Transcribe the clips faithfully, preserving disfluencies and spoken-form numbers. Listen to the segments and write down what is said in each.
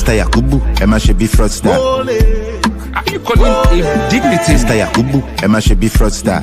Mister Yakubu, ẹ má ṣe bí fraudster. Are you calling a dignity? Mister Yakubu, ẹ má ṣe bí fraudster.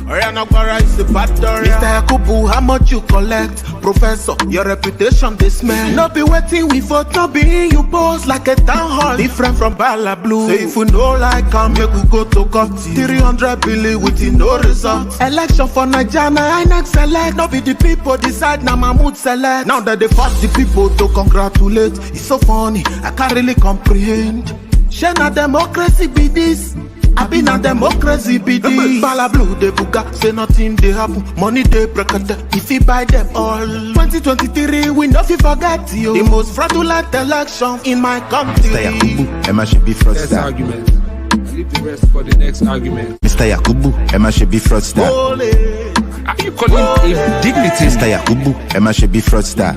Mister Yakubu, how much you collect? Professor, your reputation dey smell. No be wetin we vote, no be you post like a town hall. Different from Bala Blue. Say if we no like am, make we go to court. Three hundred billion with no result. Election for Naija, na INEC select. No be the people decide, na Mahmoud select. Now that they force the people to congratulate, it's so funny, I can't really comprehend. Shey na democracy be this? Abi na democracy be this? Bala Blue dey buga, say nothing dey happen. Money dey brekete, if he buy them all. twenty twenty-three, we no fit forget you. The most fraudulent election in my country. Mister Yakubu, ẹ má ṣe bí Next fraudster. argument. Leave the rest for the next argument. Mister Yakubu, ẹ má ṣe bí fraudster. Are you calling a dignity? Mister Yakubu, ẹ má ṣe bí fraudster.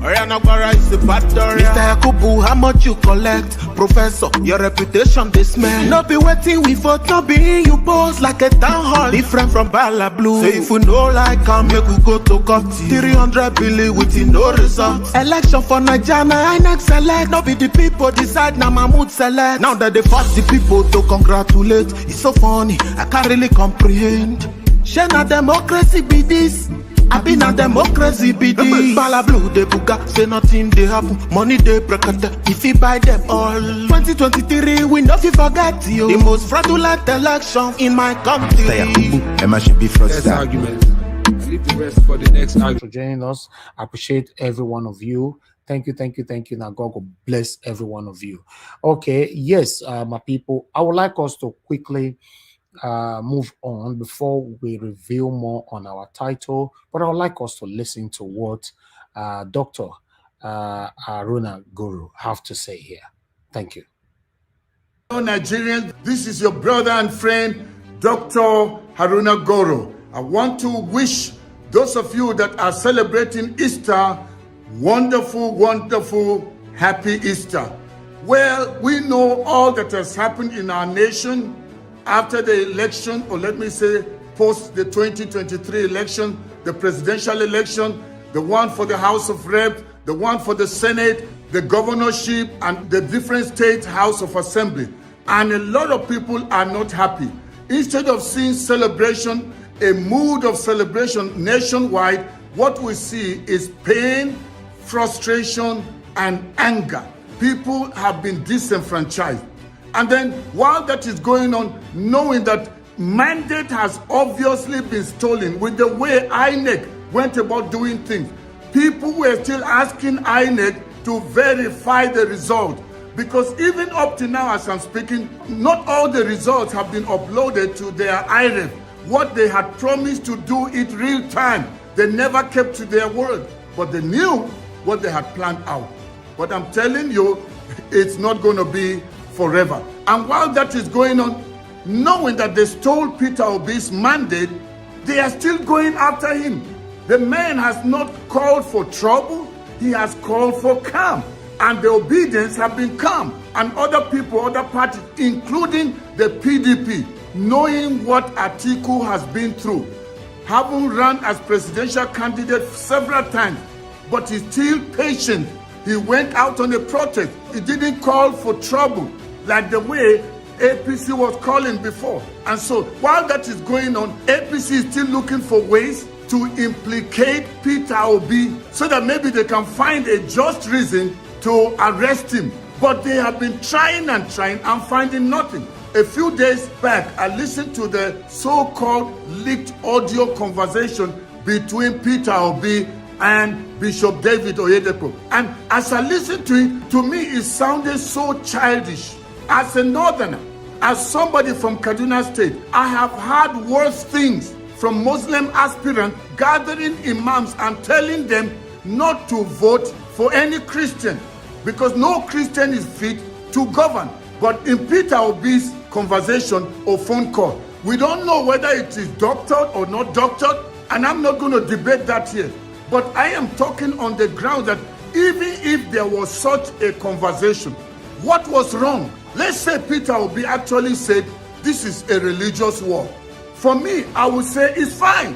Mister Yakubu, how much you collect? Professor, your reputation dey smell. No be wetin we vote, no be you post like a town hall. Different from Bala Blue. Say if we no like am, make we go to court. Three hundred billion with no result. Election for Naija, na INEC select. No be the people decide, na Mahmoud select. Now that they force the people to congratulate, it's so funny, I can't really comprehend. Shey na democracy be this? Abi na democracy be this? Bala Blue dey buga, say nothing dey happen. Money dey brekete, if he buy them all. twenty twenty-three, we no fit forget you. The most fraudulent election in my country. Mister Yakubu, ẹ má ṣe bí Next fraudster. argument. Leave the rest for the next argument. For joining us. I appreciate every one of you. Thank you, thank you, thank you. Now God will bless every one of you. Okay, yes, uh, my people. I would like us to quickly uh, move on before we reveal more on our title, but I would like us to listen to what uh, Doctor uh, Aruna Guru have to say here. Thank you. Hello, Nigerians. This is your brother and friend, Doctor Haruna Goro. I want to wish those of you that are celebrating Easter wonderful, wonderful, happy Easter. Well, we know all that has happened in our nation after the election, or let me say, post the twenty twenty-three election, the presidential election, the one for the House of Reps, the one for the Senate, the governorship, and the different state House of Assembly. And a lot of people are not happy. Instead of seeing celebration, a mood of celebration nationwide, what we see is pain, frustration, and anger. People have been disenfranchised. And then, while that is going on, knowing that mandate has obviously been stolen with the way INEC went about doing things, people were still asking INEC to verify the result, because even up to now, as I'm speaking, not all the results have been uploaded to their IREV. What they had promised to do it real time, they never kept to their word, but they knew what they had planned out. But I'm telling you, it's not going to be forever. And while that is going on, knowing that they stole Peter Obi's mandate, they are still going after him. The man has not called for trouble, he has called for calm. And the Obidients have been calm. And other people, other parties, including the P D P, knowing what Atiku has been through, having run as presidential candidate several times, but he's still patient. He went out on a protest. He didn't call for trouble like the way A P C was calling before. And so, while that is going on, A P C is still looking for ways to implicate Peter Obi so that maybe they can find a just reason to arrest him. But they have been trying and trying and finding nothing. A few days back, I listened to the so-called leaked audio conversation between Peter Obi and Bishop David Oyedepo. And as I listened to it, to me, it sounded so childish. As a northerner, as somebody from Kaduna State, I have heard worse things from Muslim aspirants gathering imams and telling them not to vote for any Christian, because no Christian is fit to govern. But in Peter Obi's conversation or phone call, we don't know whether it is doctored or not doctored, and I'm not going to debate that here. But I am talking on the ground that even if there was such a conversation, what was wrong? Let's say Peter Obi actually said, "This is a religious war." For me, I would say it's fine.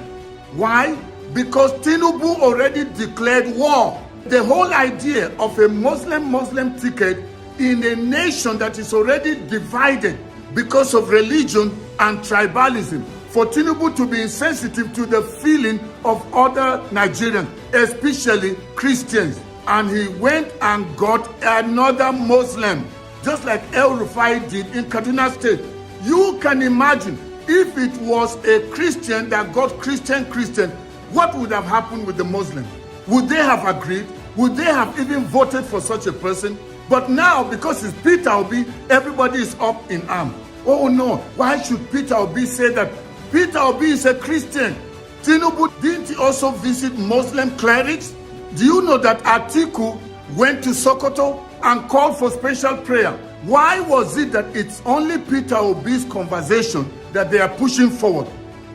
Why? Because Tinubu already declared war The whole idea of a Muslim Muslim ticket in a nation that is already divided because of religion and tribalism, for Tinubu to be insensitive to the feeling of other Nigerians, especially Christians, and he went and got another Muslim, just like El Rufai did in Kaduna State. You can imagine if it was a Christian that got Christian Christian, what would have happened with the Muslim? Would they have agreed? Would they have even voted for such a person? But now, because it's Peter Obi, everybody is up in arms. Oh no, why should Peter Obi say that? Peter Obi is a Christian. Tinubu, didn't he also visit Muslim clerics? Do you know that Atiku went to Sokoto and called for special prayer? Why was it that it's only Peter Obi's conversation that they are pushing forward?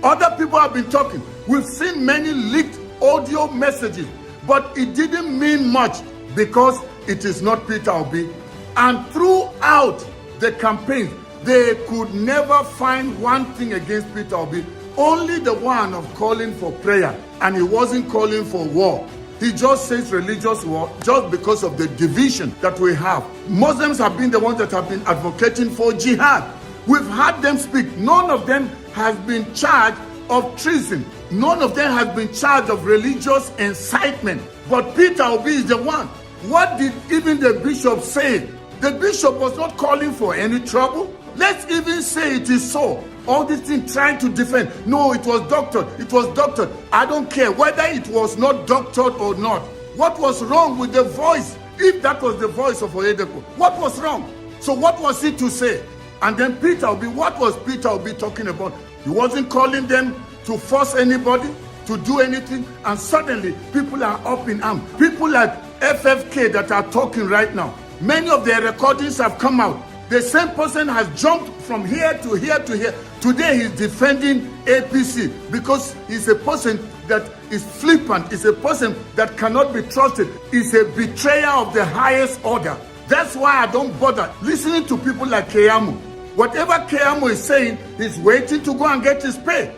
Other people have been talking. We've seen many leaked audio messages, but it didn't mean much because it is not Peter Obi. And throughout the campaign, they could never find one thing against Peter Obi, only the one of calling for prayer, and he wasn't calling for war. He just says religious war just because of the division that we have. Muslims have been the ones that have been advocating for jihad. We've had them speak. None of them has been charged of treason. None of them has been charged of religious incitement. But Peter Obi is the one. What did even the bishop say? The bishop was not calling for any trouble. Let's even say it is so. All this thing trying to defend. No, it was doctored. It was doctored. I don't care whether it was not doctored or not. What was wrong with the voice? If that was the voice of Oyedepo, what was wrong? So what was he to say? And then Peter Obi, what was Peter Obi talking about? He wasn't calling them to force anybody to do anything, and suddenly people are up in arms. People like F F K that are talking right now, many of their recordings have come out. The same person has jumped from here to here to here. Today he's defending A P C because he's a person that is flippant, is a person that cannot be trusted, is a betrayer of the highest order. That's why I don't bother listening to people like Keyamo. Whatever Keyamo is saying, he's waiting to go and get his pay.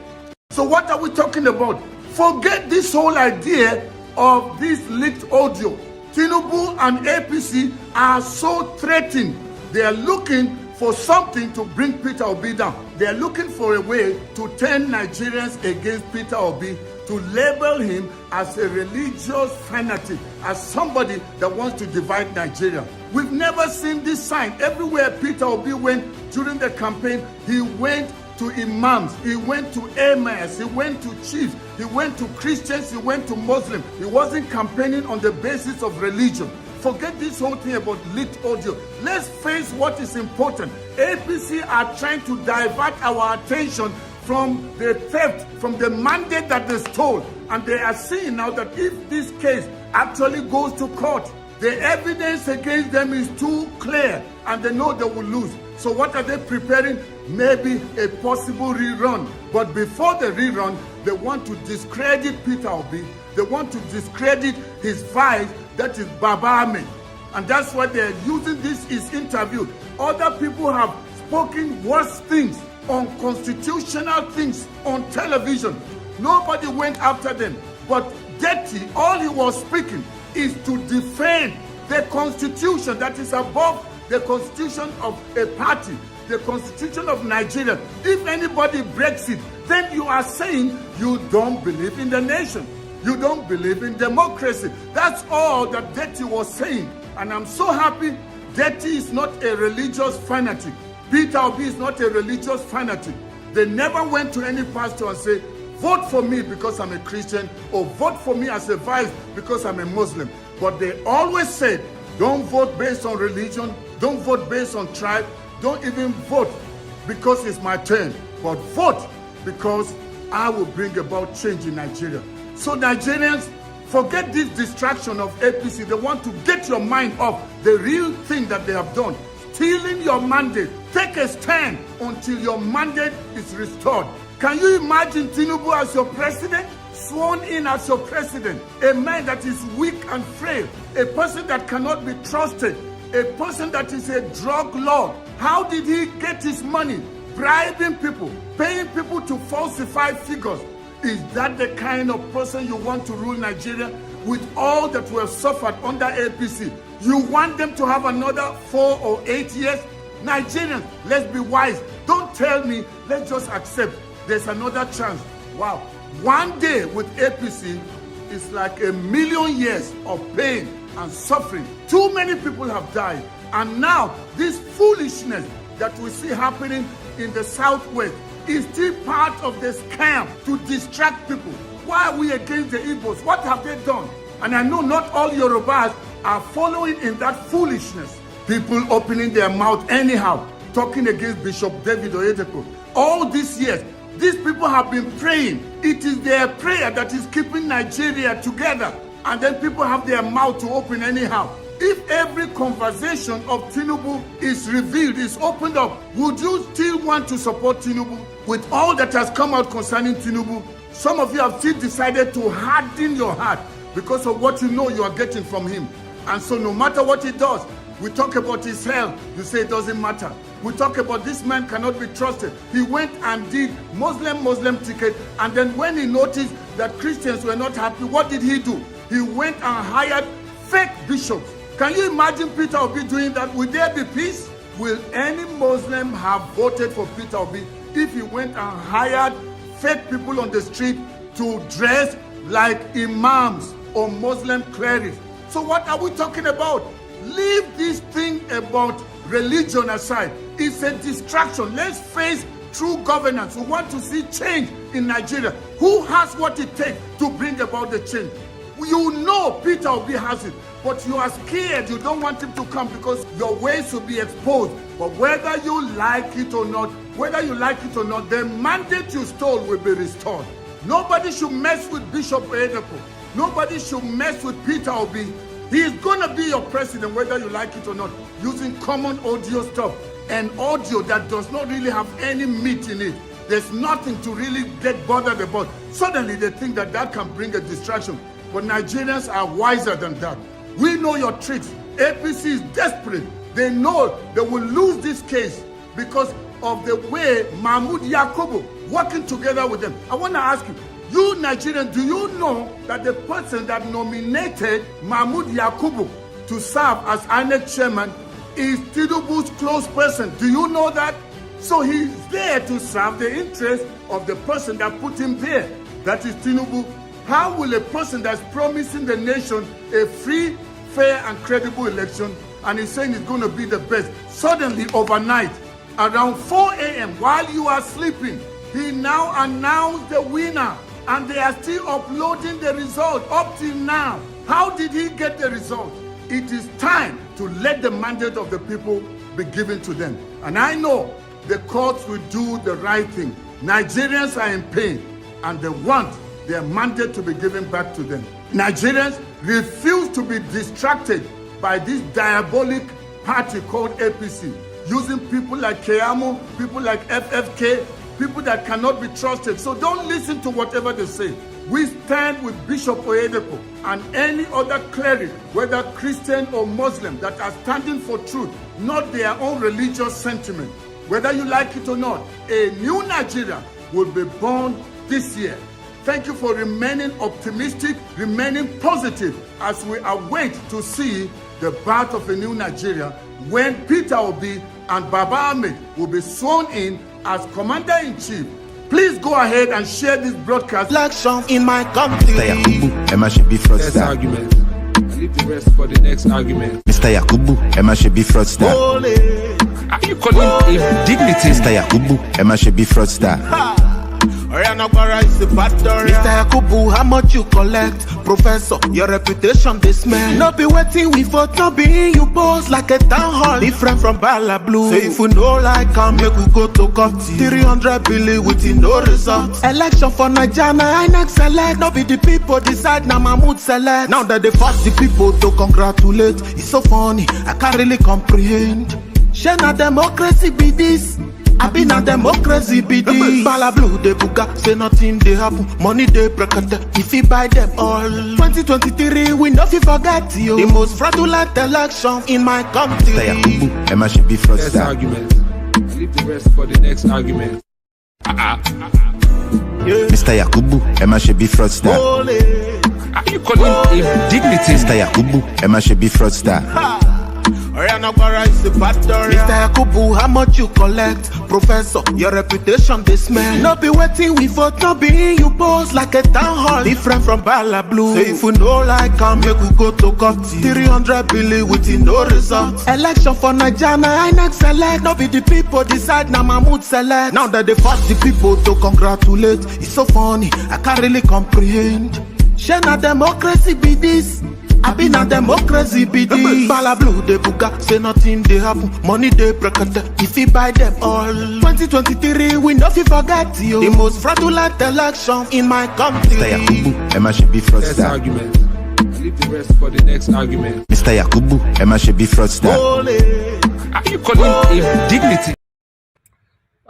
So what are we talking about? Forget this whole idea of this leaked audio. Tinubu and A P C are so threatened. They are looking for something to bring Peter Obi down. They are looking for a way to turn Nigerians against Peter Obi, to label him as a religious fanatic, as somebody that wants to divide Nigeria. We've never seen this sign. Everywhere Peter Obi went during the campaign, he went to imams, he went to emirs, he went to chiefs, he went to Christians, he went to Muslims. He wasn't campaigning on the basis of religion. Forget this whole thing about leaked audio. Let's face what is important. A P C are trying to divert our attention from the theft, from the mandate that they stole. And they are seeing now that if this case actually goes to court, the evidence against them is too clear, and they know they will lose. So what are they preparing? Maybe a possible rerun. But before the rerun, they want to discredit Peter Obi. They want to discredit his vice, that is Baba Ahmed. And that's why they're using this his interview. Other people have spoken worse things, unconstitutional things on television. Nobody went after them. But Deti, all he was speaking is to defend the constitution that is above the constitution of a party, the constitution of Nigeria. If anybody breaks it, then you are saying you don't believe in the nation. You don't believe in democracy. That's all that Deti was saying. And I'm so happy Deti is not a religious fanatic. Peter Obi is not a religious fanatic. They never went to any pastor and say, "Vote for me because I'm a Christian," or "Vote for me as a vice because I'm a Muslim." But they always said, "Don't vote based on religion, don't vote based on tribe, don't even vote because it's my turn, but vote because I will bring about change in Nigeria." So Nigerians, forget this distraction of A P C. They want to get your mind off the real thing that they have done. Stealing your mandate. Take a stand until your mandate is restored. Can you imagine Tinubu as your president? Sworn in as your president, a man that is weak and frail, a person that cannot be trusted, a person that is a drug lord. How did he get his money? Bribing people, paying people to falsify figures. Is that the kind of person you want to rule Nigeria? With all that we have suffered under A P C, you want them to have another four or eight years? Nigerians, let's be wise. Don't tell me, let's just accept there's another chance. Wow. One day with A P C is like a million years of pain and suffering. Too many people have died. And now, this foolishness that we see happening in the Southwest is still part of the scam to distract people. Why are we against the Igbos? What have they done? And I know not all Yorubas are following in that foolishness. People opening their mouth anyhow, talking against Bishop David Oyedepo. All these years, these people have been praying. It is their prayer that is keeping Nigeria together. And then people have their mouth to open anyhow. If every conversation of Tinubu is revealed, is opened up, would you still want to support Tinubu? With all that has come out concerning Tinubu, some of you have still decided to harden your heart because of what you know you are getting from him. And so, no matter what he does, we talk about his health, you say it doesn't matter. We talk about this man cannot be trusted. He went and did Muslim, Muslim ticket, and then when he noticed that Christians were not happy, what did he do? He went and hired fake bishops. Can you imagine Peter Obi doing that? Would there be peace? Will any Muslim have voted for Peter Obi if he went and hired fake people on the street to dress like imams or Muslim clerics? So what are we talking about? Leave this thing about religion aside. It's a distraction. Let's face true governance. We want to see change in Nigeria. Who has what it takes to bring about the change? You know Peter Obi has it, but you are scared. You don't want him to come because your ways will be exposed. But whether you like it or not, whether you like it or not, the mandate you stole will be restored. Nobody should mess with Bishop Oyedepo. Nobody should mess with Peter Obi. He is going to be your president, whether you like it or not, using common audio stuff, an audio that does not really have any meat in it. There's nothing to really get bothered about. Suddenly, they think that that can bring a distraction. But Nigerians are wiser than that. We know your tricks. A P C is desperate. They know they will lose this case because of the way Mahmoud Yakubu working together with them. I want to ask you, you Nigerians, do you know that the person that nominated Mahmoud Yakubu to serve as INEC chairman is Tinubu's close person? Do you know that? So he's there to serve the interest of the person that put him there. That is Tinubu. How will a person that's promising the nation a free, fair, and credible election and he's saying it's going to be the best, suddenly overnight, around four a m, while you are sleeping, he now announced the winner and they are still uploading the result up till now? How did he get the result? It is time to let the mandate of the people be given to them. And I know the courts will do the right thing. Nigerians are in pain and they want their mandate to be given back to them. Nigerians refuse to be distracted by this diabolic party called A P C, using people like Keyamo, people like F F K, people that cannot be trusted. So don't listen to whatever they say. We stand with Bishop Oyedepo and any other cleric, whether Christian or Muslim, that are standing for truth, not their own religious sentiment. Whether you like it or not, a new Nigeria will be born this year. Thank you for remaining optimistic, remaining positive as we await to see the birth of a new Nigeria when Peter Obi and Baba Ahmed will be sworn in as Commander-in-Chief. Please go ahead and share this broadcast. Election in my country. Mister Yakubu, ẹ má ṣe bí fraudster. Argument. Leave the rest for the next argument. Mister Yakubu, ẹ má ṣe bí fraudster. Are you calling him dignity? Mister Yakubu, ẹ má ṣe bí fraudster. Oya Nagbara is the bad story. Mister Yakubu, how much you collect? Professor, your reputation dey smell. No be wetin we vote, no be you post like a town hall. Different from Bala Blue. So if we no like am, make we go to court. Three hundred billion with no result. Election for Naija na INEC select. No be the people decide, na Mahmoud select. Now that they force the people to congratulate. It's so funny, I can't really comprehend. Shey na democracy be this? Abi na democracy be this? Bala Blue dey buga, say nothing dey happen. Money dey brakata, if he buy them all. Twenty twenty-three, we no fit forget you. The most fraudulent election in my country. Mister Yakubu, ẹ má ṣe bí fraudster. Argument. Leave the rest for the next argument. Mister Yakubu, ẹ má ṣe bí fraudster. Are you calling him dignity? Mister Yakubu, ẹ má ṣe bí fraudster. Oriana Gwara is the bad story. Mister Yakubu, how much you collect? Professor, your reputation dey smell. No be wetin we vote, no be you pose like a town hall. Different from Bala Blue. Say if we no like am, make we go to court. Three hundred billion with no result. Election for Naija, na INEC select. No be the people decide, na Mahmoud select. Now that they force the people to congratulate. It's so funny, I can't really comprehend. Shey na democracy be this? Abi na democracy be this? Bala Blue dey buga, say nothing dey happen. Money dey brekete, if he buy them all. twenty twenty-three, we no fit forget you. The most fraudulent election in my country. Mister Yakubu, ẹ má ṣe bí Next fraudster. Argument. Leave the rest for the next argument. Mister Yakubu, ẹ má ṣe bí fraudster. Ole. Are you calling him dignity?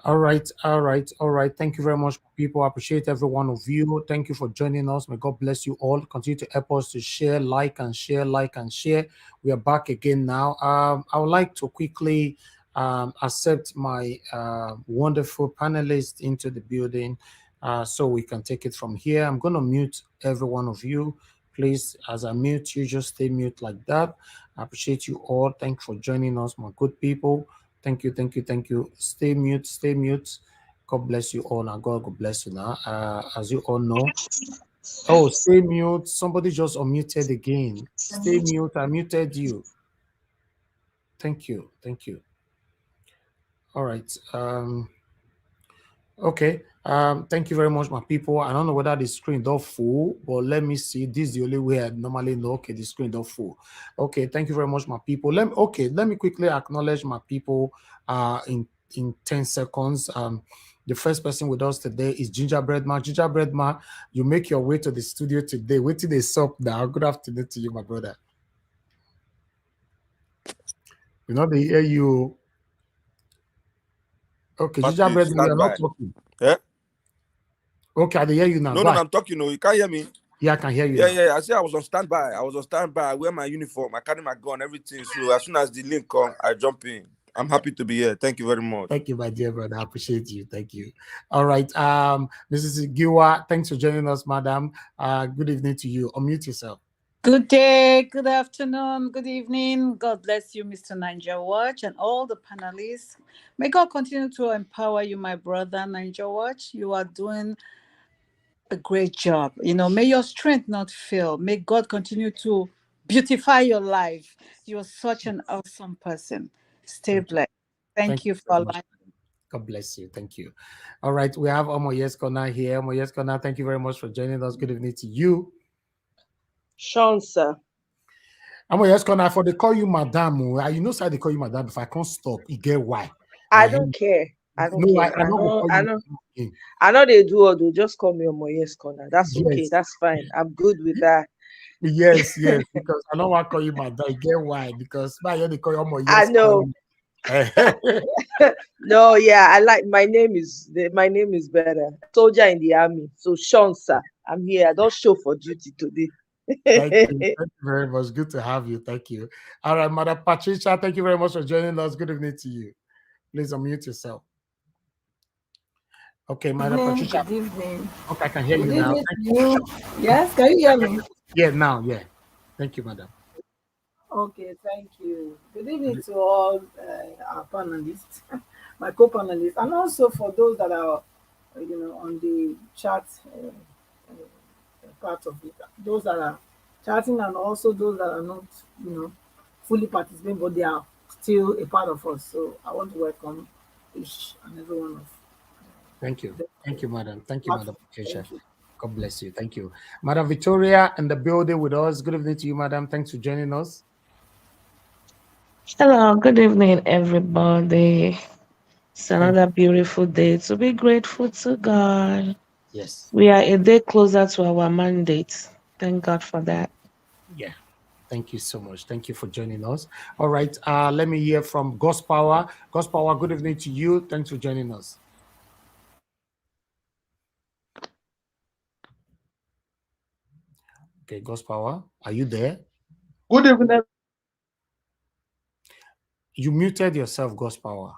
All right, all right, all right. Thank you very much, people. I appreciate every one of you. Thank you for joining us. May God bless you all. Continue to help us to share, like, and share, like, and share. We are back again now. Um, I would like to quickly um, accept my uh, wonderful panelists into the building uh, so we can take it from here. I'm going to mute every one of you. Please, as I mute you, just stay mute like that. I appreciate you all. Thanks for joining us, my good people. Thank you, thank you, thank you. Stay mute, stay mute. God bless you all, and God, God bless you now. Uh, as you all know, oh, stay mute. Somebody just unmuted again. Stay mute. I muted you. Thank you, thank you. All right. Um, okay. Um, thank you very much, my people. I don't know whether the screen don't full, but let me see. This is the only way I normally know. Okay, the screen don't full. Okay, thank you very much, my people. Let me, okay, let me quickly acknowledge my people. Uh, in in ten seconds. Um, the first person with us today is Gingerbread Man. Gingerbread Man, you make your way to the studio today. Waiting is up now. Good afternoon to you, my brother. We not dey hear you. Okay, But Gingerbread please Man, you're stand not by. talking. Eh? Okay, I dey hear you now. No, Go no, ahead. I'm talking. Oh, you can't hear me. Yeah, I can hear you Yeah, now. Yeah. I say I was on standby. I was on standby. I wear my uniform. I carry my gun, everything. So as soon as the link come, I jump in. I'm happy to be here. Thank you very much. Thank you, my dear brother. I appreciate you. Thank you. All right. Um, Missus Giwa, thanks for joining us, madam. Uh, good evening to you. Unmute yourself. Good day, good afternoon, good evening. God bless you, Mister Niger Watch, and all the panelists. May God continue to empower you, my brother Niger Watch. You are doing a great job. You know, may your strength not fail. May God continue to beautify your life. You're such an awesome person. Stay blessed. Thank you for allowing. God bless you. Thank you. All right, we have Omo Yes Corner here. Omo Yes Corner, thank you very much for joining us. Good evening to you. Sean, sir. Omo Yes Corner, for they call you madam. Oh, you know, say they call you madam. If I can't stop, you get why. I Uh-huh. don't care. I don't No, I, care. I I know. know. I know. Name. I know they do all. They just call me Omo Yes Corner. That's okay. Yes. That's fine. I'm good with that. Yes, yes, because I don't want to call you madam. You get why? Because my they call you Omo Yes I know. Corner. No, yeah, I like my name is the, my name is better. Soldier in the army. So Sean, sir, I'm here. I don't show for duty today. Thank you. Thank you very much. Good to have you. Thank you. All right, Madam Patricia, thank you very much for joining us. Good evening to you. Please unmute yourself. Okay, Madam Evening, Patricia. Good evening. Okay, I can hear Good you now. Evening to you. Yes, can you hear me? Yeah, now, yeah. Thank you, madam. Okay, thank you. Good evening to all uh, our panelists, my co-panelists, and also for those that are, uh, you know, on the chat uh, uh, part of it. Those that are chatting and also those that are not, you know, fully participating, but they are still a part of us. So I want to welcome each and every one of. Thank you. Thank you, madam. Thank you, Madam Patricia. Thank you. God bless you. Thank you. Madam Victoria in the building with us. Good evening to you, madam. Thanks for joining us. Hello, good evening, everybody. It's another beautiful day to be grateful to God. Yes. We are a day closer to our mandate. Thank God for that. Yeah. Thank you so much. Thank you for joining us. All right. Uh, let me hear from God's Power. God's Power, good evening to you. Thanks for joining us. Okay, God's Power, are you there? Good evening. You muted yourself, God's Power.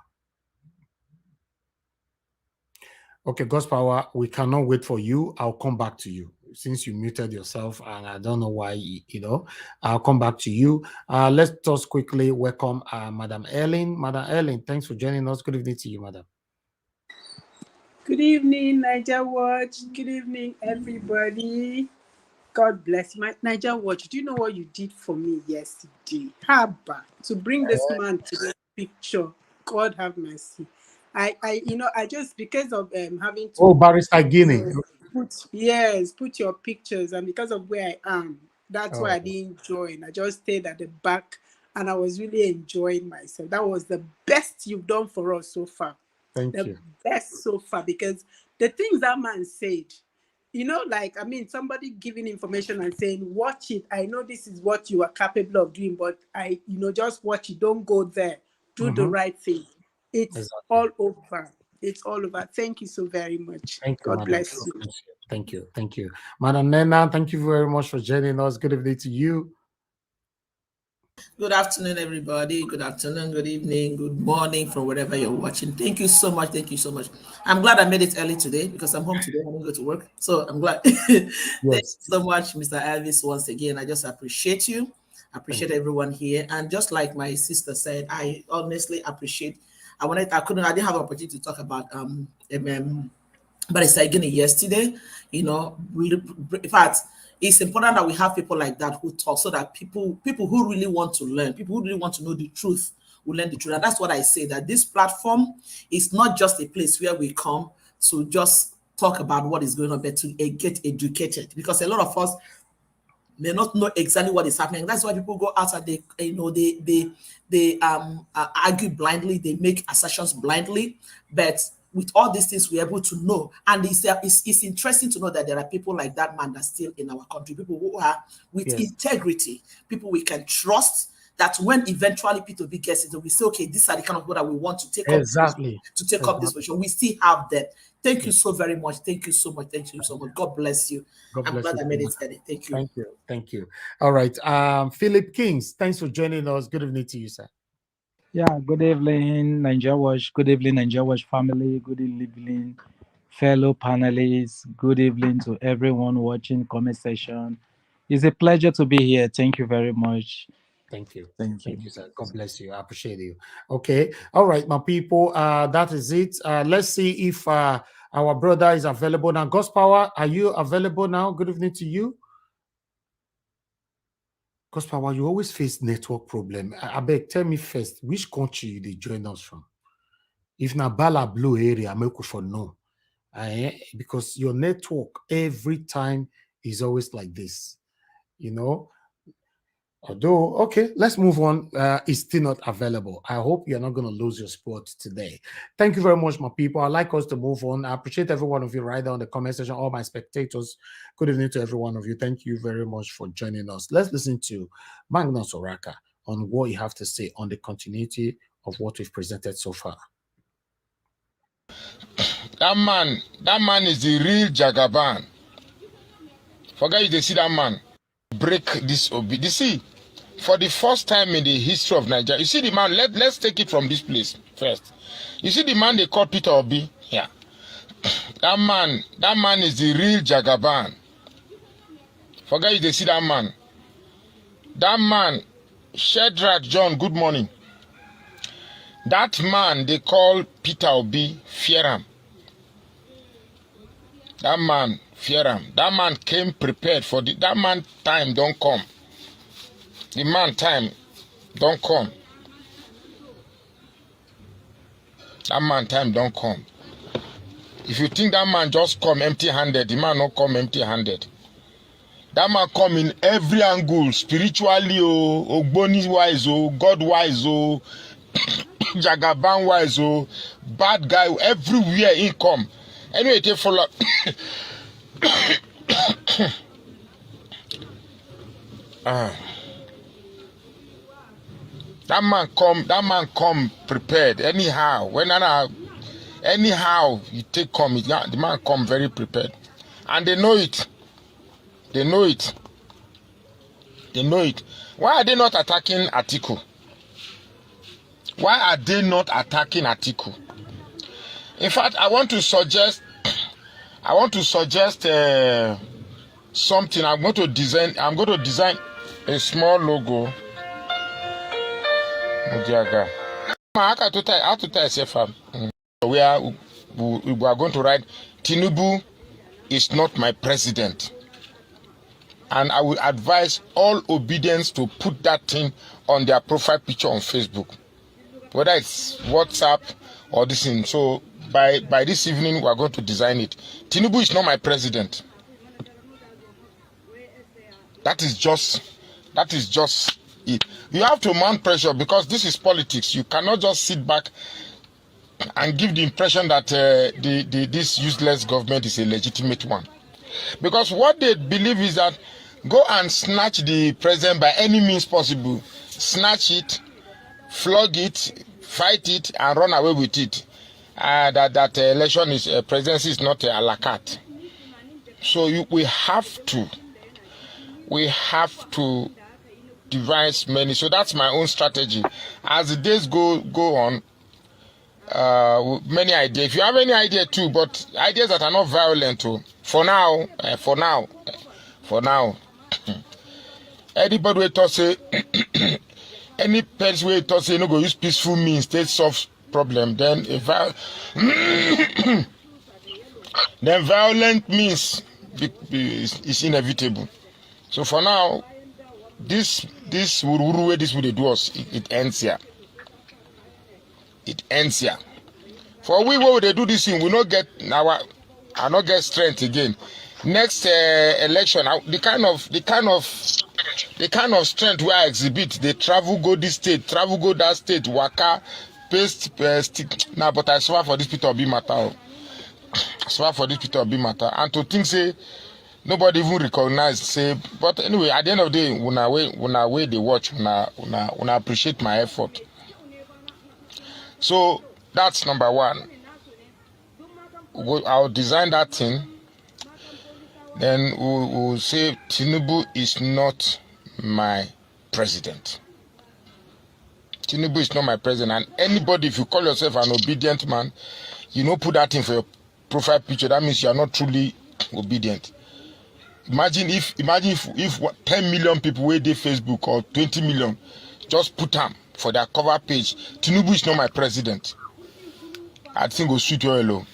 Okay, God's Power, we cannot wait for you. I'll come back to you. since you muted yourself, and I don't know why, y-, you know. I'll come back to you. Uh, let us quickly welcome, uh, Madam Ellen. Madam Ellen, thanks for joining us. Good evening to you, madam. Good evening, Niger Watch. Good evening, everybody. God bless my Niger Watch. Do you know what you did for me yesterday? Haba, to bring this man to this picture. God have mercy. I, I, you know, I just, because of, um, having to Oh, Barrister Guinea. uh, put, yes, put your pictures, and because of where I am, that's why I Oh, didn't join. I just stayed at the back, and I was really enjoying myself. That was the best you've done for us so far. thank The you. best so far, because the things that man said, you know, like, I mean, somebody giving information and saying, "Watch it. I know this is what you are capable of doing, but I, you know, just watch it. Don't go there. Do the Mm-hmm. right thing." It's Exactly. all over. It's all over. Thank you so very much. Thank you, God madam. bless you. Thank you. Thank you. Thank you. Madam Nena, thank you very much for joining us. Good evening to you. Good afternoon, everybody. Good afternoon, good evening, good morning from wherever you're watching. Thank you so much. Thank you so much. I'm glad I made it early today because I'm home today. I didn't go to work. So I'm glad. Thank you Yes. so much, Mister Elvis, once again. I just appreciate you. Appreciate everyone here. And just like my sister said, I honestly appreciate. I wanted, I couldn't, I didn't have an opportunity to talk about um M M, but it's again yesterday. You know, we, in fact, it's important that we have people like that who talk, so that people, people who really want to learn, people who really want to know the truth, will learn the truth. And that's what I say, that this platform is not just a place where we come to just talk about what is going on, but to, eh, get educated, because a lot of us may not know exactly what is happening. That's why people go out and they, you know, they, they, they um uh, argue blindly, they make assertions blindly. But with all these things, we're able to know, and it's, uh, it's it's interesting to know that there are people like that man that's still in our country. People who are with Yes. integrity, people we can trust. That when eventually P two B gets it, we say, "Okay, these are the kind of people that we want to take up this, Exactly. to take up this Exactly. position." We still have them. Thank you Yes. so very much. Thank you so much. Thank you so much. God bless you. God I'm bless glad you I so made much. it early. Thank you. Thank you. Thank you. All right. Um, Philip Kings, thanks for joining us. Good evening to you, sir. Yeah, good evening, Nigeria Watch. Good evening, Nigeria Watch family. Good evening, fellow panelists. Good evening to everyone watching comment section. It's a pleasure to be here. Thank you very much. Thank you. Thank Thank you. you, sir. God bless you. I appreciate you. Okay. All right, my people. Uh, that is it. Uh, let's see if uh, our brother is available now. Gospel Power, are you available now? Good evening to you. Gospel Power, you always face network problem. I, I beg, tell me first, which country you dey join us from? If na Bala Blue area, make we for know. Eh, because your network every time is always like this. You know, although, okay, let's move on. Uh, it's still not available. I hope you're not gonna lose your spot today. Thank you very much, my people. I'd like us to move on. I appreciate every one of you right there on the comment section, all my spectators. Good evening to every one of you. Thank you very much for joining us. Let's listen to Magnus Oraka on what you have to say on the continuity of what we've presented so far. That man, that man is the real Jagaban. Forget you dey see that man break this obi. You see, for the first time in the history of Nigeria, you see the man, let, let's take it from this place first. You see the man they call Peter Obi? Yeah. That man, that man is the real Jagaban. Forget you dey see that man. That man, Shadrach John, good morning. That man they call Peter Obi, fear am. That man, fear am. That man came prepared for the, that man time don't come. The man time don't come. That man time don't come. If you think that man just come empty-handed, the man not come empty-handed. That man come in every angle, spiritually, oh, Ogboni wise, oh, God wise, oh, Jagaban wise, oh, bad guy, everywhere he come. Anyway, they follow. Ah. That man come, that man come prepared. Anyhow, when I, anyhow you take come, it, the man come very prepared. And they know it. They know it. They know it. Why are they not attacking Atiku? Why are they not attacking Atiku? In fact, I want to suggest, I want to suggest, uh, something. I'm going to design. I'm going to design a small logo. Mudiaga. Ma, how to tie? How to tie S F M? Mm. Where we, we are going to write, "Tinubu is not my president." And I will advise all Obedience to put that thing on their profile picture on Facebook, whether it's WhatsApp or this thing. So by, by this evening, we are going to design it. "Tinubu is not my president." That is just, that is just it. You have to mount pressure because this is politics. You cannot just sit back and give the impression that, uh, the, the, this useless government is a legitimate one. Because what they believe is that go and snatch the president by any means possible. Snatch it, flog it, fight it, and run away with it. Uh, that, that, uh, election is, uh, presidency is not, uh, a la carte. So you, we have to, we have to devise many. So that's my own strategy. As the days go, go on, uh, many ideas. If you have any idea too, but ideas that are not violent too. For now, uh, for now, uh, for now, anybody will talk say, any person will talk say, "No go use peaceful means take solve problem," then a vi-, then violent means be, be, is, is inevitable. So for now, this, this wuruwuru wey this wey dey do us, it, it ends here. It ends here. For we wey we dey do this thing, we no get our, I no get strength again. Next, uh, election, I, the kind of, the kind of, the kind of strength wey I exhibit, they travel go this state, travel go that state, waka, paste, uh, stick. Now, but I suffer for this Peter Obi matter. Oh. I suffer for this Peter Obi matter. And to think say nobody even recognize say, but anyway, at the end of the day, una wey, una wey dey watch, una, una, una appreciate my effort. So that's number one. We'll, I'll design that thing. Then we'll, we'll say, "Tinubu is not my president." Tinubu is not my president. And anybody, if you call yourself an Obedient man, you no put that thing for your profile picture, that means you are not truly Obedient. Imagine if, imagine if, if what, ten million people wey dey Facebook or twenty million just put am for their cover page, "Tinubu is not my president." I think go sweet well, oh.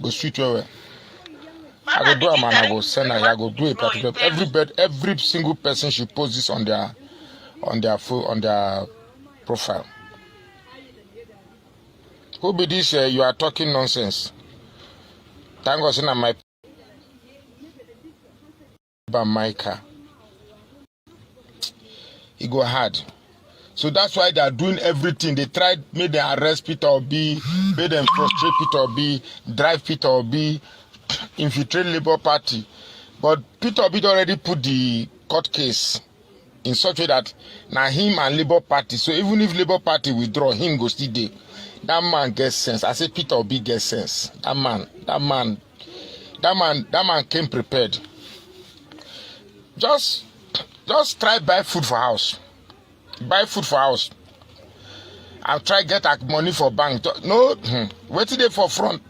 Go sweet well, well. I go do am and I go send am. I go do a particular. Every bed, every single person should post this on their, on their phone, on their profile. Who be this? Uh, you are talking nonsense. Thank God, say na my Bamaica. It go hard. So that's why they are doing everything. They tried, make them arrest Peter Obi, make them frustrate Peter Obi, drive Peter Obi, infiltrate Labour Party. But Peter Obi don already put the court case in such way that na him and Labour Party. So even if Labour Party withdraw, him go still dey. That man get sense. I say Peter Obi get sense. That man, that man, that man, that man came prepared. Just, just try buy food for house. Buy food for house. I try get that money for bank. Ju-, no, hmm, wetin dey for front?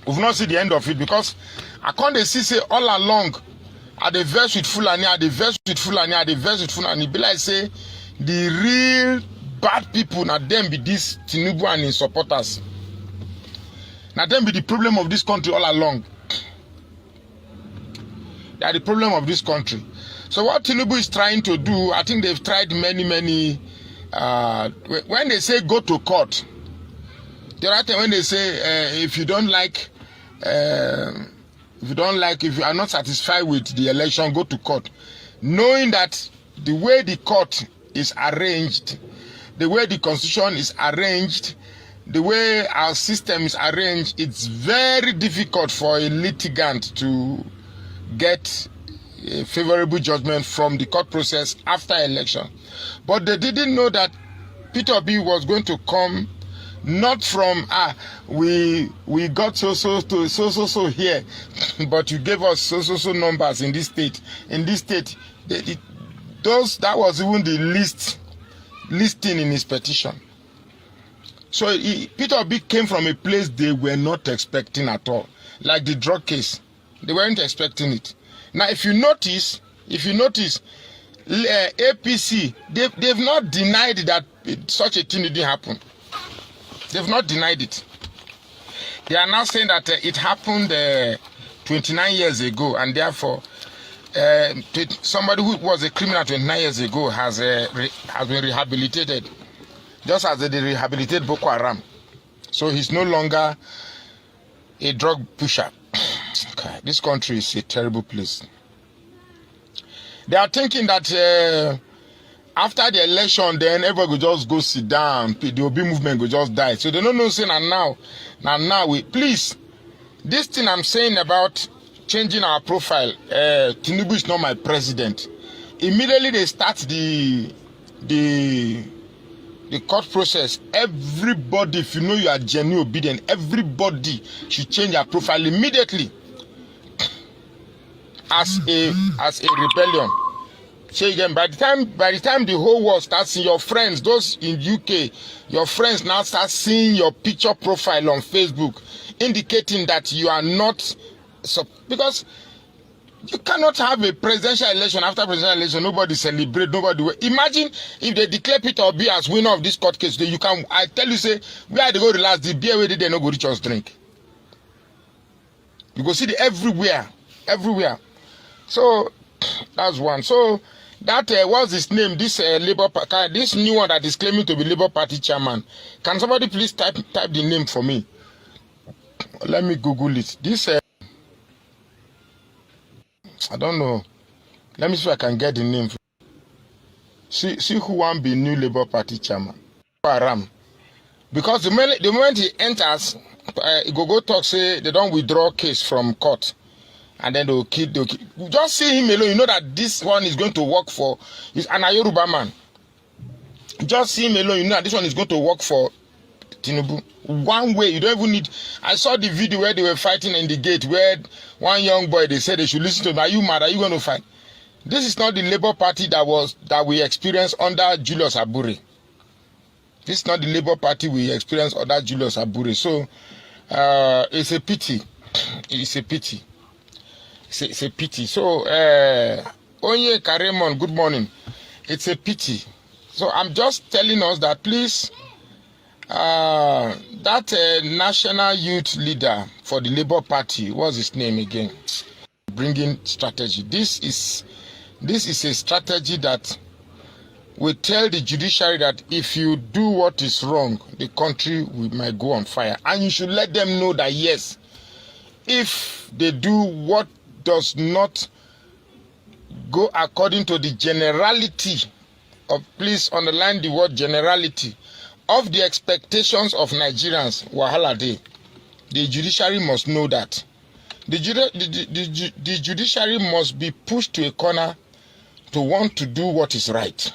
We've not seen the end of it because I can't dey see say all along, I dey vex with Fulani, I dey vex with Fulani, I dey vex with Fulani. Be like say the real bad people, na them be this Tinubu and his supporters. Na them be the problem of this country all along. They are the problem of this country. So what Tinubu is trying to do, I think they've tried many, many. Uh, wh-, when they say go to court, the other thing when they say, uh, if you don't like, uh, if you don't like, if you are not satisfied with the election, go to court. Knowing that the way the court is arranged, the way the constitution is arranged, the way our system is arranged, it's very difficult for a litigant to get a favorable judgment from the court process after election. But they didn't know that Peter Obi was going to come not from, "Ah, we, we got so, so, so, so, so, so here, but you gave us so, so, so numbers in this state, in this state." They, it, those, that was even the least, least thing in his petition. So he, Peter Obi came from a place they were not expecting at all, like the drug case. They weren't expecting it. Now, if you notice, if you notice, uh, A P C, they, they've not denied that such a thing didn't happen. They've not denied it. They are now saying that uh, it happened uh, twenty-nine years ago, and therefore, uh, somebody who was a criminal twenty-nine years ago has uh, re- has been rehabilitated, just as they rehabilitate Boko Haram. So he's no longer a drug pusher. Okay, this country is a terrible place. They are thinking that uh, after the election, then everybody will just go sit down. The Obi movement will just die. So they don't know say na now, na now we please. This thing I'm saying about changing our profile, uh, Tinubu is not my president. Immediately they start the the the court process. Everybody, if you know you are genuine obedient, everybody should change their profile immediately. As a as a rebellion. So again, by the time by the time the whole world starts seeing your friends, those in U K, your friends now start seeing your picture profile on Facebook, indicating that you are not so because you cannot have a presidential election after presidential election. Nobody celebrate. Nobody. Imagine if they declare Peter Obi as winner of this court case. You can. I tell you, say where they go relax. The beer where they no go reach us drink. You go see the everywhere, everywhere. So that's one. So that uh, what's his name? This uh, Labour Party, this new one that is claiming to be Labour Party chairman. Can somebody please type type the name for me? Let me Google it. This uh, I don't know. Let me see if I can get the name. See see who wan be new Labour Party chairman. Haram. Because the moment, the moment he enters, uh, he go go talk say they don't withdraw case from court, and then they'll kill. They'll kill. You just see him alone, you know that this one is going to work for. He's an Yoruba man. Just see him alone, you know that this one is going to work for Tinubu. One way, you don't even need. I saw the video where they were fighting in the gate where one young boy they said they should listen to him. Are you mad? Are you going to fight? This is not the Labour Party that was that we experienced under Julius Abure. This is not the Labour Party we experienced under Julius Abure. So uh, it's a pity. It's a pity. It's a, it's a pity. So uh, Onye Karemon, good morning. It's a pity. So I'm just telling us that please, uh, that uh, national youth leader for the Labour Party, what's his name again? Bringing strategy. This is this is a strategy that will tell the judiciary that if you do what is wrong, the country will, might go on fire. And you should let them know that yes, if they do what does not go according to the generality of, please underline the word generality, of the expectations of Nigerians, wahala dey. The judiciary must know that. The, judi- the, the, the, ju- the judiciary must be pushed to a corner to want to do what is right.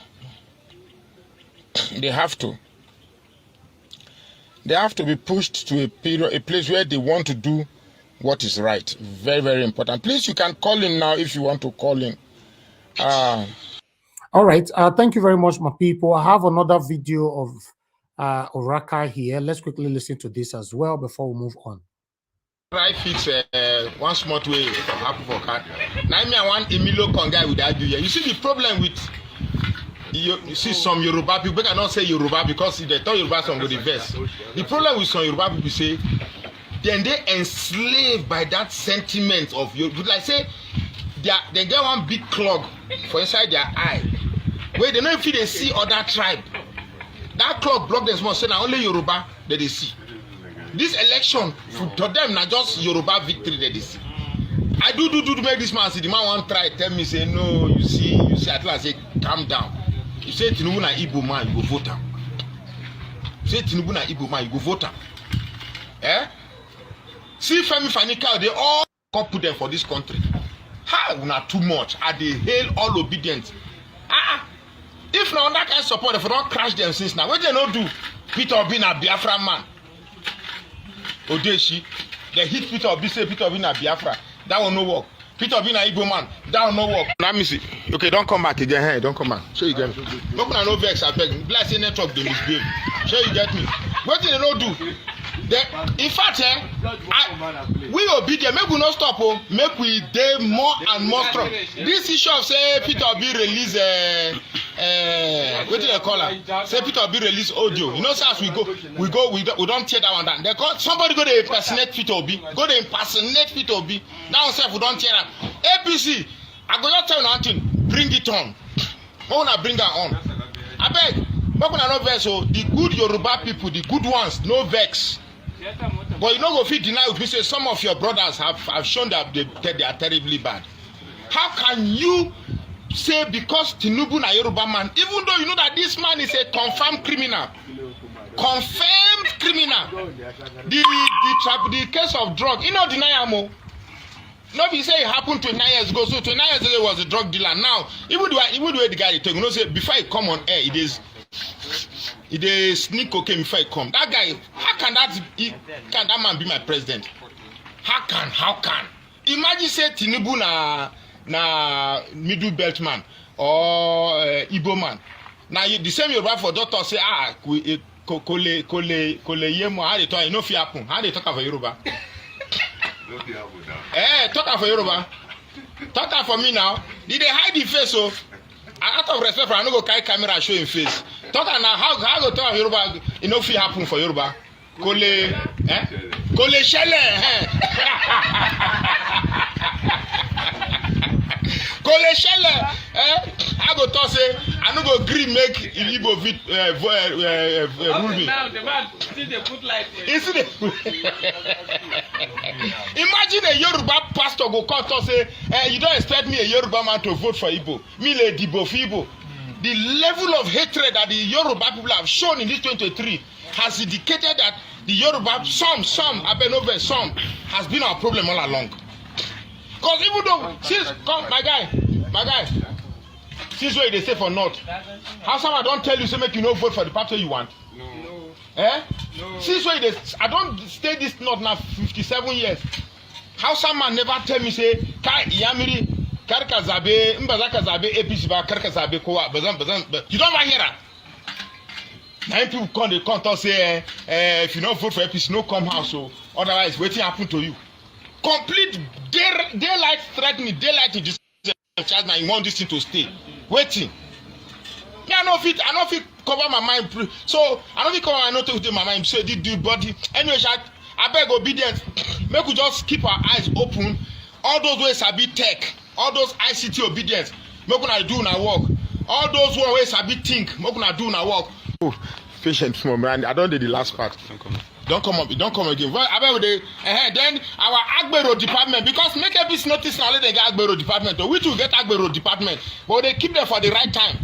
They have to. They have to be pushed to a period, a place where they want to do what is right. Very, very important. Please, you can call in now if you want to call in. Uh, All right. Uh, thank you very much, my people. I have another video of uh, Oraka here. Let's quickly listen to this as well before we move on. Try fix uh, one small way for happen for car. Now me I want Emilio Conga with that here. You see the problem with you, you see some Yoruba people. I not say Yoruba because if they talk Yoruba, some go the verse. The problem with some Yoruba people say then they enslaved by that sentiment of you. Like say they are, they get one big clog for inside their eye, where they no fit dey see other tribe. That clog block them small. Say na only Yoruba that they see. This election for to them na just Yoruba victory that they see. I do do do to make this man see. The man wan try tell me say no. You see, you see. At last say calm down. You say Tinubu na Igbo man, you go vote am. You say Tinubu na Igbo man, you go vote am. Eh? See Femi Fani Kayode, all come put them for this country. Ha, una too much. I dey hail all obedient. Ah, if na that kind support, if I don crash them since now, wetin they no do? Peter Obi na Biafra man. Odeshi, they hit Peter Obi, say Peter Obi na Biafra. That one no work. Peter Obi na Igbo man. That one no work. Let me see. Okay, don't come back again. Hey, don't come back. So you get me. Make una no vex, I beg. Be like say network dey misbehave. So you get me. Wetin they no do? The, in fact, eh, I, we Obi there, make we no stop, oh, make we dey more and more strong. This issue of say Peter Obi release, uh, uh, what do they call am? Say Peter Obi release audio. You know, say as we go, we go, we don, we don tear that one down. They call somebody go dey impersonate Peter Obi, go dey impersonate Peter Obi. That one sef we don tear am. A P C, I go just tell you nothing. Bring it on. Make una bring am on. Abeg, make una no vex o. The good Yoruba people, the good ones, no vex. But you no go fit deny with me say some of your brothers have, have shown that they, that they are terribly bad. How can you say because Tinubu na Yoruba man, even though you know that this man is a confirmed criminal, confirmed criminal, the the, trap, the case of drug, you no deny am o. No be say it happened twenty-nine years ago. So twenty-nine years ago, he was a drug dealer. Now, even the way, even the way the guy dey talk, you know, say before he come on air, he dey, he dey sneak cocaine before he come. That guy, how can that, he, can that man be my president? How can, how can? Imagine say Tinubu na, na middle belt man or, uh, Igbo man. Now you, the same Yoruba for doctor say, ah, we, eh, ko, ko le, ko le, ko le ye mo. How they talk? E no fit happen. How they talk am for Yoruba? No fit happen now. Eh, talk am for Yoruba. Talk am for me now. Did they hide the face? So, out of respect for, I no go carry camera show him face. Talk am now. How, how go talk am Yoruba? E no fit happen for Yoruba. Ko le, eh? Ko le ṣẹlẹ̀, eh? Ko le ṣẹlẹ̀, eh? I go talk say, I no go gree make Igbo fit, eh, vo-, eh, eh, eh, rule me. Now the man still dey put light here. He still dey. Imagine a Yoruba pastor go come talk say, eh, you don't expect me, a Yoruba man, to vote for Igbo. Mi le dibo for Igbo. The level of hatred that the Yoruba people have shown in this twenty twenty-three has indicated that the Yoruba, some, some, abeg no vex, some, has been our problem all along. 'Cause even though, since, come, my guy, my guy, since wey you dey stay for north, Hausa man don tell you say make you no vote for the party you want? No. Eh? No. Since wey you dey, I don stay this north now fifty-seven years. Hausa man never tell me say, kai, Iyamiri, kar ka zabe, in ba za ka zabe A P C ba, kar ka zabe kowa, ba zan, ba zan, ba-, you don ever hear am? Na him people come dey come talk say, eh, eh, if you no vote for A P C, no come house o. Otherwise, wetin happen to you? Complete day, daylight threatening, daylight in this charge, na you want this thing to stay. Wetin? Me, I no fit, I no fit cover my mind. Pre-, so I no fit cover, I no take my mind. So the, the body. Anyway, sha, abeg, obedience. Make we just keep our eyes open. All those wey sabi tech, all those I C T obedience, make una do una work. All those one wey sabi think, make una do una work. Oh, patient small, man. I don dey the last part. Don't come. Don come up, e don come again. Well, abeg we dey, eh, then our Agbero department, because make A P C notice now, let dem get Agbero department. Oh, we too get Agbero department, but we dey keep them for the right time.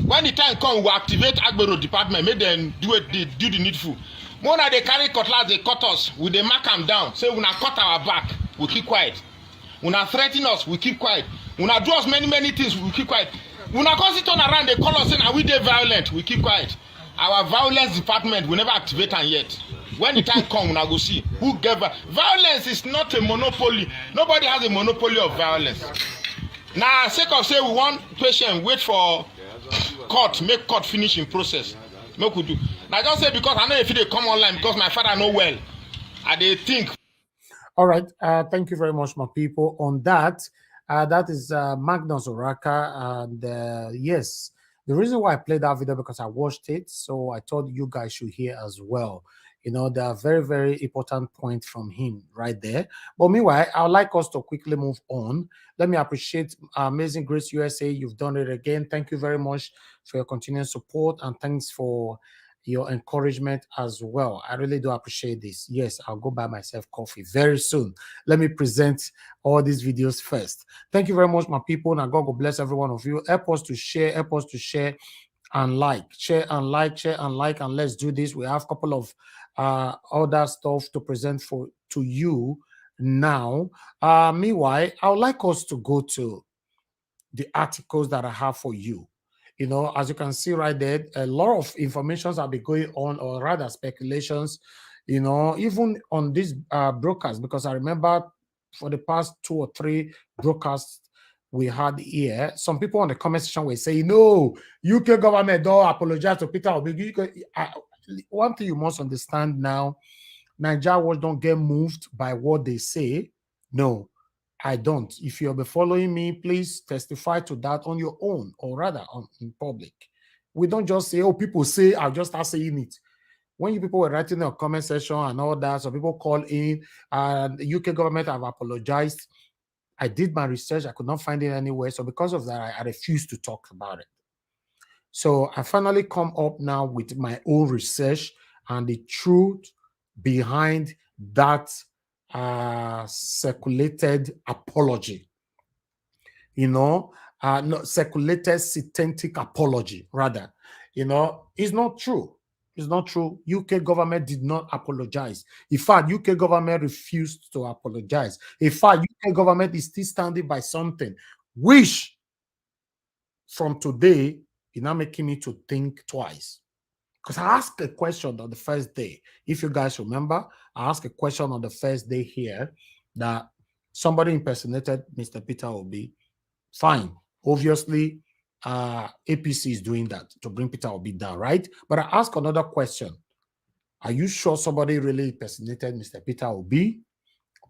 When the time come, we go activate Agbero department, make dem do it, dey do the needful. More now they carry cutlass, they cut us, we dey mark am down. Say una cut our back, we keep quiet. Una threaten us, we keep quiet. Una do us many, many things, we keep quiet. Una come still turn around, they call us, say na we dey violent, we keep quiet. Our violence department, we never activate am yet. When the time come, una go see who get vi-, violence is not a monopoly. Nobody has a monopoly of violence. Na sake of say we want patient wait for court, make court finish in process. Make we do. Na just say because I know if they come online because my father no well, I dey think. All right. Uh, thank you very much, my people, on that. Uh, that is, uh, Magnus Oraka. And, uh, yes, the reason why I played that video because I watched it. So I thought you guys should hear as well. You know, there are very, very important points from him right there. But meanwhile, I would like us to quickly move on. Let me appreciate Amazing Grace U S A. You've done it again. Thank you very much for your continued support, and thanks for your encouragement as well. I really do appreciate this. Yes, I'll go buy myself coffee very soon. Let me present all these videos first. Thank you very much, my people. Now, God will bless every one of you. Help us to share, help us to share and like, share and like, share and like, and let's do this. We have a couple of, uh, other stuff to present for, to you now. Uh, meanwhile, I would like us to go to the articles that I have for you. You know, as you can see right there, a lot of informations have been going on, or rather speculations, you know, even on this, uh, broadcast, because I remember for the past two or three broadcasts we had here, some people on the comment section were saying, "No, U K government don't apologize to Peter Obi." U K, I, one thing you must understand now, Naija Watch don't get moved by what they say. No, I don't. If you'll be following me, please testify to that on your own, or rather on, in public. We don't just say, "Oh, people say," I'll just start saying it. When you people were writing in the comment section and all that, some people call in, and the U K government have apologized. I did my research. I could not find it anywhere. So because of that, I, I refuse to talk about it. So I finally come up now with my own research and the truth behind that uh, circulated apology. You know, uh, no, circulated satanic apology, rather. You know, it's not true. It's not true. U K government did not apologize. In fact, U K government refused to apologize. In fact, U K government is still standing by something, which from today, it's not making me to think twice. Because I asked a question on the first day. If you guys remember, I asked a question on the first day here that somebody impersonated Mister Peter Obi. Fine. Obviously, uh, A P C is doing that to bring Peter Obi down, right? But I ask another question. Are you sure somebody really impersonated Mister Peter Obi?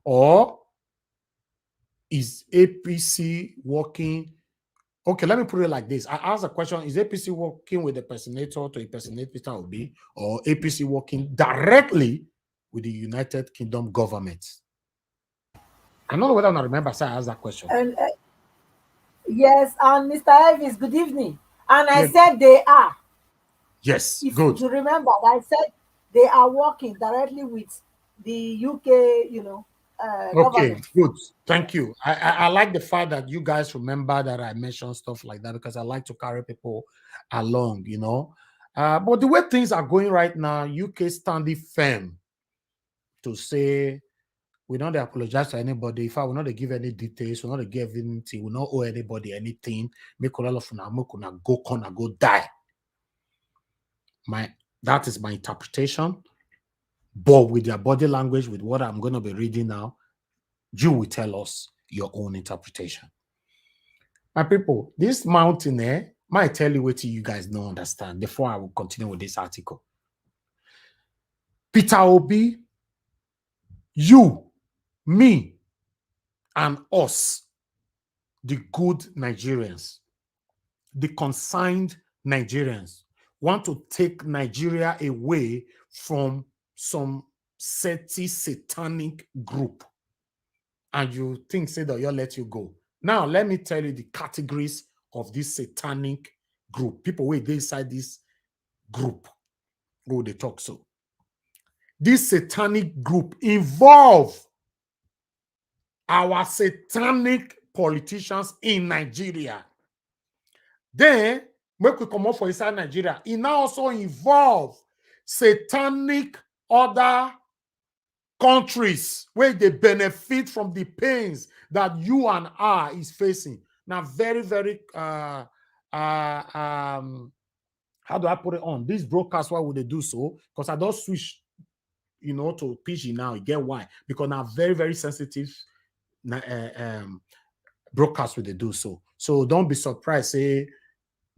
Or is A P C working? Okay, let me put it like this. I ask the question, is A P C working with the impersonator to impersonate Peter Obi, or A P C working directly with the United Kingdom government? I don't know whether I remember, so I asked that question. And uh, yes, and Mister Elvis, good evening. And I yeah. said they are. Yes, if good. You remember, I said they are working directly with the U K, you know. Uh, okay, government. Good. Thank you. I, I, I like the fact that you guys remember that I mentioned stuff like that, because I like to carry people along, you know. Uh, but the way things are going right now, U K standing firm to say we don't apologize to anybody. If I will not give any details, we not give anything, we not owe anybody anything. Make all of una, make una go corner, go die. My that is my interpretation. But with their body language, with what I'm going to be reading now, you will tell us your own interpretation. My people, this mountain, eh, might tell you what you guys don't understand before I will continue with this article. Peter Obi, you, me, and us, the good Nigerians, the concerned Nigerians, want to take Nigeria away from some seti satanic group. And you think say that you'll let you go. Now, let me tell you the categories of this satanic group. People wait they inside this group. Who they talk so. This satanic group involve our satanic politicians in Nigeria. Then make we come up for inside Nigeria. It now also involve satanic other countries where they benefit from the pains that you and I is facing. Now, very, very uh uh um how do I put it on? This broadcast, why would they do so? Because I don't switch, you know, to P G now. You get why? Because now very, very sensitive uh, um broadcast would they do so. So don't be surprised. Say,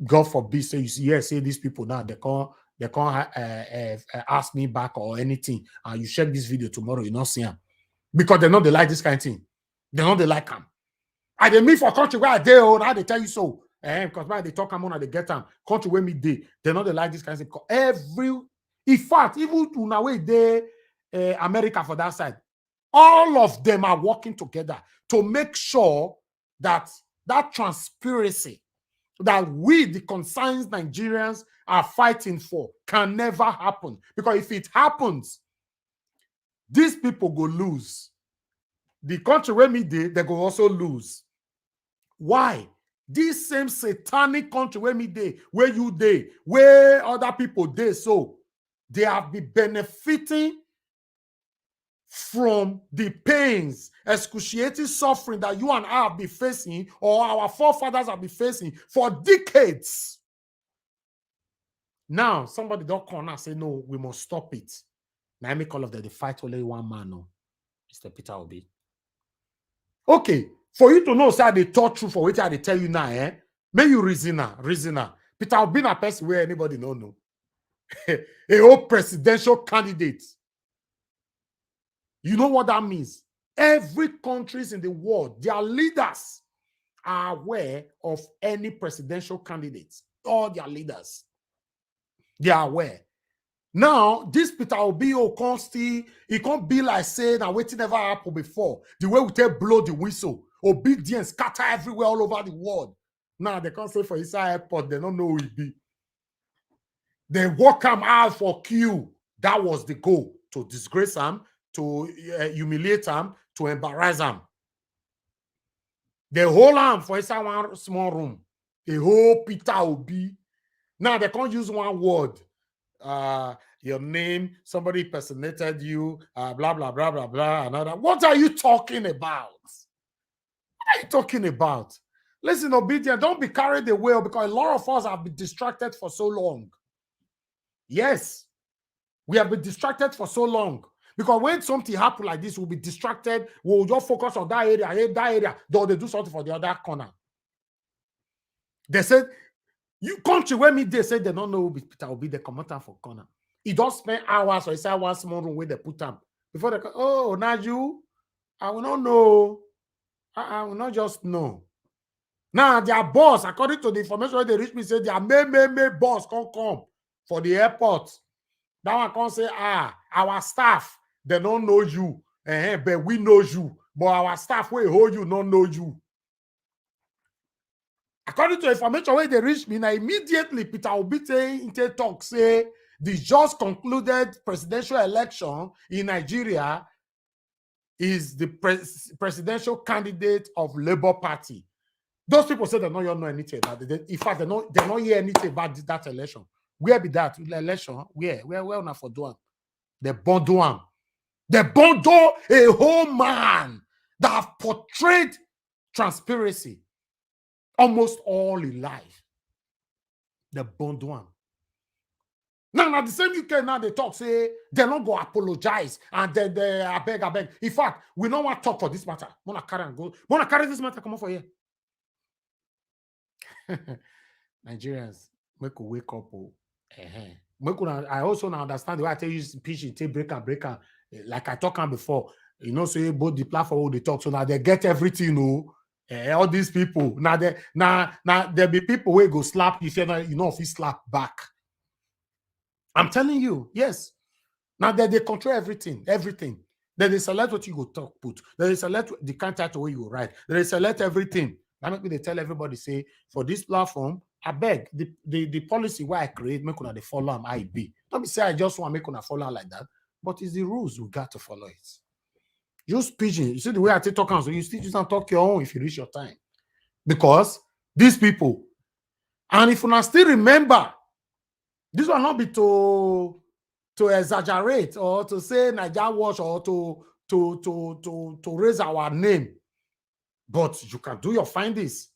God forbid, say you see, yes, say these people now they can't they can't uh, uh, ask me back or anything. And you check this video tomorrow, you not see them because they know they like this kind of thing. They know they like them. I they meet for country where I dey oh, now they tell you so. Eh, because why they talk am on they get them. Country where me dey, they know they like this kind of thing. Every, in fact, even una wey dey uh, America for that side, all of them are working together to make sure that that transparency that we, the concerned Nigerians, are fighting for, can never happen. Because if it happens, these people go lose. The country where me dey, they go also lose. Why? This same satanic country where me dey, where you dey, where other people dey, so they have been benefiting from the pains, excruciating suffering that you and I have been facing, or our forefathers have been facing for decades. Now, somebody don't come and say, "No, we must stop it." Now, I make all of them, they fight only one man, no, Mister Peter Obi. Okay, for you to know, sir, they talk true for what I they tell you now, eh? May you reason now, reason now. Peter Obi na person where anybody no know. A whole presidential candidate. You know what that means? Every countries in the world, their leaders are aware of any presidential candidates. All their leaders, they are aware. Now, this Peter Obi o come still, e come be like say na wetin never happen before. The way we take blow the whistle, obedience scatter everywhere all over the world. Now they come say for inside airport, they don't know who e be. They walk am out for queue. That was the goal, to disgrace am, to uh, humiliate am, to embarrass am. They hold am for inside one small room. They hold Peter Obi. Now they can't use one word. Uh, your name, somebody impersonated you, uh, blah, blah, blah, blah, blah, another. What are you talking about? What are you talking about? Listen, Obedient, don't be carried away, because a lot of us have been distracted for so long. Yes, we have been distracted for so long. Because when something happen like this, we'll be distracted. We'll just focus on that area, eh, that area. Though they do something for the other corner. They said, you country where me they said they don't know who be Peter Obi, they come out for corner. He just spend hours or inside one small room where they put him. Before they go, oh, now you, I will not know. I, I will not just know. Now their boss, according to the information wey dey reach me, say their main, main, main boss come come for the airport. That one come say, ah, our staff, they don't know you, eh, but we know you. But our staff wey hold you, don't know you. According to information wey dey reach me, now immediately Peter Obi take, he take talk say the just concluded presidential election in Nigeria is the pres- presidential candidate of Labour Party. Those people say they don't know anything about it. They- in fact, they don't, they don't hear anything about th- that election. Where be that election? Where? Where, where una for do am? They born do am. They born do a whole man that have portrayed transparency almost all in life. They born do am. Now, now the same U K now they talk say they don't go apologize and then they, I beg, I beg. In fact, we don't want talk for this matter. Wanna carry and go. Wanna carry this matter come up for here. Nigerians, make we wake up. Oh. Uh-huh. Make una, I also now understand the way I tell you, pidgin take break and break and, eh, like I talk am before. You know, say both the platform wey dey talk, so now they get everything. Oh, eh, all these people now, they now now there be people wey go slap you if you know if you slap back. I'm telling you, yes. Now that they control everything, everything. Then they select what you go talk put. Then they select the kind title wey you go write. Then they select everything. That make me they tell everybody say for this platform, I beg the the, the policy where I create make una dey follow am I be. Don't be say I just want make una follow am like that, but it's the rules we got to follow it. Use pidgin. You see the way I take talk am, so you still use and talk your own if you reach your time, because these people, and if una still remember, this will not be to to exaggerate or to say Naija wash or to to to to to raise our name. But you can do your findings.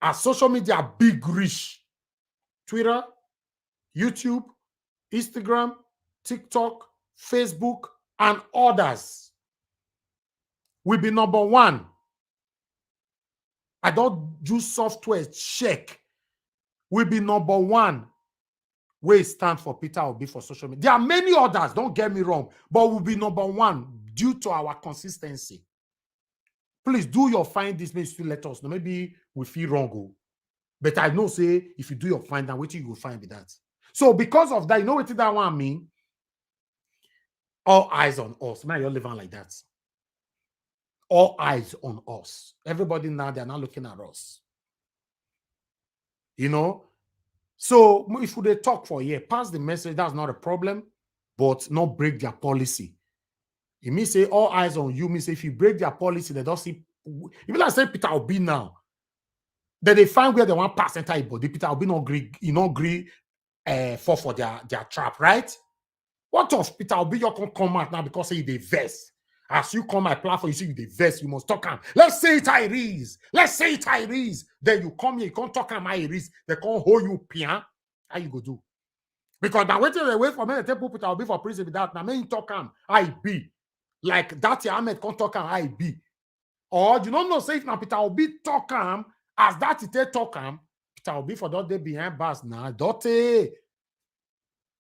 As social media big reach, Twitter, YouTube, Instagram, TikTok, Facebook, and others. We be number one. I don't use software check. We be number one wey stand for Peter Obi for social media. There are many others, don't get me wrong, but we'll be number one due to our consistency. Please do your find this, make you still let us know. Maybe we feel wrong, oh. But I know say if you do your find, then wetin you go find be that. So because of that, you know what that one mean? All eyes on us. Man, you live on like that. All eyes on us. Everybody now, they're not looking at us. You know? So if we dey talk for here, pass the message, that's not a problem, but not break their policy. It means say all eyes on you, means if you break their policy, they don't see. If you like say Peter Obi now, then they find where they want pass enter your body. Peter Obi not agree, he not agree uh, fall for their, their trap, right? What of Peter Obi? You can come out now because he dey vex. As you come my platform, you see you dey vex. You must talk am. Let's say it how it is. Let's say it how it is. Then you come here, you can't talk am how it is. They can't hold you, pian. How you go do? Because now waiting they wait for me, they take Peter Obi for prison without now. Me talk am, I be like that. Ahmed can't talk am, I be. Or you don't know say if now Peter Obi talk am, as that it take talk am, Peter Obi for that day behind bars now. Dote.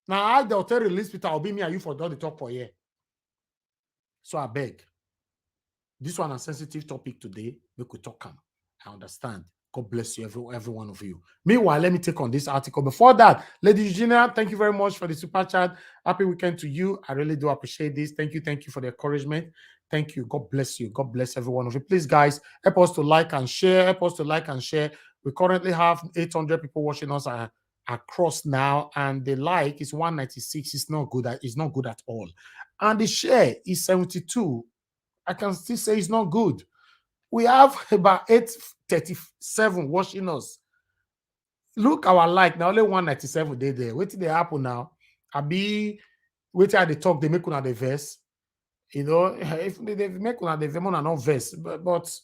Now I don't tell release Peter Obi, me and you for that the talk for here. So I beg. This one a sensitive topic today. Make we talk am. I understand. God bless you, every, every one of you. Meanwhile, let me take on this article. Before that, Lady Eugenia, thank you very much for the super chat. Happy weekend to you. I really do appreciate this. Thank you. Thank you for the encouragement. Thank you. God bless you. God bless every one of you. Please, guys, help us to like and share. Help us to like and share. We currently have eight hundred people watching us, uh, across now, and the like is one ninety-six. It's not good. At, it's not good at all. And the share is seventy-two. I can still say it's not good. We have about eight thirty-seven watching us. Look our like now, only one ninety-seven dey there. Wetin dey happen now? Abi wetin I dey talk dey make una dey vex? You know, if they, they make una dey vex, una no vex. But, but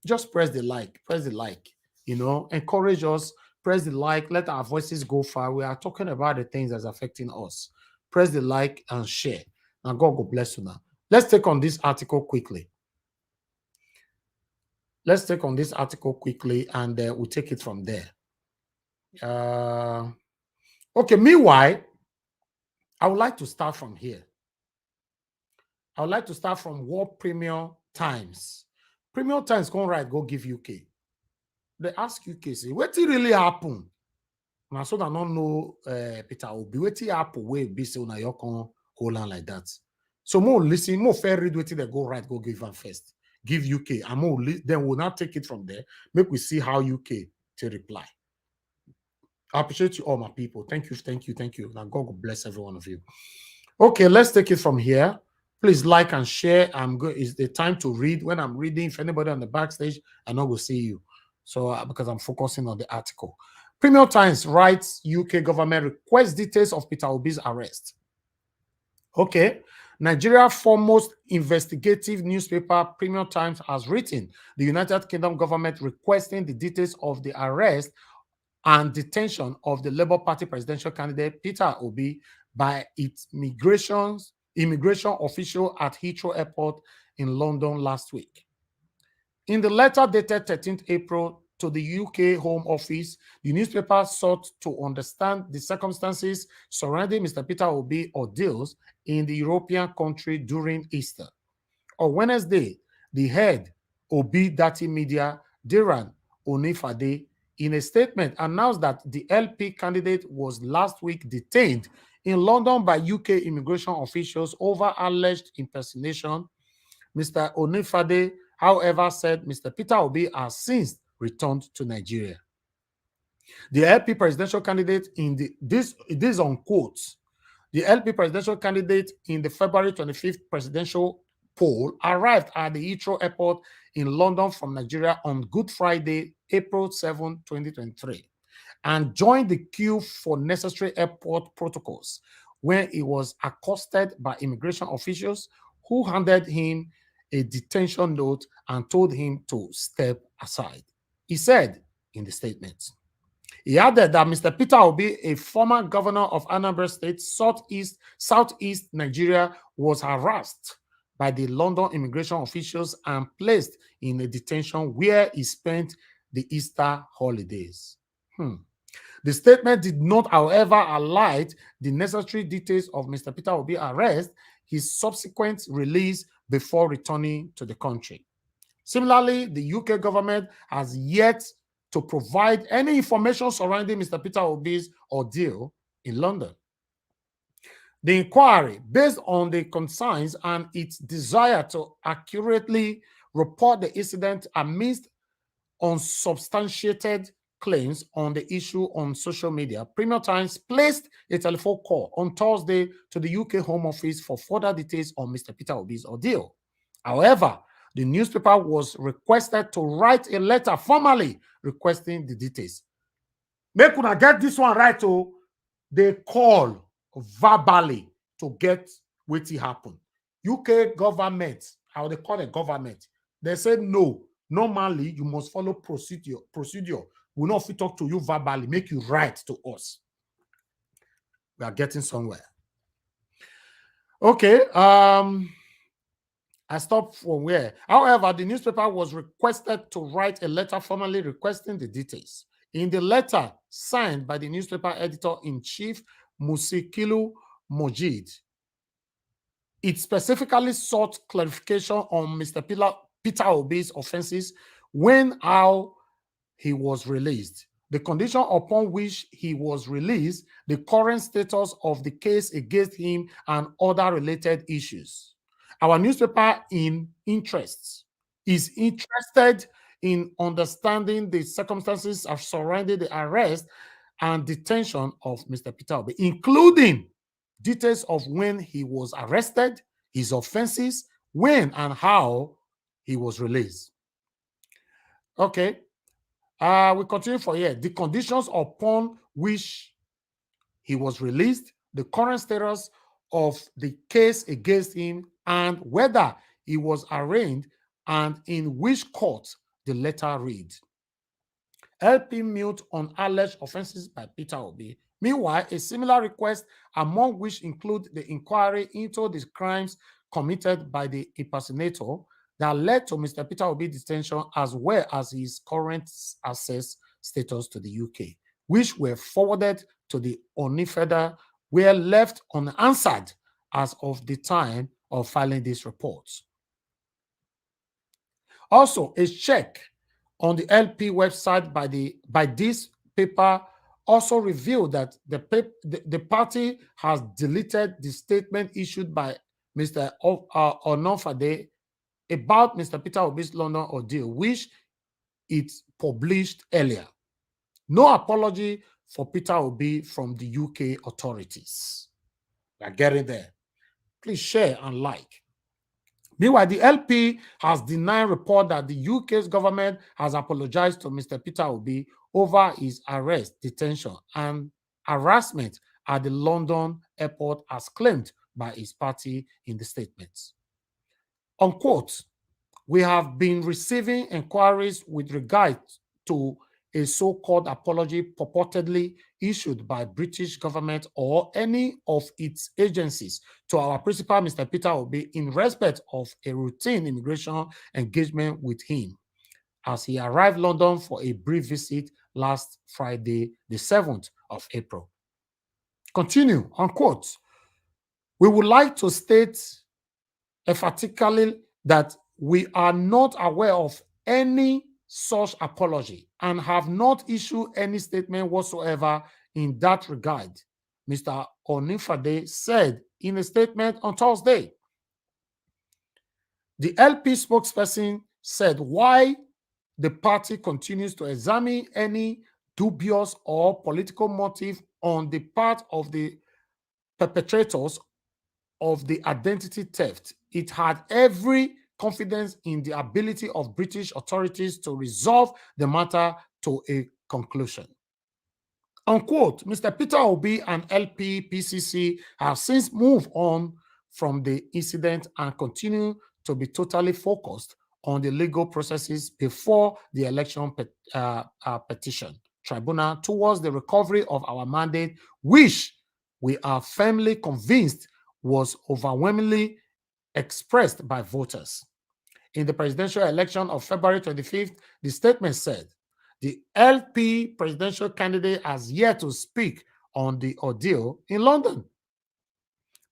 just press the like, press the like. You know, encourage us. Press the like. Let our voices go far. We are talking about the things that's affecting us. Press the like and share. And God will bless you now. Let's take on this article quickly. Let's take on this article quickly, and uh, we'll take it from there. Uh, okay, meanwhile, I would like to start from here. I would like to start from what Premium Times. Premium Times come right, go give U K. They ask U K, say, what really happened? Now, so that don't know uh, Peter Obi. What happen wey be say una you come hold on like that? So more listen, more fair read wetin they go right, go give am first. Give U K. And more li- then we'll now take it from there. Make we see how U K to reply. I appreciate you all, my people. Thank you, thank you, thank you. Now God will bless every one of you. Okay, let's take it from here. Please like and share. I'm go. It's the time to read. When I'm reading, if anybody on the backstage, I no go see you. So uh, because I'm focusing on the article. Premium Times writes U K government requests details of Peter Obi's arrest. Okay. Nigeria foremost investigative newspaper Premium Times has written the United Kingdom government requesting the details of the arrest and detention of the Labour Party presidential candidate Peter Obi by its migrations immigration official at Heathrow Airport in London last week. In the letter dated thirteenth April to the U K Home Office, the newspaper sought to understand the circumstances surrounding Mister Peter Obi ordeals in the European country during Easter. On Wednesday, the head Obi Dati Media, Diran Onifade, in a statement announced that the L P candidate was last week detained in London by U K immigration officials over alleged impersonation. Mister Onifade, however, said Mister Peter Obi has since returned to Nigeria. The L P presidential candidate in the this this on quotes. The L P presidential candidate in the February twenty-fifth presidential poll arrived at the Heathrow Airport in London from Nigeria on Good Friday, April seventh, twenty twenty-three, and joined the queue for necessary airport protocols when he was accosted by immigration officials who handed him a detention note and told him to step aside. He said in the statement. He added that Mister Peter Obi, a former governor of Anambra State, southeast, southeast Nigeria, was harassed by the London immigration officials and placed in a detention where he spent the Easter holidays. Hmm. The statement did not, however, highlight the necessary details of Mister Peter Obi's arrest, his subsequent release before returning to the country. Similarly, the U K government has yet to provide any information surrounding Mister Peter Obi's ordeal in London. The inquiry, based on the concerns and its desire to accurately report the incident amidst unsubstantiated claims on the issue on social media, Premium Times placed a telephone call on Thursday to the U K Home Office for further details on Mister Peter Obi's ordeal. However, the newspaper was requested to write a letter formally requesting the details. Make una get this one right, oh, they call verbally to get wetin happen. U K government, how they call the government, they say no. Normally, you must follow procedure. Procedure. We no fit talk to you verbally. Make you write to us. We are getting somewhere. Okay. Um, I stopped from where. However, the newspaper was requested to write a letter formally requesting the details. In the letter signed by the newspaper editor-in-chief, Musikilu Mojid, It specifically sought clarification on Mister Pila-, Peter Obi's offenses, when, how he was released, the condition upon which he was released, the current status of the case against him, and other related issues. Our newspaper in interests is interested in understanding the circumstances of surrounding the arrest and detention of Mister Peter Obi, including details of when he was arrested, his offenses, when and how he was released. Okay. Uh, we continue for here. The conditions upon which he was released, the current status of the case against him, and whether he was arraigned and in which court, the letter read. L P mute on alleged offenses by Peter Obi. Meanwhile, a similar request, among which include the inquiry into the crimes committed by the impersonator that led to Mister Peter Obi's detention, as well as his current access status to the U K, which were forwarded to the Ooni Federal, were left unanswered as of the time of filing this report. Also, a check on the L P website by the, by this paper also revealed that the pap-, the, the party has deleted the statement issued by Mister O-, uh, Onofade about Mister Peter Obi's London ordeal, which it published earlier. No apology for Peter Obi from the U K authorities. We are getting there. Please share and like. Meanwhile, the L P has denied report that the U K's government has apologized to Mister Peter Obi over his arrest, detention, and harassment at the London airport, as claimed by his party in the statement. Unquote, "We have been receiving inquiries with regard to a so-called apology purportedly issued by British government or any of its agencies to our principal, Mister Peter Obi, in respect of a routine immigration engagement with him, as he arrived London for a brief visit last Friday, the seventh of April." Continue, unquote, "We would like to state emphatically that we are not aware of any such apology and have not issued any statement whatsoever in that regard," Mister Onifade said in a statement on Thursday. The L P spokesperson said why the party continues to examine any dubious or political motive on the part of the perpetrators of the identity theft. It had every confidence in the ability of British authorities to resolve the matter to a conclusion. Unquote, Mister Peter Obi and L P P C C have since moved on from the incident and continue to be totally focused on the legal processes before the election pet-, uh, uh, petition tribunal towards the recovery of our mandate, which we are firmly convinced was overwhelmingly expressed by voters. In the presidential election of February twenty-fifth, the statement said the L P presidential candidate has yet to speak on the ordeal in London.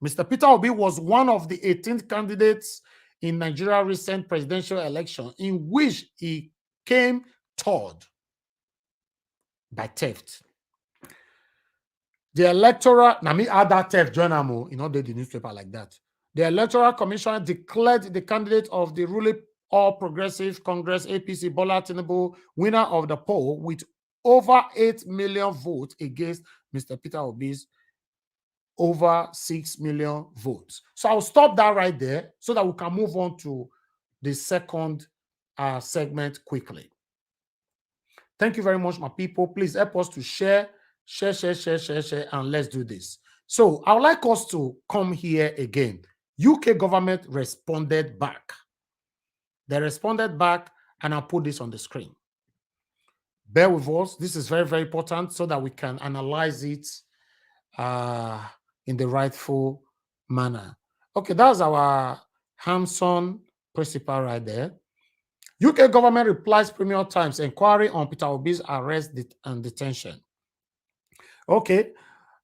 Mister Peter Obi was one of the eighteen candidates in Nigeria's recent presidential election in which he came third by theft. The electoral, now me add that theft join am o, you know, they the newspaper like that. The Electoral Commission declared the candidate of the ruling All Progressive Congress, A P C, Bola Tinubu, winner of the poll with over eight million votes against Mister Peter Obi's over six million votes. So I'll stop that right there so that we can move on to the second, uh, segment quickly. Thank you very much, my people. Please help us to share, share, share, share, share, share, and let's do this. So I would like us to come here again. U K government responded back. They responded back, and I'll put this on the screen. Bear with us. This is very, very important so that we can analyze it, uh, in the rightful manner. Okay, that's our Hamson principal right there. U K government replies Premium Times inquiry on Peter Obi's arrest det-, and detention. Okay,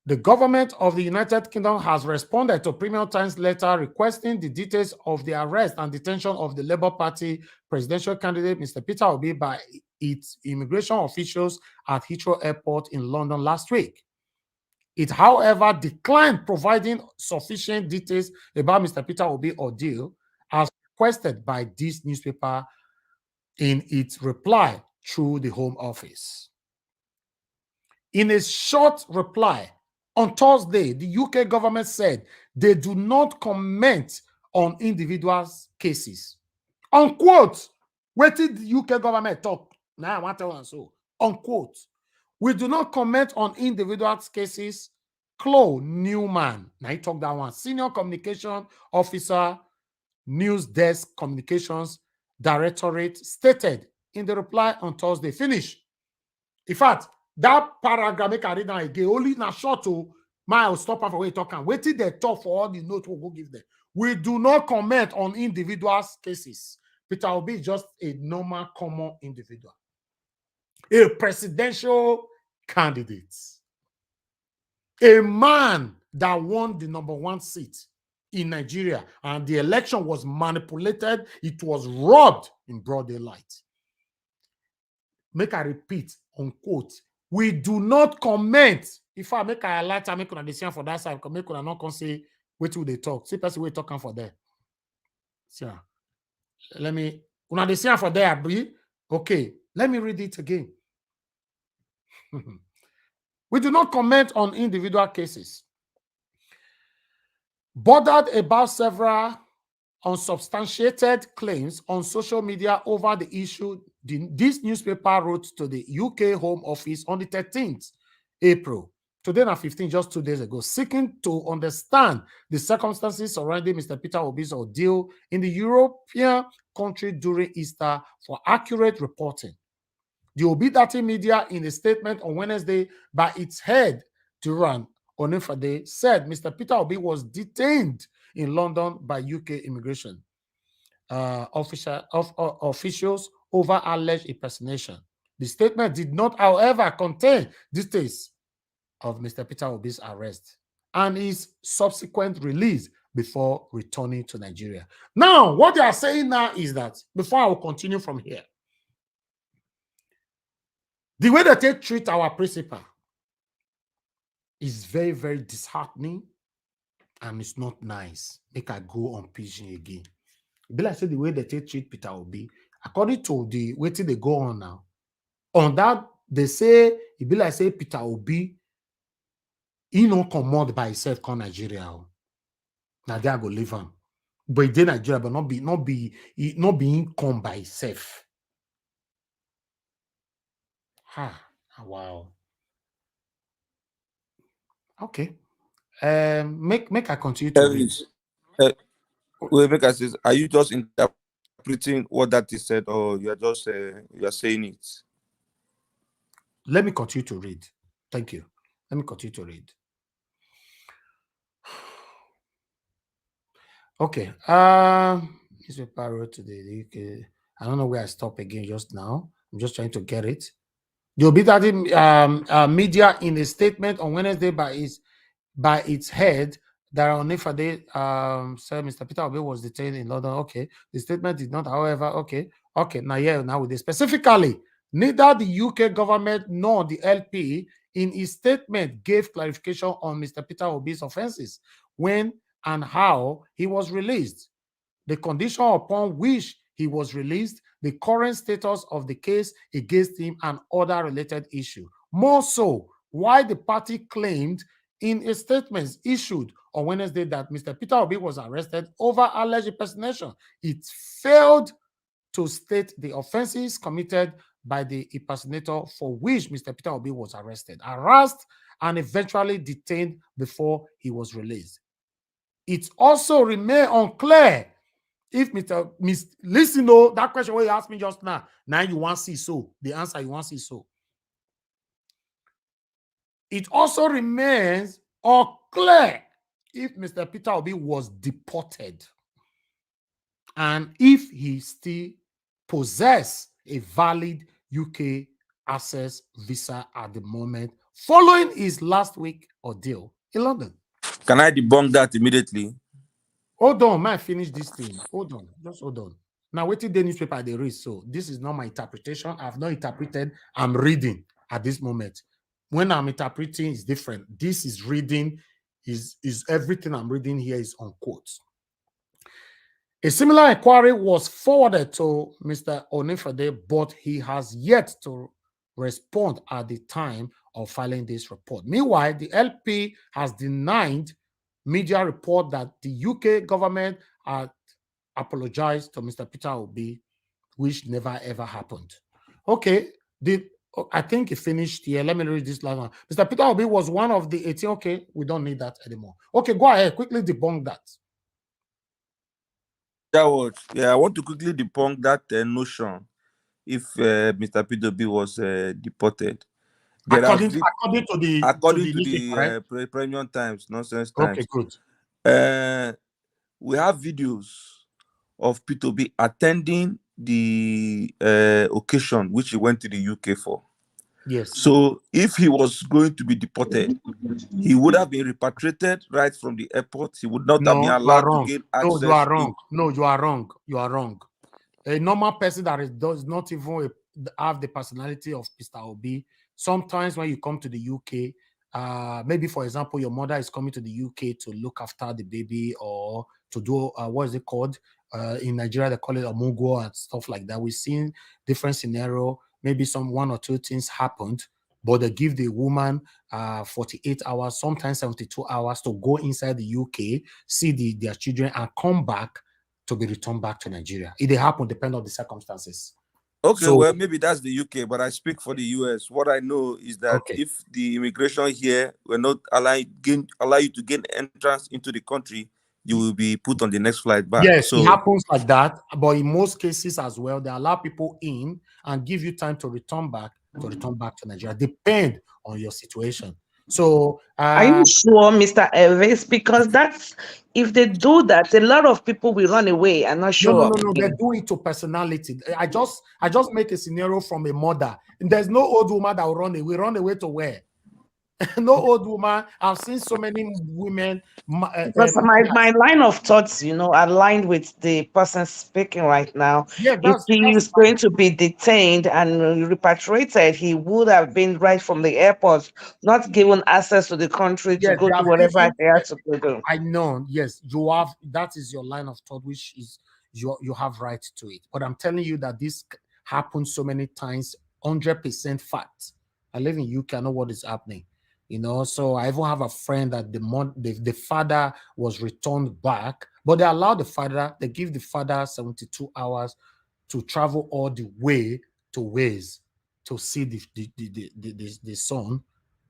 The government of the United Kingdom has responded to Premium Times' letter requesting the details of the arrest and detention of the Labour Party presidential candidate, Mister Peter Obi, by its immigration officials at Heathrow Airport in London last week. It, however, declined providing sufficient details about Mister Peter Obi ordeal as requested by this newspaper in its reply through the Home Office. In a short reply on Thursday, the U K government said they do not comment on individuals' cases. Unquote. Wetin the U K government talk? Now I want to tell am so. Unquote. We do not comment on individuals' cases. Chloe Newman, now he talk that one. Senior communication officer, News Desk Communications Directorate, stated in the reply on Thursday. Finish. In fact, that paragraph, make I read am again. Only na short o. Ma, I will stop am for where you talk am. Wetin they talk for all the note we go give them. We do not comment on individuals' cases. Peter Obi is just a normal, common individual, a presidential candidate, a man that won the number one seat in Nigeria, and the election was manipulated. It was robbed in broad daylight. Make I repeat, unquote, we do not comment. If I make I light, I make una dey see am for that side, make una not come say wetin we dey talk. See person wey talk am for there. See am. Let me, una dey see am for there, abi? Okay, let me read it again. We do not comment on individual cases. Bothered about several unsubstantiated claims on social media over the issue, the, this newspaper wrote to the U K Home Office on the thirteenth April. Today na fifteen, just two days ago, seeking to understand the circumstances surrounding Mister Peter Obi's ordeal in the European country during Easter for accurate reporting. The Obi Dati media, in a statement on Wednesday by its head, Duran Onifade, said Mister Peter Obi was detained in London by U K immigration uh, official, of, of- officials over alleged impersonation. The statement did not, however, contain details of Mister Peter Obi's arrest and his subsequent release before returning to Nigeria. Now, what they are saying now is that, before I will continue from here, the way that they treat our principal is very, very disheartening, and it's not nice. Make I go on pidgin again. E be like say the way that they treat Peter Obi, according to the wetin dey go on now, on that they say e be like say Peter Obi, he no comot by himself come Nigeria o. Na there I go leave am. But he dey Nigeria, but not be, not be, he not be him come by himself. Ha, ah, wow. Okay. Um, make, make I continue to read. Elvis, uh, wait, make I say, are you just interpreting what that is said, or you are just uh, you are saying it? Let me continue to read. Thank you. Let me continue to read. Okay. Um, newspaper wrote today. The U K. I don't know where I stop again just now. I'm just trying to get it. The Obi Dati um, uh, media, in a statement on Wednesday by its by its head, Dara Onifade, um, said Mister Peter Obi was detained in London. Okay. The statement did not, however, okay, okay, now yeah, now with this specifically, neither the U K government nor the L P in his statement gave clarification on Mister Peter Obi's offenses, when and how he was released, the condition upon which he was released, the current status of the case against him, and other related issue. More so, why the party claimed in a statement issued on Wednesday that Mister Peter Obi was arrested over alleged impersonation. It failed to state the offenses committed by the impersonator for which Mister Peter Obi was arrested, harassed, and eventually detained before he was released. It also remain unclear if Mister Mis-, listen, oh, that question wey you ask me just now, now you wan see so, the answer you wan see so. It also remains unclear if Mister Peter Obi was deported and if he still possess a valid U K access visa at the moment following his last week ordeal in London. Can I debunk that immediately? Hold on, man, finish this thing. Hold on, just hold on. Now, wetin dey newspaper dey read, so this is not my interpretation. I've not interpreted. I'm reading at this moment. When I'm interpreting, it's different. This is reading, is is everything I'm reading here is on quotes. A similar inquiry was forwarded to Mister Onifade, but he has yet to respond at the time of filing this report. Meanwhile, the L P has denied media report that the U K government had apologized to Mister Peter Obi, which never ever happened. Okay, the oh, I think it finished here. Let me read this last one. Mister Peter Obi was one of the eighteen. Okay, we don't need that anymore. Okay, go ahead, quickly debunk that. That was, yeah, I want to quickly debunk that uh, notion if uh, Mister Peter Obi was uh, deported. There are According, vi- according to the according to to the, the right? uh, pre- premium times, nonsense times. Okay, good. Uh, we have videos of Peter Obi attending the uh, occasion which he went to the U K for. Yes. So if he was going to be deported, he would have been repatriated right from the airport. He would not have No, been you are allowed to wrong. gain No, access. you are in- wrong. No, you are wrong. You are wrong. A normal person that is, does not even have the personality of Mister Obi. Sometimes when you come to the U K, uh, maybe for example, your mother is coming to the U K to look after the baby or to do uh, what is it called? Uh, in Nigeria, they call it omugo and stuff like that. We've seen different scenario. Maybe some one or two things happened, but they give the woman uh, forty-eight hours, sometimes seventy-two hours to go inside the U K, see the, their children, and come back to be returned back to Nigeria. It dey happen, depend on the circumstances. Okay, So- well, maybe that's the U K, but I speak for the U S. What I know is that Okay. if the immigration here will not allow gain, allow you to gain entrance into the country, you will be put on the next flight back. Yes, So it happens like that, but in most cases as well, they allow people in and give you time to return back to return back to Nigeria. Depend on your situation. So, uh, Are you sure, Mister Elvis? Because that's if they do that, a lot of people will run away. I'm not no, sure. no, no, no. They do it to personality. I just, I just make a scenario from a mother. And there's no old woman that will run away. Run away to where? No old woman. I've seen so many women. ma- uh, Because uh, my, my line of thoughts, you know, aligned with the person speaking right now. Yeah, If that's, he that's is going to be detained and repatriated, he would have been right from the airport, not given access to the country to Yes, go they to have whatever given- he has to go do. I know, yes, you have, that is your line of thought, which is you, you have right to it. But I'm telling you that this c- happens so many times, hundred percent fact. I live in U K, I know what is happening. You know, so I even have a friend that the mon- the, the father was returned back, but they allow the father, they give the father seventy-two hours to travel all the way to Wales to see the the, the, the, the, the, the son,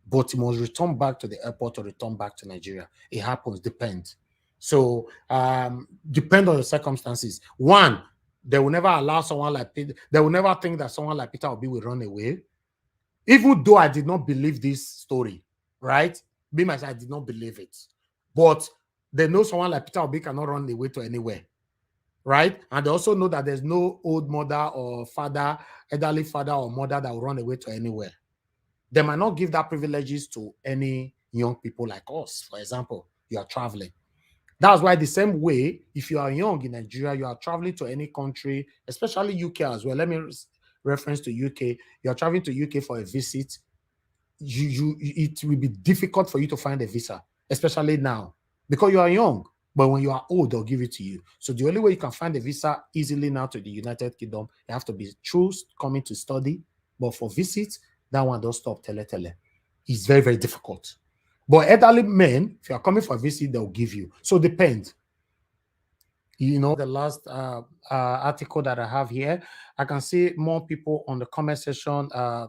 but he must return back to the airport or return back to Nigeria. It happens, depends. So um depend on the circumstances. One, they will never allow someone like Peter, they will never think that someone like Peter Obi will run away. Even though I did not believe this story, right? Be myself, I did not believe it. But they know someone like Peter Obi cannot run away to anywhere, right? And they also know that there's no old mother or father, elderly father or mother that will run away to anywhere. They might not give that privileges to any young people like us. For example, you are traveling. That's why the same way, if you are young in Nigeria, you are traveling to any country, especially U K as well. Let me re- reference to U K. You are traveling to U K for a visit. You, you, it will be difficult for you to find a visa, especially now, because you are young. But when you are old, they'll give it to you. So the only way you can find a visa easily now to the United Kingdom, you have to be through s- coming to study. But for visit, that one don't stop tele tele. It's very, very difficult. But elderly men, if you are coming for a visit, they'll give you. So depend. You know, the last uh, uh, article that I have here, I can see more people on the comment section uh,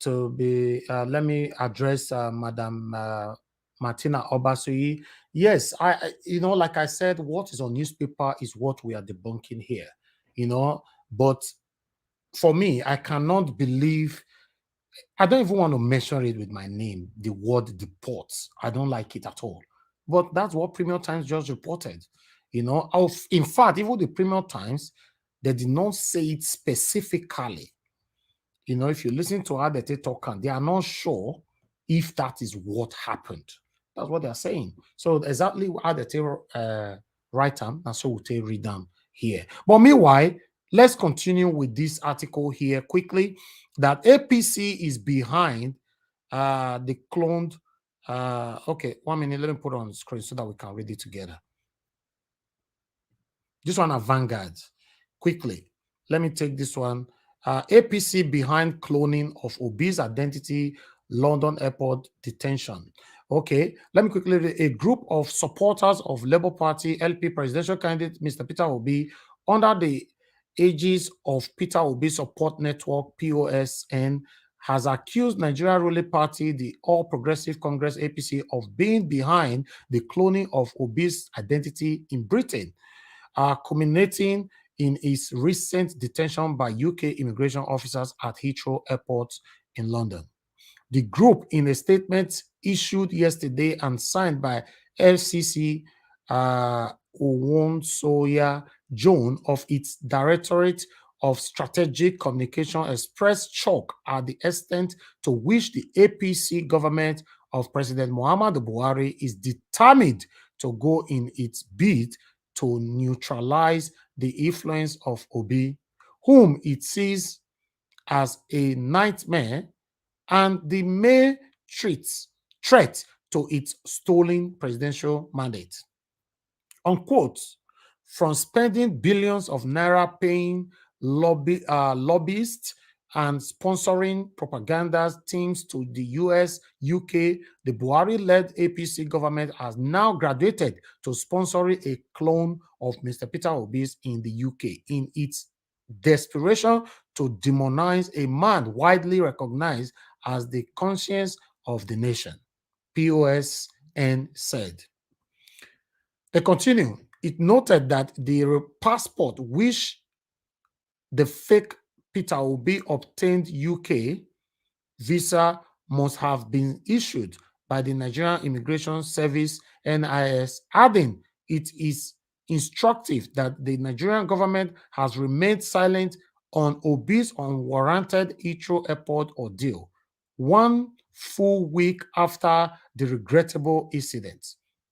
to be. Uh, let me address uh, Madam uh, Martina Obasuyi. Yes, I, I, you know, like I said, what is on newspaper is what we are debunking here. You know, but for me, I cannot believe. I don't even want to mention it with my name. The word deport. I don't like it at all. But that's what Premium Times just reported. You know, of in fact, even the Premium Times, they did not say it specifically. You know, if you listen to how they take talk, and they are not sure if that is what happened. That's what they are saying. So exactly how they tell uh, write them, and so we take read them here. But meanwhile, let's continue with this article here quickly. That A P C is behind uh, the cloned. Uh, okay, one minute. Let me put it on the screen so that we can read it together. This one at Vanguard. Quickly, let me take this one. Uh, A P C behind cloning of Obi's identity, London airport detention. Okay, let me quickly read. A group of supporters of Labour Party L P presidential candidate Mister Peter Obi, under the aegis of Peter Obi Support Network, P O S N, has accused Nigeria ruling party, the All Progressive Congress, A P C, of being behind the cloning of Obi's identity in Britain, uh, culminating in his recent detention by U K immigration officers at Heathrow Airport in London. The group, in a statement issued yesterday and signed by F C C uh, Owonsoya Joan of its Directorate of Strategic Communication, expressed shock at the extent to which the A P C government of President Muhammadu Buhari is determined to go in its bid to neutralize the influence of Obi, whom it sees as a nightmare and the main threat, threat to its stolen presidential mandate. Unquote, from spending billions of naira paying lobby, uh, lobbyists and sponsoring propaganda teams to the U S, U K, the Buhari-led A P C government has now graduated to sponsoring a clone of Mister Peter Obi's in the U K in its desperation to demonize a man widely recognized as the conscience of the nation, P O S N said. They continue. It noted that the re- passport which the fake Peter Obi obtained U K visa must have been issued by the Nigerian Immigration Service, N I S, adding it is instructive that the Nigerian government has remained silent on Obi's unwarranted Heathrow Airport ordeal, one full week after the regrettable incident.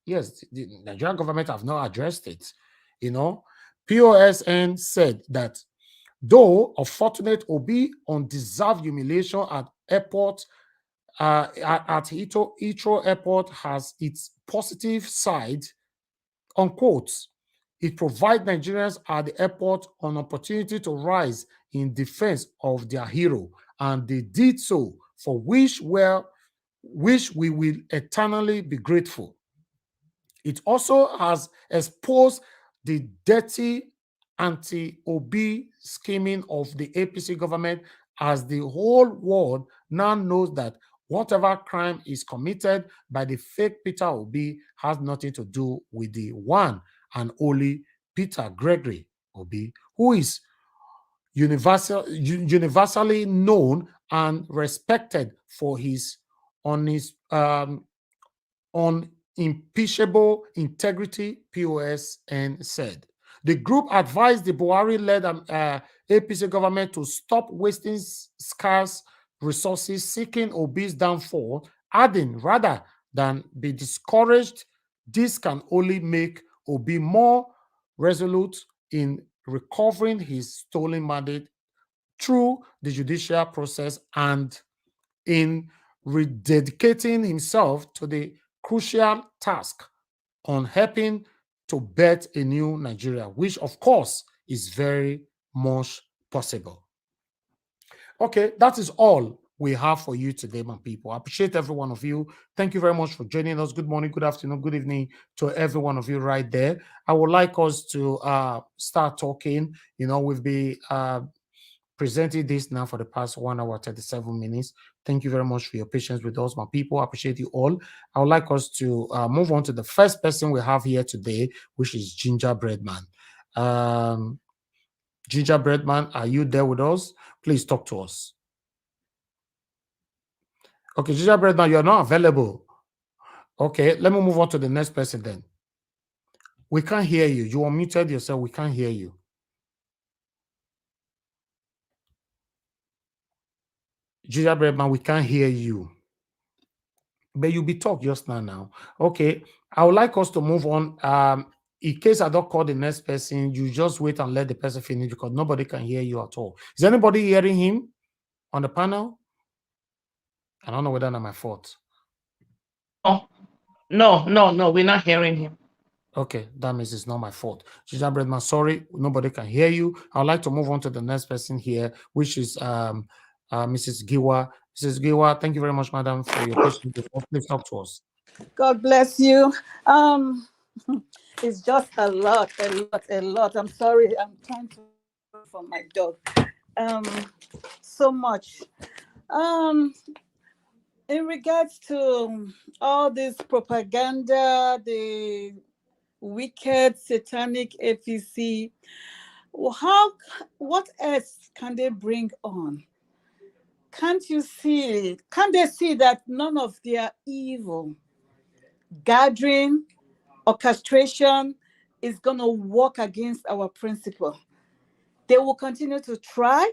Yes, the Nigerian government have not addressed it. You know, P O S N said that though unfortunate, Obi undeserved humiliation at airport, uh, at, at Heathrow, Heathrow Airport has its positive side, unquote. It provides Nigerians at the airport an opportunity to rise in defense of their hero, and they did so, for which well, which we will eternally be grateful. It also has exposed the dirty anti-Obi scheming of the A P C government, as the whole world now knows that whatever crime is committed by the fake Peter Obi has nothing to do with the one and only Peter Gregory Obi, who is universal, u- universally known and respected for his honest, um, unimpeachable integrity, P O S N said. The group advised the Buhari-led um, uh, A P C government to stop wasting s- scarce resources seeking Obi's downfall, adding, rather than be discouraged, this can only make Obi more resolute in recovering his stolen mandate through the judicial process and in rededicating himself to the crucial task on helping to birth a new Nigeria, which of course is very much possible. Okay, that is all we have for you today, my people. I appreciate every one of you. Thank you very much for joining us. Good morning, good afternoon, good evening to every one of you right there. I would like us to uh, start talking. You know, we've been uh, presenting this now for the past one hour, thirty-seven minutes. Thank you very much for your patience with us, my people. I appreciate you all. I would like us to uh, move on to the first person we have here today, which is Gingerbread Man. Um, Gingerbread Man, are you there with us? Please talk to us. Okay, Gingerbread Man, you're not available. Okay, let me move on to the next person then. We can't hear you. You unmuted yourself. We can't hear you. Gingerbread Man, we can't hear you. But you be talk just now now. Okay, I would like us to move on. Um, in case I don't call the next person, you just wait and let the person finish because nobody can hear you at all. Is anybody hearing him on the panel? I don't know whether that's my fault. No, no, no, no, we're not hearing him. Okay, that means it's not my fault. Gingerbread Man, sorry, nobody can hear you. I'd like to move on to the next person here, which is um, uh, Missus Giwa. Missus Giwa, thank you very much, madam, for your question. Please talk to us. God bless you. Um, it's just a lot, a lot, a lot. I'm sorry. I'm trying to for my dog. Um, so much. Um, in regards to all this propaganda, the wicked satanic A P C, how, what else can they bring on? Can't you see? Can't they see that none of their evil gathering, orchestration is going to work against our principle? They will continue to try,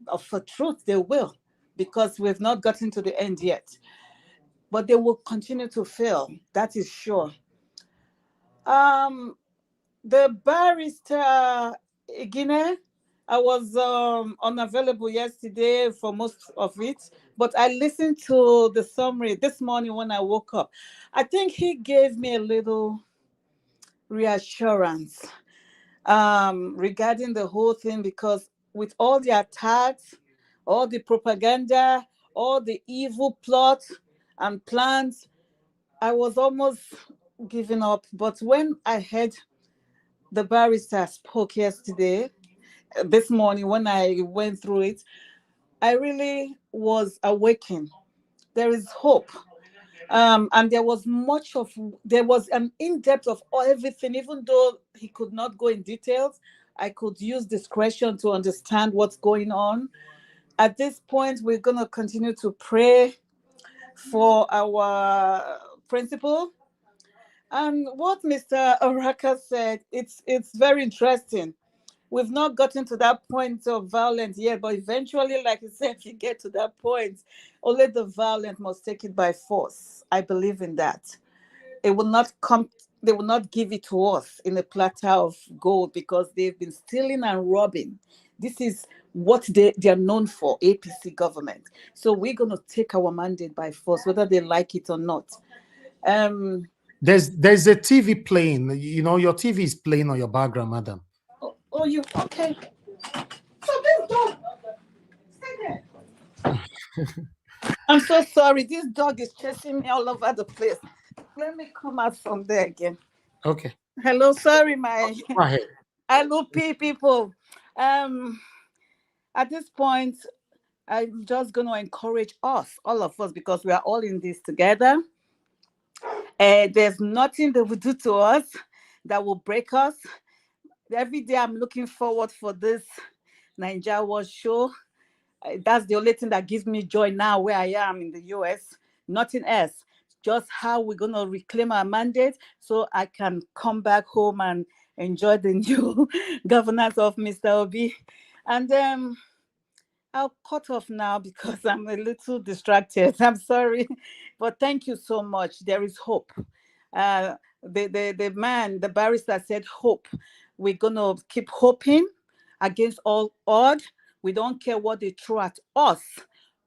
uh, for truth, they will, because we've not gotten to the end yet. But they will continue to fail. That is sure. Um, the barrister, Egine, I was um, unavailable yesterday for most of it, but I listened to the summary this morning when I woke up. I think he gave me a little reassurance um, regarding the whole thing, because with all the attacks, all the propaganda, all the evil plots and plans, I was almost giving up. But when I heard the barrister spoke yesterday, uh, this morning when I went through it, I really was awakened. There is hope. Um, and there was much of, there was an in-depth of everything, even though he could not go in details. I could use discretion to understand what's going on. At this point, we're going to continue to pray for our principal. And what Mister Oraka said, it's it's very interesting. We've not gotten to that point of violence yet, but eventually, like you said, if you get to that point, only the violent must take it by force. I believe in that. It will not come. They will not give it to us in a platter of gold, because they've been stealing and robbing. This is what they, they are known for, A P C government. So we're going to take our mandate by force, whether they like it or not. Um, there's there's a T V playing. You know, your T V is playing on your background, madam. Oh, oh, you okay? So this dog, stay there. I'm so sorry. This dog is chasing me all over the place. Let me come out from there again. Okay. Hello, sorry, my Go ahead. L O P people. Um, at this point, I'm just going to encourage us, all of us, because we are all in this together. Uh, there's nothing they will do to us that will break us. Every day I'm looking forward for this Naija World Show. Uh, that's the only thing that gives me joy now where I am in the U S. Nothing else. Just how we're going to reclaim our mandate so I can come back home and enjoy the new governance of Mister Obi. And um, I'll cut off now because I'm a little distracted. I'm sorry. But thank you so much. There is hope. Uh, the, the, the man, the barrister said, "Hope. We're going to keep hoping against all odds. We don't care what they throw at us.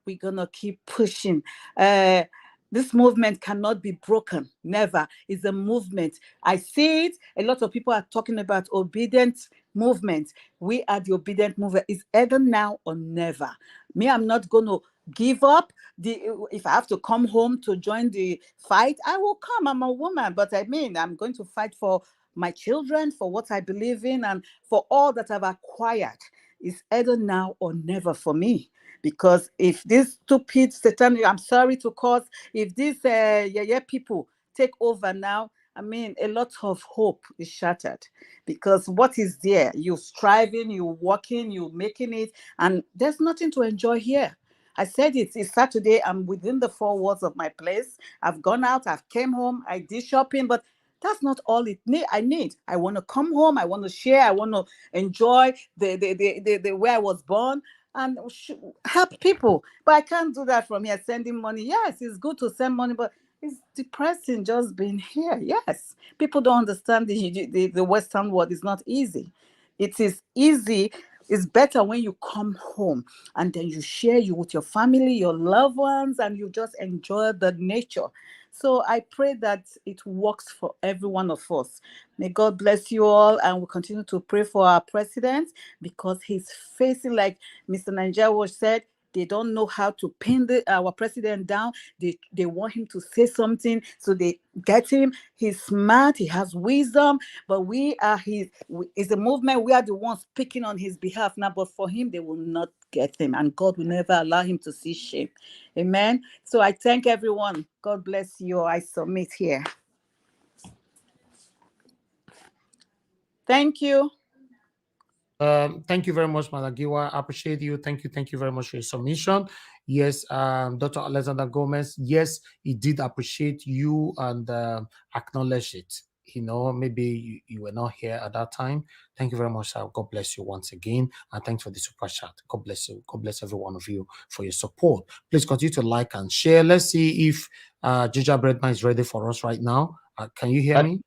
We're going to keep pushing." Uh, this movement cannot be broken. Never. It's a movement. I see it. A lot of people are talking about obedient movement. We are the obedient movement. It's either now or never. Me, I'm not going to give up. The, if I have to come home to join the fight, I will come. I'm a woman, but I mean, I'm going to fight for my children, for what I believe in, and for all that I've acquired. It's either now or never for me. Because if these stupid satanic, I'm sorry to cause, if these uh, yeah, yeah, people take over now, I mean, a lot of hope is shattered, because what is there? You're striving, you're working, you're making it, and there's nothing to enjoy here. I said it, it's Saturday, I'm within the four walls of my place. I've gone out, I've came home, I did shopping, but that's not all it need. I need. I want to come home. I want to share. I want to enjoy the the, the, the, the where I was born and sh- help people. But I can't do that from here. Sending money, yes, it's good to send money, but It's depressing just being here. Yes. People don't understand the, the, the Western world is not easy. It is easy. It's better when you come home and then you share you with your family, your loved ones, and you just enjoy the nature. So I pray that it works for every one of us. May God bless you all, and we continue to pray for our president because he's facing, like Mister Nigeria Watch said, they don't know how to pin the, our president down. They they want him to say something, so they get him. He's smart. He has wisdom. But we are his. We, it's a movement. We are the ones speaking on his behalf now. But for him, they will not get him, and God will never allow him to see shame. Amen. So I thank everyone. God bless you. I submit here. Thank you. Um, thank you very much, Madam Giwa. I appreciate you. Thank you. Thank you very much for your submission. Yes, um, Doctor Alexander Gomez, yes, he did appreciate you and um, acknowledge it. You know, maybe you, you were not here at that time. Thank you very much, sir. God bless you once again. And thanks for the super chat. God bless you. God bless every one of you for your support. Please continue to like and share. Let's see if uh, Ginger Breadman is ready for us right now. Uh, can you hear Uh, me?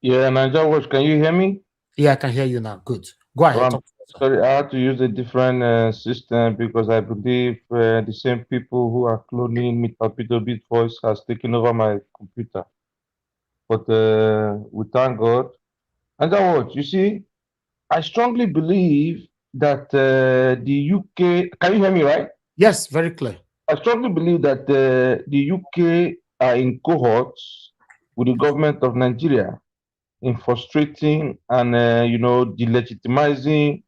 Yeah, Niger Watch, can you hear me? Yeah, I can hear you now. Good. Go ahead. Um, Talk to us, sir. Sorry, I had to use a different uh, system because I believe uh, the same people who are cloning Mister Peter B's voice has taken over my computer. But uh, we thank God. And that what you see, I strongly believe that uh, the U K. Can you hear me right? Yes, very clear. I strongly believe that uh, the U K are in cohorts with the government of Nigeria in frustrating and uh, you know delegitimizing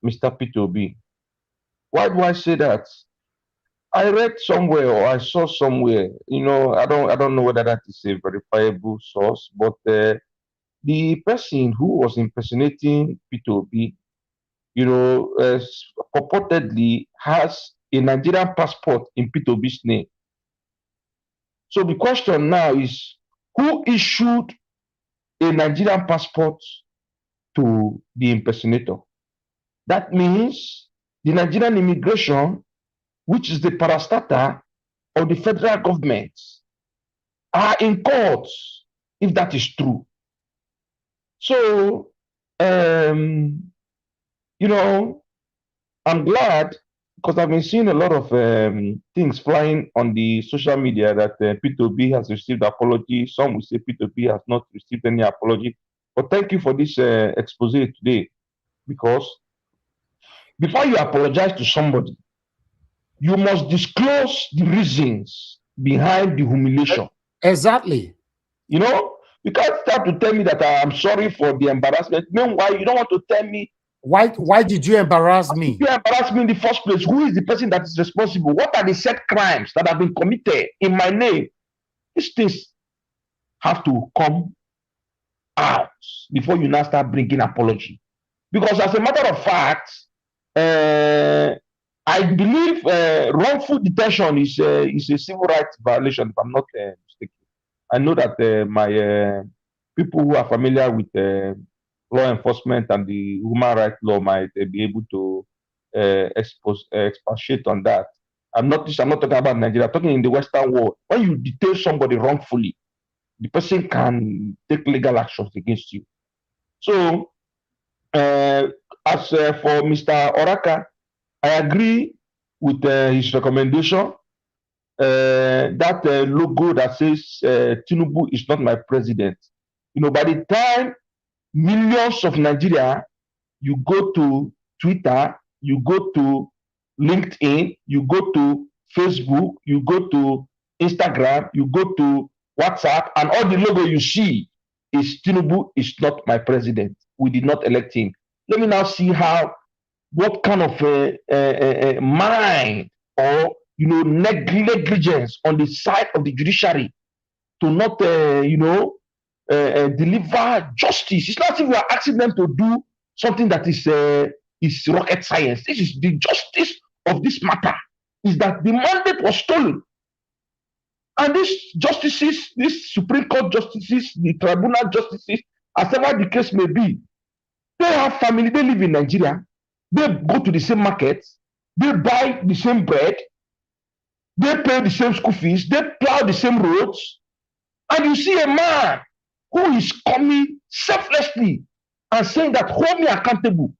Mister Peter Obi. Why do I say that? I read somewhere or I saw somewhere. You know, I don't I don't know whether that is a verifiable source, but uh, the person who was impersonating Peter Obi, you know, uh, s- purportedly has a Nigerian passport in Peter Obi's name. So the question now is, who issued a Nigerian passport to the impersonator? That means the Nigerian immigration, which is the parastatal of the federal government, are in court if that is true. So, um, you know, I'm glad because I've been seeing a lot of um, things flying on the social media that uh, Peter Obi has received apology. Some will say Peter Obi has not received any apology. But thank you for this uh, expose today, because before you apologize to somebody, you must disclose the reasons behind the humiliation. Exactly. You know, you can't start to tell me that I'm sorry for the embarrassment. Meanwhile, you don't want to tell me Why why did you embarrass me? You embarrassed me in the first place. Who is the person that is responsible? What are the said crimes that have been committed in my name? These things have to come out before you now start bringing apology. Because as a matter of fact, uh, I believe uh, wrongful detention is uh, is a civil rights violation, if I'm not uh, mistaken. I know that uh, my uh, people who are familiar with uh, law enforcement and the human rights law might uh, be able to uh, expose, uh, expatiate on that. I'm not. I'm not talking about Nigeria. I'm talking in the Western world. When you detain somebody wrongfully, the person can take legal actions against you. So, uh, as uh, for Mister Oraka, I agree with uh, his recommendation. Uh, that uh, logo that says uh, Tinubu is not my president. You know, by the time millions of Nigeria, you go to Twitter, you go to LinkedIn, you go to Facebook, you go to Instagram, you go to WhatsApp, and all the logo you see is Tinubu is not my president. We did not elect him. Let me now see how, what kind of a, a, a, a mind or you know neg- negligence on the side of the judiciary to not uh, you know uh, uh, deliver justice. It's not if we are asking them to do something that is uh, is rocket science. This is the justice of this matter, is that the mandate was stolen. And these justices, these Supreme Court justices, the tribunal justices, as ever the case may be, they have family, they live in Nigeria, they go to the same market, they buy the same bread, they pay the same school fees, they plow the same roads, And you see a man who is coming selflessly and saying that, "Hold me accountable.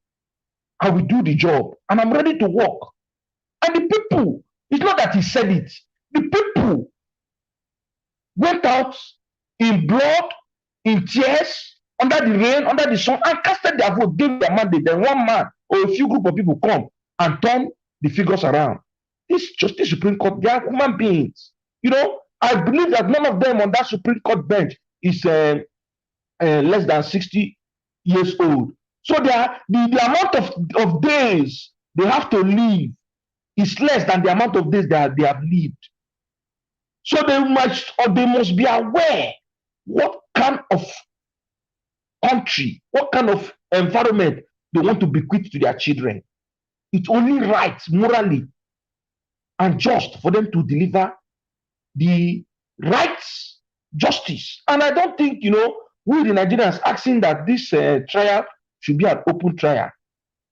I will do the job and I'm ready to work." And the people, it's not that he said it. The people went out in blood, in tears, under the rain, under the sun, and casted their vote, gave their mandate. Then one man or a few group of people come and turn the figures around. This Justice Supreme Court, they are human beings. You know, I believe that none of them on that Supreme Court bench is uh, uh, less than sixty years old. So they are, the, the amount of, of days they have to live is less than the amount of days that they have lived. So they must, or they must be aware what kind of country, what kind of environment they want to bequeath to their children. It's only right, morally, and just for them to deliver the right justice. And I don't think, you know, we the Nigerians asking that this uh, trial should be an open trial.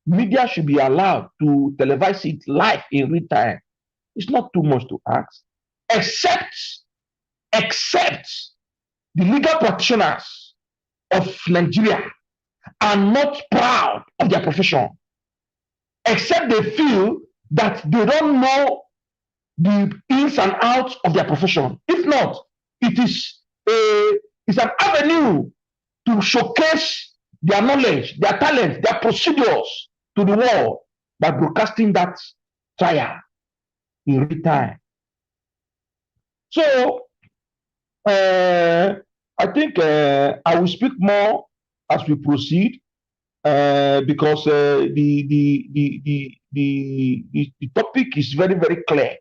Media should be allowed to televise it live in real time. It's not too much to ask, except, except the legal practitioners of Nigeria are not proud of their profession, except they feel that they don't know the ins and outs of their profession. If not, it is a, it's an avenue to showcase their knowledge, their talent, their procedures to the world by broadcasting that trial in real time. So uh, I think uh, I will speak more as we proceed uh, because uh, the, the, the, the, the, the, the topic is very, very clear.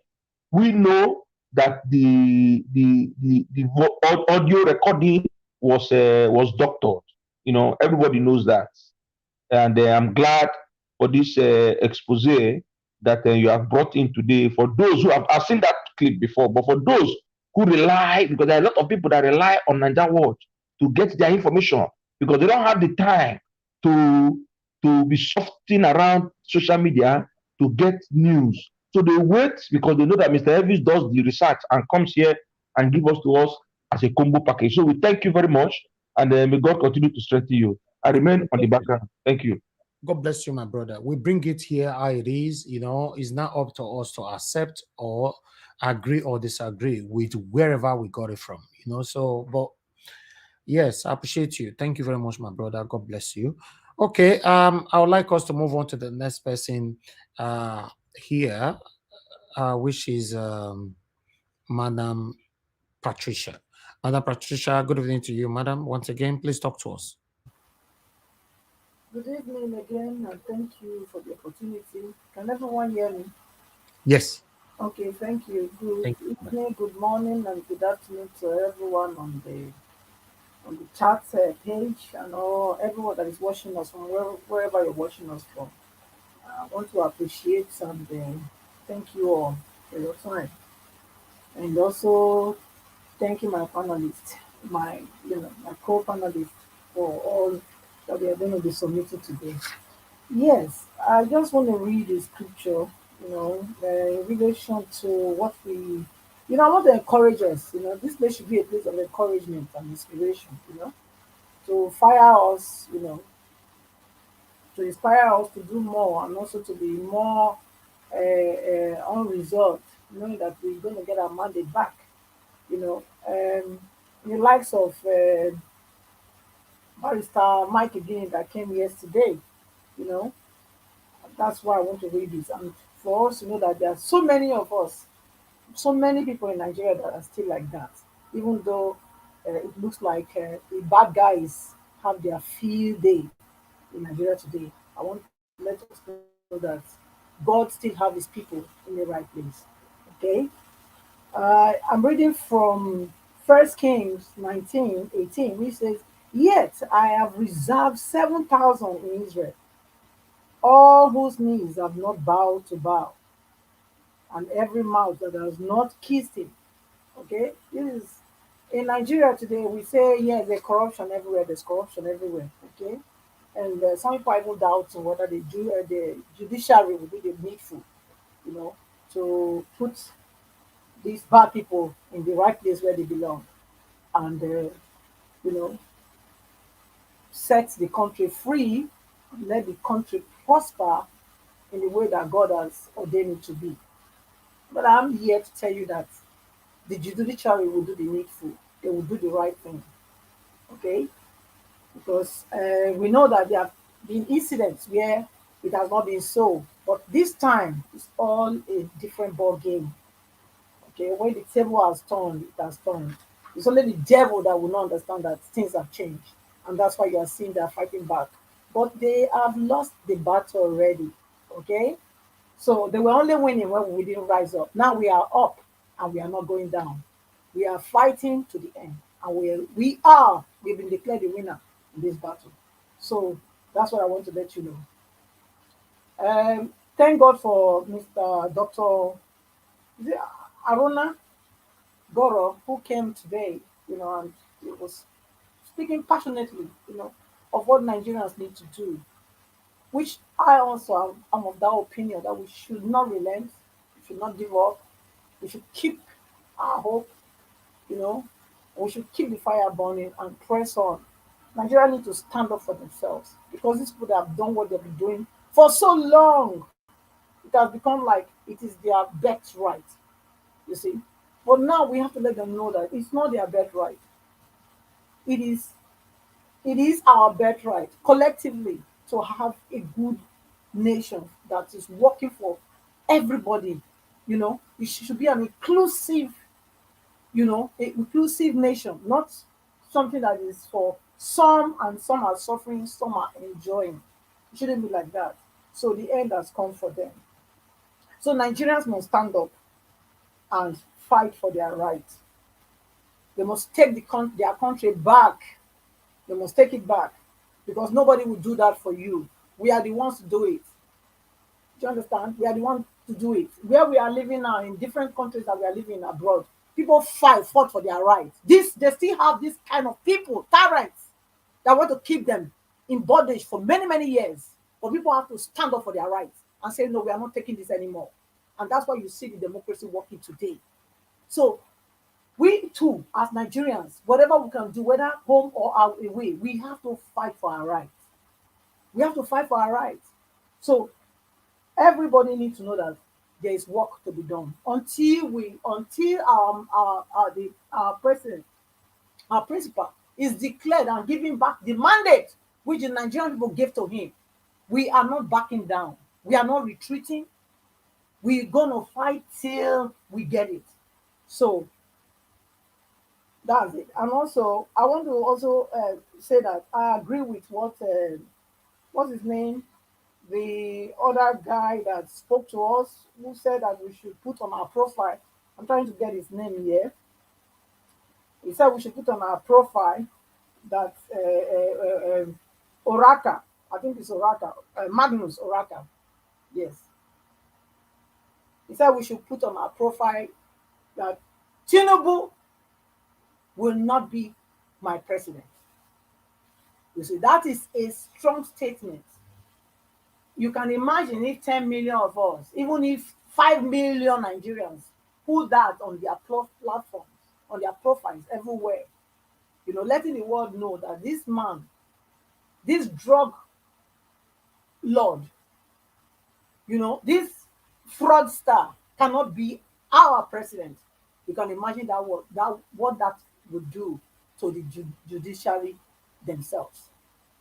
We know that the, the, the, the vo- au- audio recording was, uh, was doctored. You know, everybody knows that. And uh, I'm glad for this uh, expose that uh, you have brought in today. For those who have, I've seen that clip before, but for those who rely, because there are a lot of people that rely on Niger Watch to get their information because they don't have the time to to be softing around social media to get news. So they wait because they know that Mister Elvis does the research and comes here and give us to us as a combo package. So we thank you very much, and uh, may God continue to strengthen you. I remain on the background. Thank you. God bless you, my brother. We bring it here how it is. You know, it's not up to us to accept or agree or disagree with wherever we got it from. You know, so, but yes, I appreciate you. Thank you very much, my brother. God bless you. Okay, um, I would like us to move on to the next person uh, here, uh, which is um, Madam Patricia. Madam Patricia, good evening to you, madam. Once again, please talk to us. Good evening again, and thank you for the opportunity. Can everyone hear me? Yes. Okay, thank you. Good evening, good morning, and good afternoon to everyone on the on the chat uh, page and all everyone that is watching us from wherever, wherever you're watching us from. I want to appreciate and uh, thank you all for your time, and also thank you, my panelists, my you know my co-panelists, for all that we are going to be submitting today. Yes, I just want to read the scripture, you know, uh, in relation to what we, you know, I want to encourage us. You know, this place should be a place of encouragement and inspiration. You know, to fire us, you know, to inspire us to do more and also to be more uh, uh, unresolved, knowing that we're going to get our mandate back. You know, um, the likes of uh, Barrister Mike again that came yesterday, you know, that's why I want to read this. And for us to know that there are so many of us, so many people in Nigeria that are still like that, even though uh, it looks like uh, the bad guys have their field day in Nigeria today. I want to let us know that God still have his people in the right place. Okay? Uh, I'm reading from First Kings nineteen eighteen, which says, "Yet I have reserved seven thousand in Israel, all whose knees have not bowed to Baal, and every mouth that has not kissed him." Okay? This is in Nigeria today. We say, "Yes, there's corruption everywhere. There's corruption everywhere." Okay? And uh, some people are even doubting whether the, ju- uh, the judiciary will do the needful, you know, to put these bad people in the right place where they belong. and, uh, you know, set the country free, let the country prosper in the way that God has ordained it to be. But I'm here to tell you that the judiciary will do the needful. They will do the right thing. Okay? Because, uh, we know that there have been incidents where it has not been so. But this time, it's all a different ball game. Okay, when the table has turned, it has turned. It's only the devil that will not understand that things have changed. And that's why you are seeing they are fighting back. But they have lost the battle already. Okay? So they were only winning when we didn't rise up. Now we are up and we are not going down. We are fighting to the end. And we, we are, we've been declared the winner in this battle. So that's what I want to let you know. Um, thank God for Mister Doctor, is it Aruna Goro, who came today, you know, and he was speaking passionately, you know, of what Nigerians need to do, which I also am, am of that opinion that we should not relent, we should not give up, we should keep our hope, you know, we should keep the fire burning and press on. Nigeria need to stand up for themselves because these people that have done what they've been doing for so long, it has become like it is their birthright, you see. But now we have to let them know that it's not their birthright. It is, it is our birthright collectively to have a good nation that is working for everybody. You know, it should be an inclusive, you know, a inclusive nation, not something that is for some and some are suffering, some are enjoying. It shouldn't be like that. So the end has come for them. So Nigerians must stand up and fight for their rights. They must take the con- their country back. They must take it back because nobody will do that for you. We are the ones to do it. Do you understand? We are the ones to do it. Where we are living now, in different countries that we are living abroad, people fight, fought for their rights. This, they still have this kind of people, tyrants, that want to keep them in bondage for many, many years. But people have to stand up for their rights and say, "No, we are not taking this anymore." And that's why you see the democracy working today. So we too, as Nigerians, whatever we can do, whether home or out away, we have to fight for our rights. We have to fight for our rights. So everybody needs to know that there is work to be done until we, until our, our, our, the, our president, our principal is declared and given back the mandate which the Nigerian people gave to him. We are not backing down. We are not retreating. We're gonna fight till we get it. So that's it. And also, I want to also, uh, say that I agree with what, uh, what's his name, the other guy that spoke to us, who said that we should put on our profile. I'm trying to get his name here. He said we should put on our profile that, uh, uh, uh, um, Oraka, I think it's Oraka, uh, Magnus Oraka. Yes. He said we should put on our profile that Tinubu will not be my president. You see, that is a strong statement. You can imagine if ten million of us, even if five million Nigerians put that on their pl- platforms, on their profiles everywhere, you know, letting the world know that this man, this drug lord, you know, this fraudster cannot be our president. You can imagine that what that what that would do to the ju- judiciary themselves,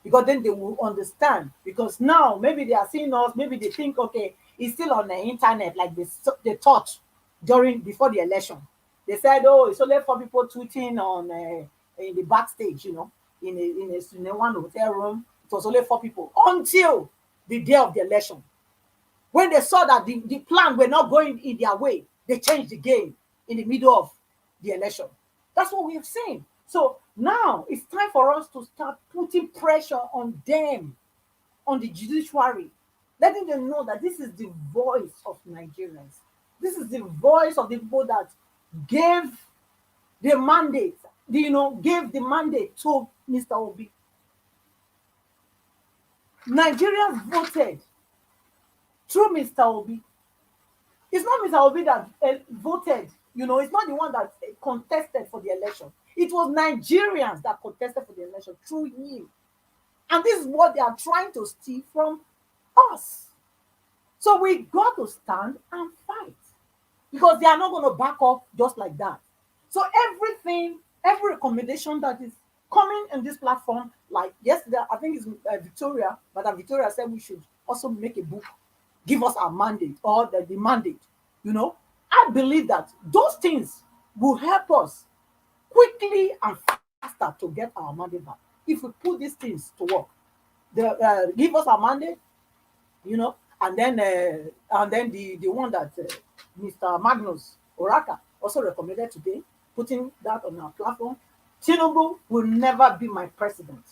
because then they will understand. Because now maybe they are seeing us, maybe they think, "Okay, he's still on the internet," like they s- they thought during, before the election. They said, "Oh, it's only four people tweeting on, uh, in the backstage, you know, in a, in a, in a one hotel room. It was only four people," until the day of the election. When they saw that the, the plan were not going in their way, they changed the game in the middle of the election. That's what we have seen. So now it's time for us to start putting pressure on them, on the judiciary, letting them know that this is the voice of Nigerians. This is the voice of the people that gave the mandate, the, you know, gave the mandate to Mister Obi. Nigerians voted through Mister Obi. It's not Mister Obi that, uh, voted, you know, it's not the one that, uh, contested for the election. It was Nigerians that contested for the election through him. And this is what they are trying to steal from us. So we got to stand and fight, because they are not going to back off just like that. So everything, every recommendation that is coming in this platform, like yesterday, I think it's uh, Victoria, Madam Victoria said we should also make a book, give us our mandate or the, the mandate. You know, I believe that those things will help us quickly and faster to get our mandate back if we put these things to work. The, uh, give us our mandate, you know, and then uh, and then the the one that uh, Mister Magnus Oraka also recommended today, putting that on our platform. Tinubu will never be my president.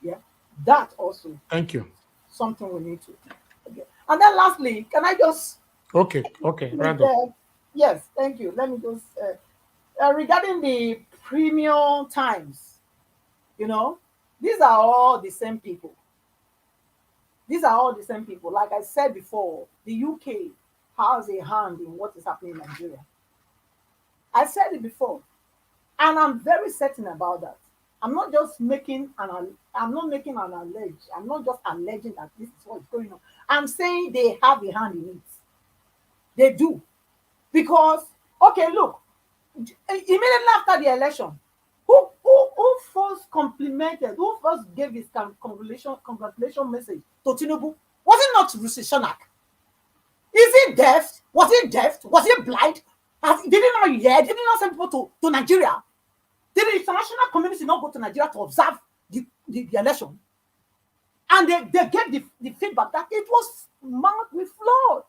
Yeah, that also. Thank you. Something we need to. Okay. And then lastly, can I just? Okay. Okay. Right. Uh, yes. Thank you. Let me just uh, uh, regarding the premium times. You know, these are all the same people. These are all the same people. Like I said before, the U K has a hand in what is happening in Nigeria. I said it before, and I'm very certain about that. I'm not just making an I'm not making an allege. I'm not just alleging that this is what's going on. I'm saying they have a hand in it. They do. Because, okay, look, immediately after the election, who who who first complimented, who first gave his congratulation congratulation message to Tinubu? Was it not Rishi Sunak? Is he deaf? Was he deaf? Was he blind? Has, did he not hear? Did he not send people to, to Nigeria? Did the international community not go to Nigeria to observe the, the, the election? And they, they gave the, the feedback that it was marked with flaw.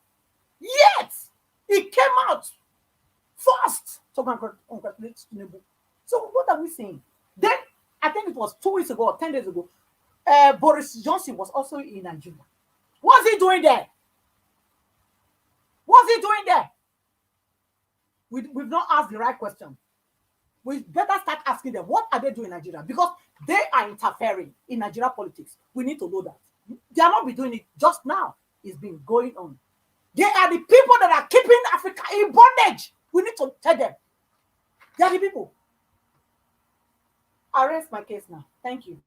Yet, he came out first to congratulate Tinubu. So what are we saying? Then, I think it was two weeks ago or ten days ago, uh, Boris Johnson was also in Nigeria. What's he doing there? What's he doing there? We, we've not asked the right question. We better start asking them, what are they doing in Nigeria? Because they are interfering in Nigeria politics. We need to know that. They are not be doing it just now. It's been going on. They are the people that are keeping Africa in bondage. We need to tell them. They are the people. I rest my case now. Thank you.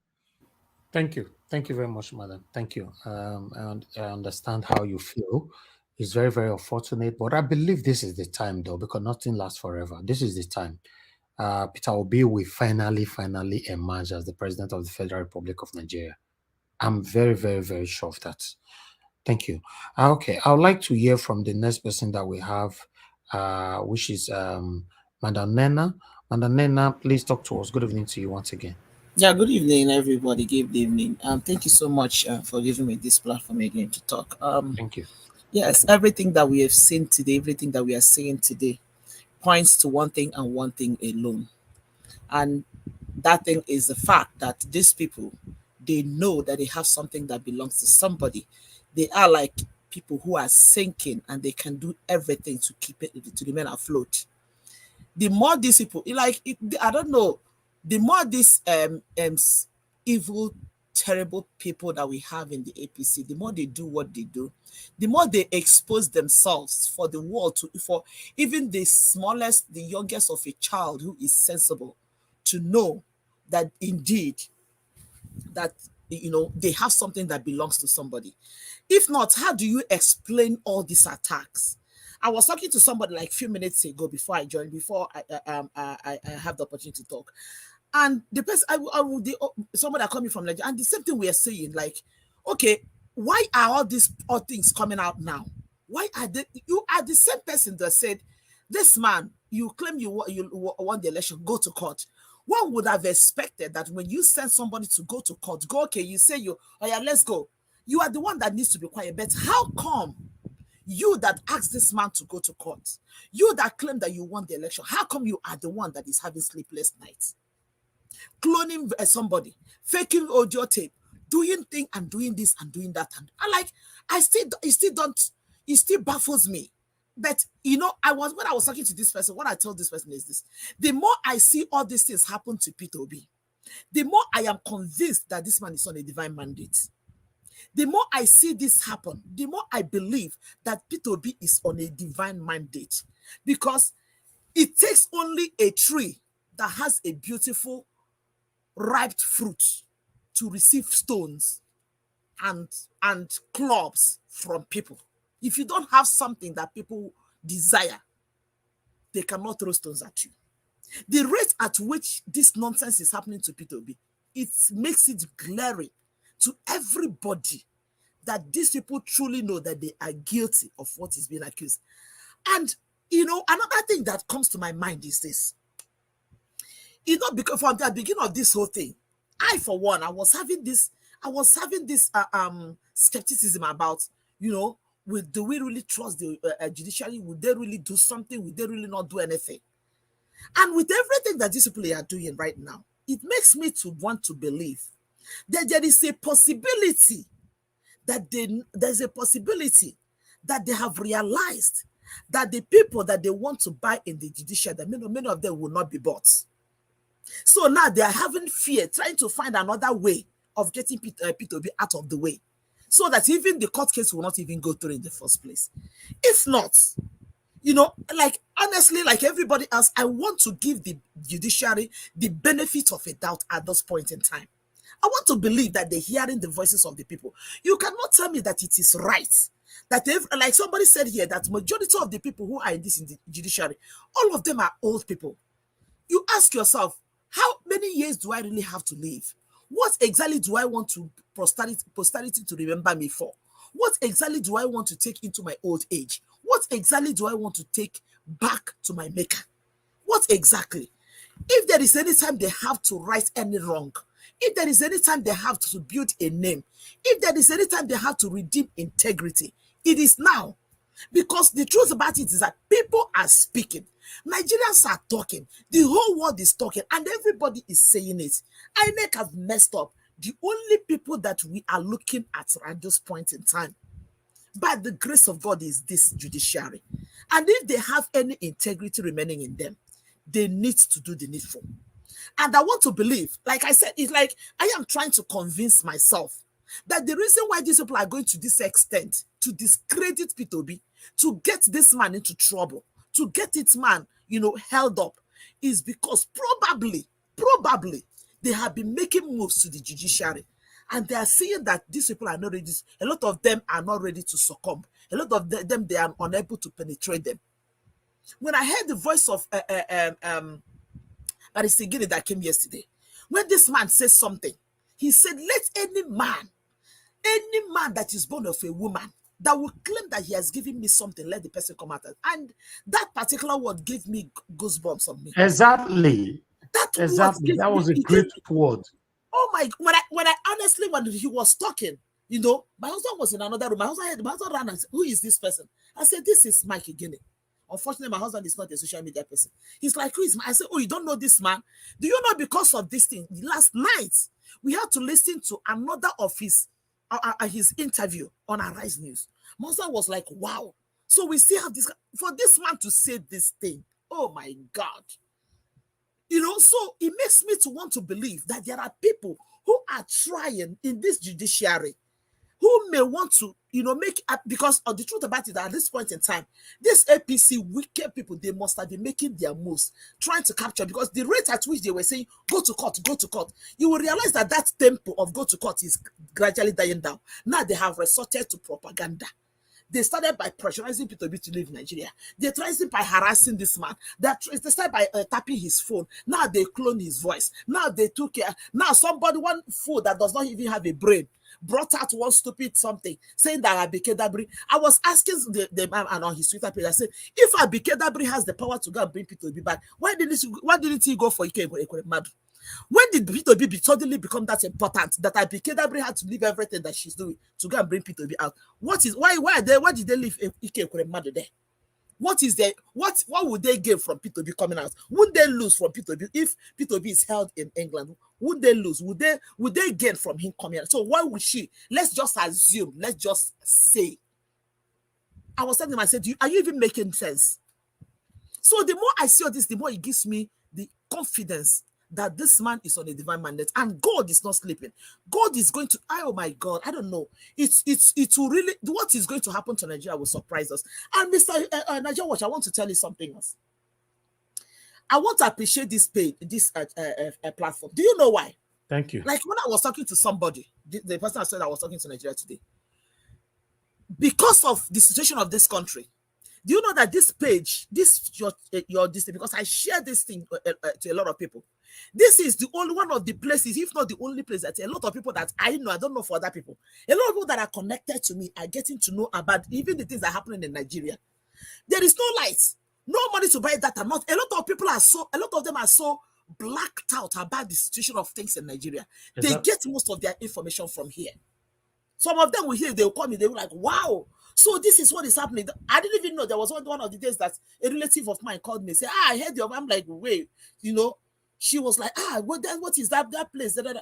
Thank you. Thank you very much, madam. Thank you. Um, and I understand how you feel. It's very, very unfortunate, but I believe this is the time, though, because nothing lasts forever. This is the time. Uh, Peter Obi will finally, finally emerge as the president of the Federal Republic of Nigeria. I'm very, very, very sure of that. Thank you. Uh, okay, I would like to hear from the next person that we have, uh, which is um, Madam Nena. Madam Nena, please talk to us. Good evening to you once again. Yeah, good evening, everybody. Good evening. Um, thank you so much uh, for giving me this platform again to talk. Um, Thank you. Yes, everything that we have seen today, everything that we are seeing today points to one thing and one thing alone. And that thing is the fact that these people, they know that they have something that belongs to somebody. They are like people who are sinking and they can do everything to keep it, to remain afloat. The more these people, like, it, I don't know, the more these um, um, evil, terrible people that we have in the A P C, the more they do what they do, the more they expose themselves for the world to, for even the smallest, the youngest of a child who is sensible to know that indeed that, you know, they have something that belongs to somebody. If not, how do you explain all these attacks? I was talking to somebody like a few minutes ago before I joined, before I uh, um, I, I have the opportunity to talk, and the person I, I would the, oh, somebody that coming from Nigeria, and the same thing we are saying, like, okay, why are all these all things coming out now? Why are they? You are the same person that said, "This man, you claim you you won the election, go to court." One would have expected that when you send somebody to go to court, go, okay, you say you, oh yeah, let's go. You are the one that needs to be quiet. But how come you that asked this man to go to court, you that claim that you won the election, how come you are the one that is having sleepless nights? Cloning uh, somebody, faking audio tape, doing thing and doing this and doing that, and I like, I still, it still don't, it still baffles me. But you know, I was when I was talking to this person, what I told this person is this: the more I see all these things happen to Peter Obi, the more I am convinced that this man is on a divine mandate. The more I see this happen, the more I believe that Peter Obi is on a divine mandate, because it takes only a tree that has a beautiful ripe fruit to receive stones and and clubs from people. If you don't have something that people desire, they cannot throw stones at you. The rate at which this nonsense is happening to P two B, it makes it glaring to everybody that these people truly know that they are guilty of what is being accused. And you know, another thing that comes to my mind is this. You know, because from the beginning of this whole thing, I, for one, I was having this, I was having this uh, um skepticism about, you know, will, do we really trust the uh, uh, judiciary? Will they really do something? Will they really not do anything? And with everything that these people are doing right now, it makes me to want to believe that there is a possibility that they, there's a possibility that they have realized that the people that they want to buy in the judiciary, that many, many of them will not be bought. So now they are having fear, trying to find another way of getting P-, uh, P two B out of the way, so that even the court case will not even go through in the first place. If not, you know, like, honestly, like everybody else, I want to give the judiciary the benefit of a doubt at this point in time. I want to believe that they're hearing the voices of the people. You cannot tell me that it is right that if, like somebody said here, that majority of the people who are in this, in the judiciary, all of them are old people. You ask yourself, how many years do I really have to live? What exactly do I want to posterity, posterity to remember me for? What exactly do I want to take into my old age? What exactly do I want to take back to my maker? What exactly? If there is any time they have to right any wrong, if there is any time they have to build a name, if there is any time they have to redeem integrity, it is now. Because the truth about it is that people are speaking. Nigerians are talking. The whole world is talking, and everybody is saying it. INEC have messed up. The only people that we are looking at at this point in time, by the grace of God, is this judiciary. And if they have any integrity remaining in them, they need to do the needful. And I want to believe, like I said, it's like I am trying to convince myself that the reason why these people are going to this extent to discredit P two B, to get this man into trouble, to get this man, you know, held up, is because probably, probably they have been making moves to the judiciary, and they are seeing that these people are not ready. A lot of them are not ready to succumb. A lot of the- them, they are unable to penetrate them. When I heard the voice of uh, uh, um, um, Barrister Gini that came yesterday, when this man said something, he said, "Let any man, any man that is born of a woman that will claim that he has given me something, let the person come out." And that particular word gave me goosebumps on me. Exactly. That word Exactly. gave That was me- a it great gave- word. Oh my! When I, when I honestly, when he was talking, you know, my husband was in another room. My husband, my husband ran and said, "Who is this person?" I said, "This is Mike Gini." Unfortunately, my husband is not a social media person. He's like, "Who is Mike?" I said, "Oh, you don't know this man? Do you know, because of this thing, last night we had to listen to another of his uh, uh, uh, his interview on Arise News." My husband was like, "Wow." So we still have this, for this man to say this thing. Oh my God. You know, so it makes me to want to believe that there are people who are trying in this judiciary who may want to, you know, make up, because of the truth about it, at this point in time, these A P C wicked people, they must have been making their moves, trying to capture, because the rate at which they were saying, "Go to court, go to court," you will realize that that tempo of "go to court" is gradually dying down. Now they have resorted to propaganda. They started by pressurizing P two B to leave Nigeria. They tried it by harassing this man. They tr- they started by uh, tapping his phone. Now they clone his voice. Now they took care. Now somebody, one fool that does not even have a brain, brought out one stupid something saying that Abike Dabiri. I was asking the, the man and on his Twitter page, I said, "If Abike Dabiri has the power to go and bring P two B back, why didn't he, why didn't he go for Ike Ekweremadu? When did P two B be, suddenly become that important that Abike Dabiri had to leave everything that she's doing to go and bring P two B out? What is, why, why are they, why did they leave Ike Ekweremadu there? What is there? What, what would they gain from P two B coming out? Wouldn't they lose from P two B if P two B is held in England? Would they lose? Would they, would they gain from him coming out? So why would she? Let's just assume. Let's just say." I was telling him, I said, "You, are you even making sense?" So the more I see all this, the more it gives me the confidence that this man is on a divine mandate, and God is not sleeping. God is going to, oh my God, I don't know. It's, it's, it will really, what is going to happen to Nigeria will surprise us. And Mister Uh, uh, Nigeria Watch, I want to tell you something else. I want to appreciate this page, this uh, uh, uh, uh, platform. Do you know why? Thank you. Like when I was talking to somebody, the, the person I said I was talking to Nigeria today, because of the situation of this country, do you know that this page, this your uh, your this thing, because I share this thing uh, uh, to a lot of people. This is the only one of the places, if not the only place that a lot of people that I know, I don't know for other people, a lot of people that are connected to me are getting to know about even the things that are happening in Nigeria. There is no light, no money to buy data. Not a lot of people are so a lot of them are so blacked out about the situation of things in Nigeria. They Exact- get most of their information from here. Some of them will hear, they will call me, they will like, wow. So this is what is happening. I didn't even know there was one, one of the days that a relative of mine called me, say, ah, I heard you. I'm like, wait, you know, she was like, ah, what that what is that that place? Da, da, da.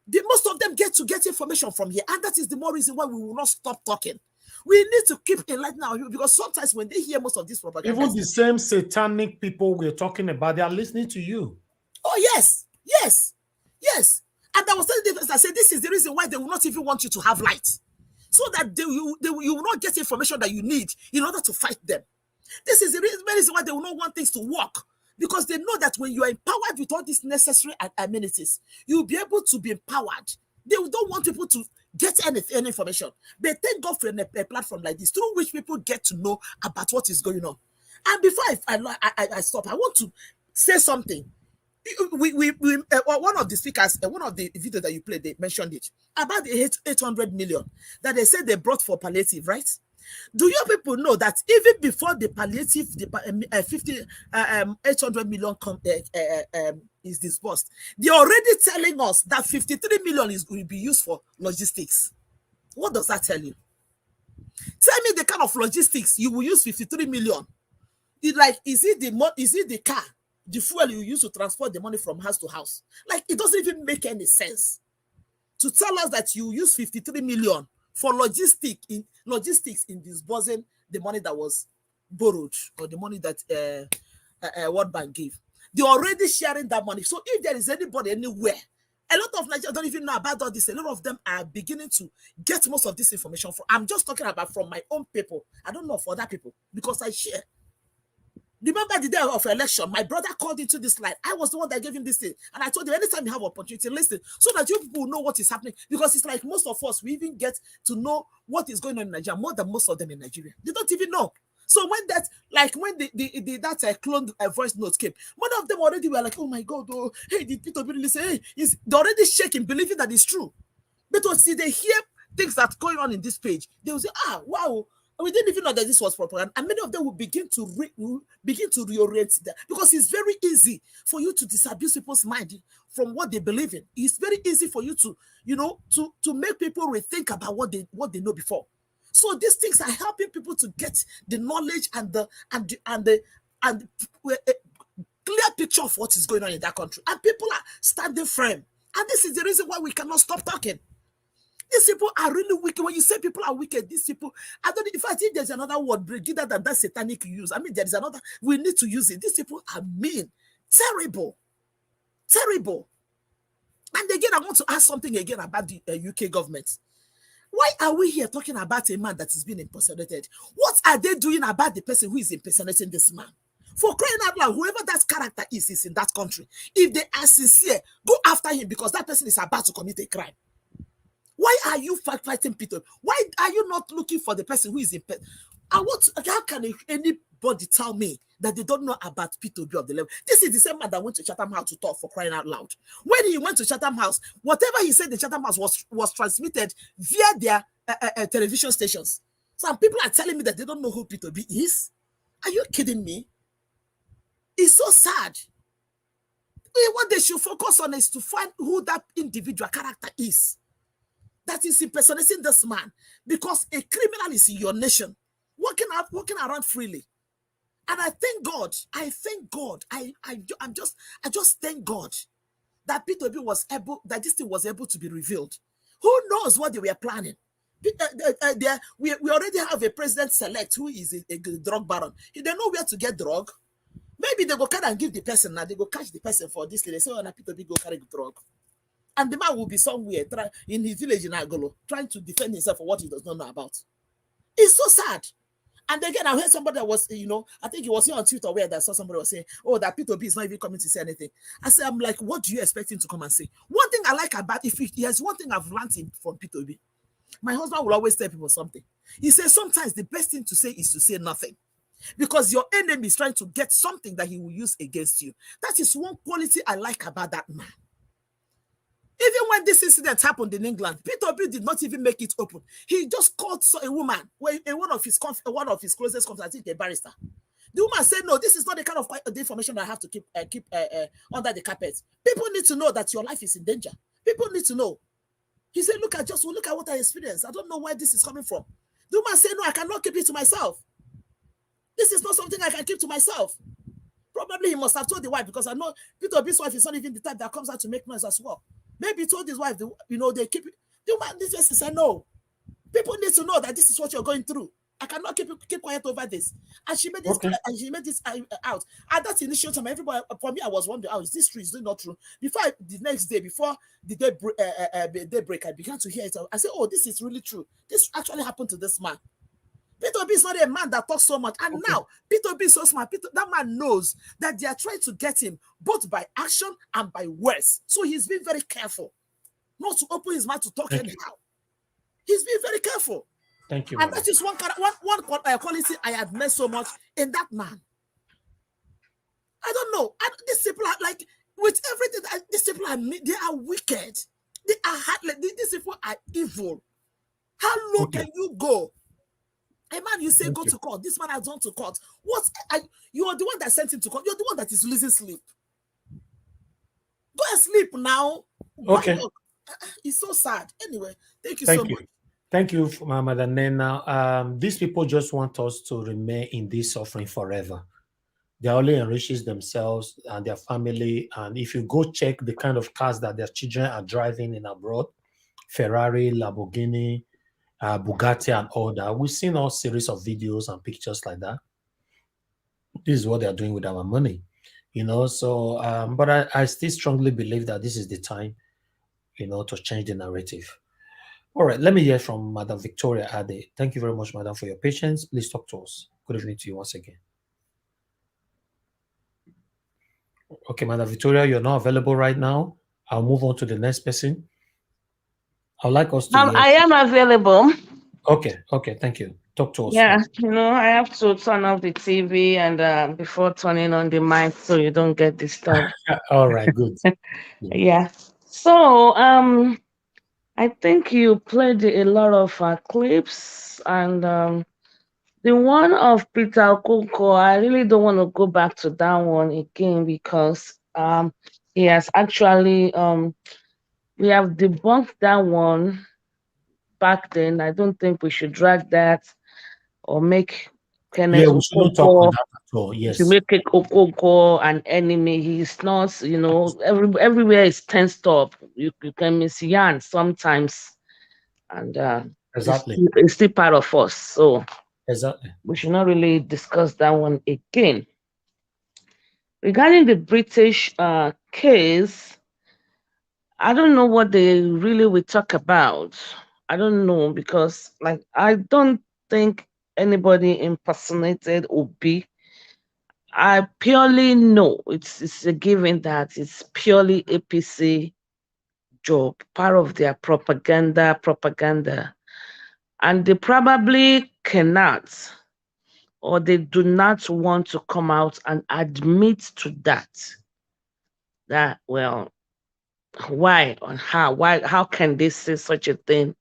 The most of them get to get information from here, and that is the more reason why we will not stop talking. We need to keep enlightening our people, because sometimes when they hear most of this propaganda, Even the same satanic people we're talking about, they are listening to you. Oh yes, yes, yes. And I was telling them, I said, this is the reason why they will not even want you to have light, so that they, you, they, you will not get information that you need in order to fight them. This is the reason, main reason why they will not want things to work, because they know that when you are empowered with all these necessary a- amenities, you'll be able to be empowered. They don't want people to get any, any information. They thank God for a, a platform like this, through which people get to know about what is going on. And before I, I, I, I stop, I want to say something. We, we, we uh, one of the speakers, uh, one of the video that you played, they mentioned it about the eight, eight hundred million that they said they brought for palliative, right? Do you people know that even before the palliative, the pa- um, uh, fifty, uh, um, eight hundred million com- uh, uh, uh, um, is disbursed, they're already telling us that fifty-three million is will be used for logistics? What does that tell you? Tell me the kind of logistics you will use fifty-three million. It like is it the mo- is it the car, the fuel you use to transport the money from house to house? Like it doesn't even make any sense to tell us that you use fifty-three million for logistic in logistics in disbursing the money that was borrowed or the money that uh, uh, uh, World Bank gave. They're already sharing that money. So if there is anybody anywhere, a lot of Nigerians don't even know about all this. A lot of them are beginning to get most of this information from. I'm just talking about from my own people. I don't know for other people because I share. Remember the day of election, my brother called into this line. I was the one that gave him this thing. And I told him, anytime you have opportunity, listen, so that you people know what is happening. Because it's like most of us, we even get to know what is going on in Nigeria more than most of them in Nigeria. They don't even know. So when that, like when the, the, the that uh, cloned uh, voice note came, one of them already were like, oh my God, oh, hey, did Peter really say, hey, is they already shaking, believing that it's true. But when see, they hear things that's going on in this page, they will say, ah, wow, we didn't even know that this was propaganda. And many of them will begin to re- will begin to reorient them because it's very easy for you to disabuse people's mind from what they believe in. It's very easy for you to, you know, to to make people rethink about what they what they know before. So these things are helping people to get the knowledge and the and the, and the and uh, clear picture of what is going on in that country. And people are standing firm. And this is the reason why we cannot stop talking. These people are really wicked. When you say people are wicked, these people, I don't know if I think there's another word, Brigida, than that satanic use. I mean, there is another, we need to use it. These people are mean, terrible, terrible. And again, I want to ask something again about the uh, U K government. Why are we here talking about a man that is being impersonated? What are they doing about the person who is impersonating this man? For crying out loud, whoever that character is, is in that country. If they are sincere, go after him because that person is about to commit a crime. Why are you fight- fighting Peter? Why are you not looking for the person who is in? Pe- I want. How can a- anybody tell me that they don't know about Peter Obi of the level? This is the same man that went to Chatham House to talk, for crying out loud. When he went to Chatham House, whatever he said in Chatham House was was transmitted via their uh, uh, uh, television stations. Some people are telling me that they don't know who Peter Obi is. Are you kidding me? It's so sad. Eh, what they should focus on is to find who that individual character is that is impersonating this man, because a criminal is in your nation, walking out, walking around freely. And I thank God. I thank God. I, I, ju- I'm just, I just thank God that Peter Obi was able, that this thing was able to be revealed. Who knows what they were planning? Pe- uh, uh, uh, they are- we, we already have a president select who is a, a g- drug baron. If they know where to get drug, maybe they go carry and give the person now. They go catch the person for this thing. They say, oh, na Peter Obi go carry the drug. And the man will be somewhere try, in his village in Agolo, trying to defend himself for what he does not know about. It's so sad. And again, I heard somebody that was, you know, I think it was here on Twitter where I saw somebody was saying, "Oh, that P two B is not even coming to say anything." I said, I'm like, "What do you expect him to come and say?" One thing I like about, if he, there's one thing I've learned in, from P two B, my husband will always tell people something. He says sometimes the best thing to say is to say nothing, because your enemy is trying to get something that he will use against you. That is one quality I like about that man. Even when this incident happened in England, P two B did not even make it open. He just called so a woman, well, a, one of his conf, one of his closest confidants, I think a barrister. The woman said, "No, this is not the kind of qui- the information I have to keep uh, keep uh, uh, under the carpet. People need to know that your life is in danger. People need to know." He said, "Look at just look at what I experienced. I don't know where this is coming from." The woman said, "No, I cannot keep it to myself. This is not something I can keep to myself." Probably he must have told the wife, because I know P two B's wife is not even the type that comes out to make noise as well. Maybe he told his wife, the, you know, they keep it. The woman, this person said, "No, people need to know that this is what you're going through. I cannot keep keep quiet over this." And she made this Okay. And she made this uh, out. At that initial time, everybody, for me, I was wondering, "How is this true? Is it not true?" Before I, the next day, before the day, br- uh, uh, uh, the daybreak, I began to hear it. I said, "Oh, this is really true. This actually happened to this man." P two B is not a man that talks so much. And Okay. Now, P two B is so smart. P two, that man knows that they are trying to get him both by action and by words. So he's been very careful not to open his mouth to talk Thank you. anyhow. He's been very careful. Thank you. And Mama. That is one, chara- one, one qual- uh, quality I admire so much in that man. I don't know. And these people are like, with everything, uh, these people are, me- they are wicked. They are heartless. These these people are evil. How low Okay. Can you go? A man, you say, Thank "Go you. To court." This man has gone to court. What? I, you are the one that sent him to court. You're the one that is losing sleep. Go and sleep now. Why Okay. Not? It's so sad. Anyway, thank you Thank so you. Much. Thank you, Madam Nena. Um, these people just want us to remain in this suffering forever. They only enriches themselves and their family. And if you go check the kind of cars that their children are driving in abroad, Ferrari, Lamborghini, uh, Bugatti, and all that, we've seen all series of videos and pictures like that. This is what they are doing with our money, you know. So, um, but I, I still strongly believe that this is the time, you know, to change the narrative. All right, let me hear from Madam Victoria Ade. Thank you very much, Madam, for your patience. Please talk to us. Good evening to you once again. Okay, Madam Victoria, you're not available right now. I'll move on to the next person. I'd like us to Um, hear. I am available. Okay, okay, thank you. Talk to us. Yeah, First. You know, I have to turn off the T V and uh, before turning on the mic so you don't get disturbed. All right, good. Yeah. So, um, I think you played a lot of uh, clips, and um, the one of Peter Okonkwo, I really don't want to go back to that one again because um, he has actually um, we have debunked that one back then. I don't think we should drag that or make Kenneth Yeah, we shouldn't talk Okonkwo on that at all. Yes. To make Okonkwo an enemy. He's not, you know, every everywhere is tensed up. You, you can miss Yan sometimes, and uh, Exactly. It's, still, it's still part of us. So Exactly. We should not really discuss that one again. Regarding the British uh, case, I don't know what they really will talk about. I don't know because, like, I don't think anybody impersonated Obi. I purely know it's, it's a given that it's purely A P C job, part of their propaganda, propaganda. And they probably cannot, or they do not want to come out and admit to that. That, well, why and how? Why, how can they say such a thing,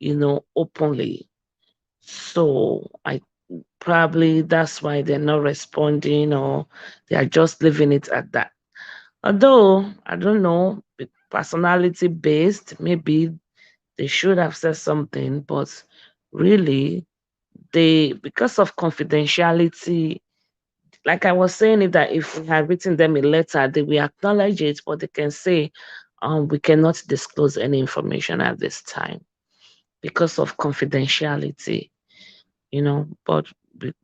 you know, openly? So I, probably that's why they're not responding, or they are just leaving it at that. Although, I don't know, personality based, maybe they should have said something, but really, they, because of confidentiality, like I was saying, it that if we had written them a letter, they will acknowledge it, but they can say, um, "We cannot disclose any information at this time because of confidentiality," you know. But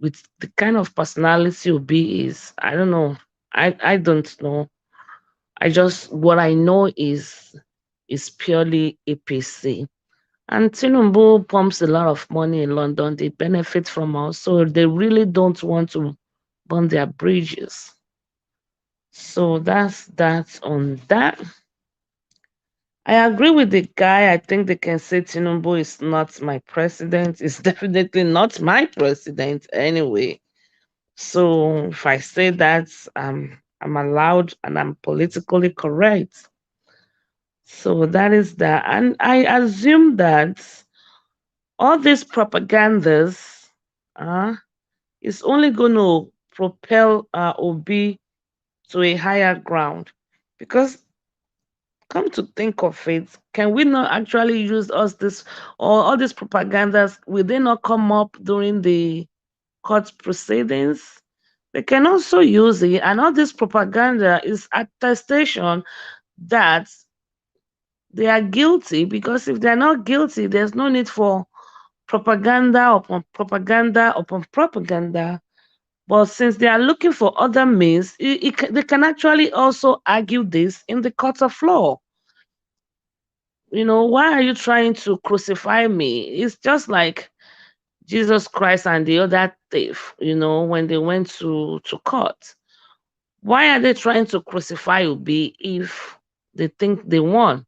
with the kind of personality Obi is, I don't know. I, I don't know. I just, what I know is, is purely A P C. And Tinubu pumps a lot of money in London. They benefit from us. So they really don't want to burn their bridges. So that's that on that. I agree with the guy. I think they can say Tinubu is not my president. It's definitely not my president anyway. So if I say that, um, I'm allowed and I'm politically correct. So that is that. And I assume that all these propagandas uh, is only going to propel uh, Obi to a higher ground. Because come to think of it, can we not actually use us this or all these propagandas? Will they not come up during the court proceedings? They can also use it, and all this propaganda is attestation that they are guilty, because if they're not guilty, there's no need for propaganda upon propaganda upon propaganda. But since they are looking for other means, it, it, ca- they can actually also argue this in the court of law. You know, why are you trying to crucify me? It's just like Jesus Christ and the other thief, you know, when they went to, to court. Why are they trying to crucify Obi if they think they won?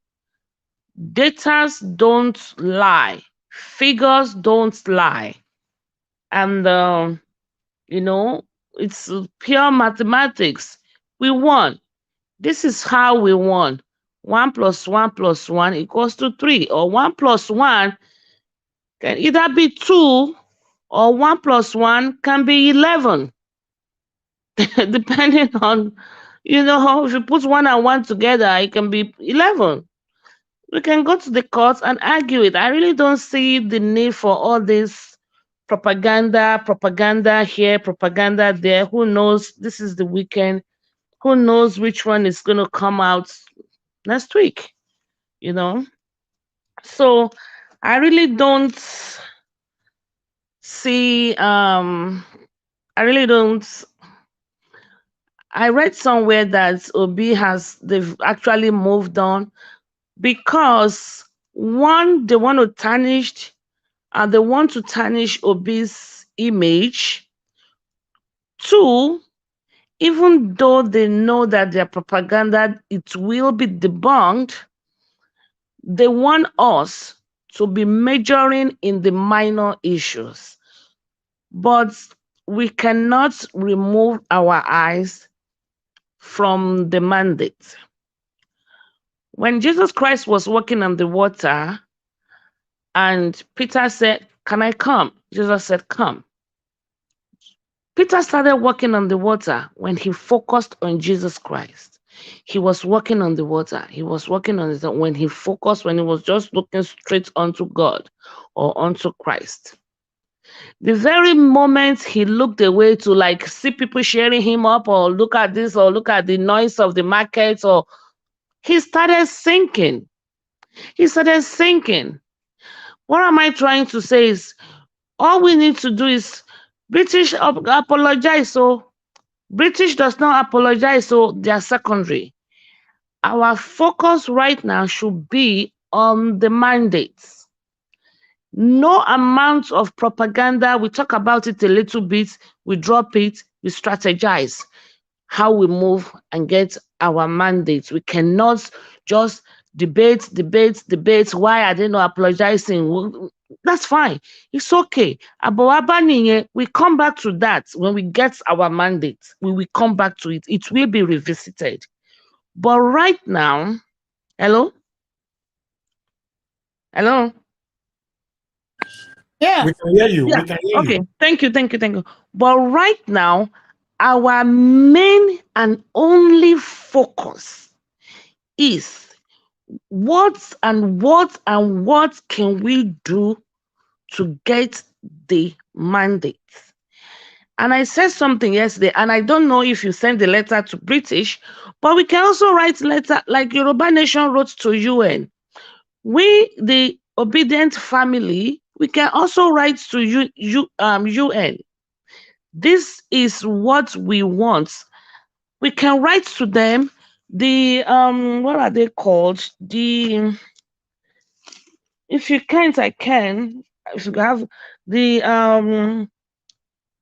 Datas don't lie, figures don't lie. And, um, you know, it's pure mathematics. We won. This is how we won. One plus one plus one equals to three, or one plus one can either be two, or one plus one can be eleven. Depending on, you know, if you put one and one together, it can be eleven. We can go to the court and argue it. I really don't see the need for all this propaganda, propaganda here, propaganda there. Who knows? This is the weekend. Who knows which one is going to come out next week, you know? So I really don't see, um, I really don't. I read somewhere that Obi has, they've actually moved on because one, they want to tarnish, and they want to tarnish Obi's image. Two, even though they know that their propaganda, it will be debunked, they want us to be majoring in the minor issues. But we cannot remove our eyes from the mandate. When Jesus Christ was walking on the water and Peter said, "Can I come?" Jesus said, "Come." Peter started walking on the water when he focused on Jesus Christ. He was walking on the water. He was walking on the when he focused, when he was just looking straight onto God or onto Christ. The very moment he looked away to, like, see people cheering him up or look at this or look at the noise of the market, or he started sinking. He started sinking. What am I trying to say is all we need to do is British ap- apologize. So British does not apologize. So they are secondary. Our focus right now should be on the mandates. No amount of propaganda. We talk about it a little bit, we drop it, we strategize how we move and get our mandates. We cannot just debate, debate, debate. Why are they not apologizing? Well, that's fine. It's okay. Abawaba niye, we come back to that when we get our mandate. We will come back to it. It will be revisited. But right now, hello? Hello? Yeah. We can hear you. Yeah, We can hear Okay, you. Thank you, thank you, thank you. But right now, our main and only focus is what and what and what can we do to get the mandate. And I said something yesterday, and I don't know if you sent the letter to British, but we can also write letter like Yoruba Nation wrote to U N. We, the obedient family, we can also write to U, U, um, U N. This is what we want. We can write to them. The, um, what are they called? The If you can't, I can. If you have the um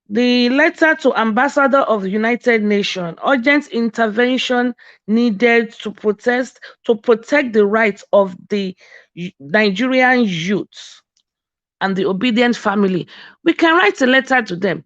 the letter to ambassador of the United Nations, urgent intervention needed to protest to protect the rights of the Nigerian youth and the obedient family. We can write a letter to them.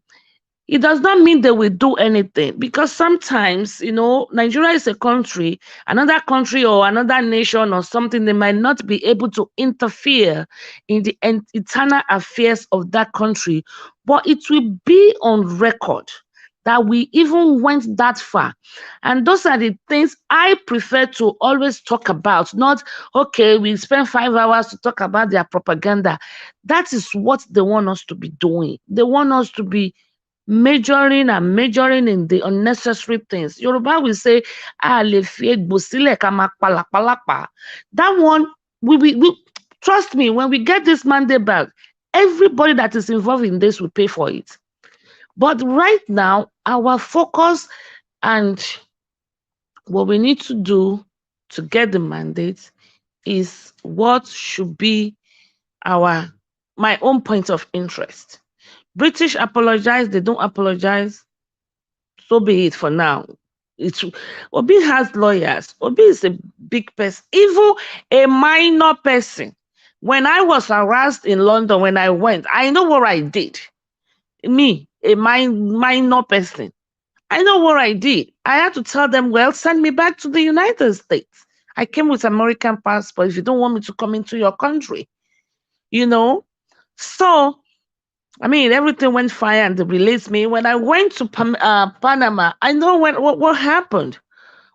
It does not mean they will do anything, because sometimes, you know, Nigeria is a country, another country or another nation or something, they might not be able to interfere in the internal affairs of that country, but it will be on record that we even went that far. And those are the things I prefer to always talk about. Not, okay, we spend five hours to talk about their propaganda. That is what they want us to be doing. They want us to be majoring and majoring in the unnecessary things. Yoruba will say, "A lè fi egbò sílẹ̀ ká máa palàpalàpà." That one, we, we, we trust me, when we get this mandate back, everybody that is involved in this will pay for it. But right now, our focus and what we need to do to get the mandate is what should be our my own point of interest. British apologize, they don't apologize. So be it for now. It's Obi has lawyers. Obi is a big person, even a minor person. When I was harassed in London, when I went, I know what I did. Me, a min- minor person, I know what I did. I had to tell them, "Well, send me back to the United States. I came with American passport. If you don't want me to come into your country, you know." So, I mean, everything went fine and they released me. When I went to Pam- uh, Panama, I know when what, what happened.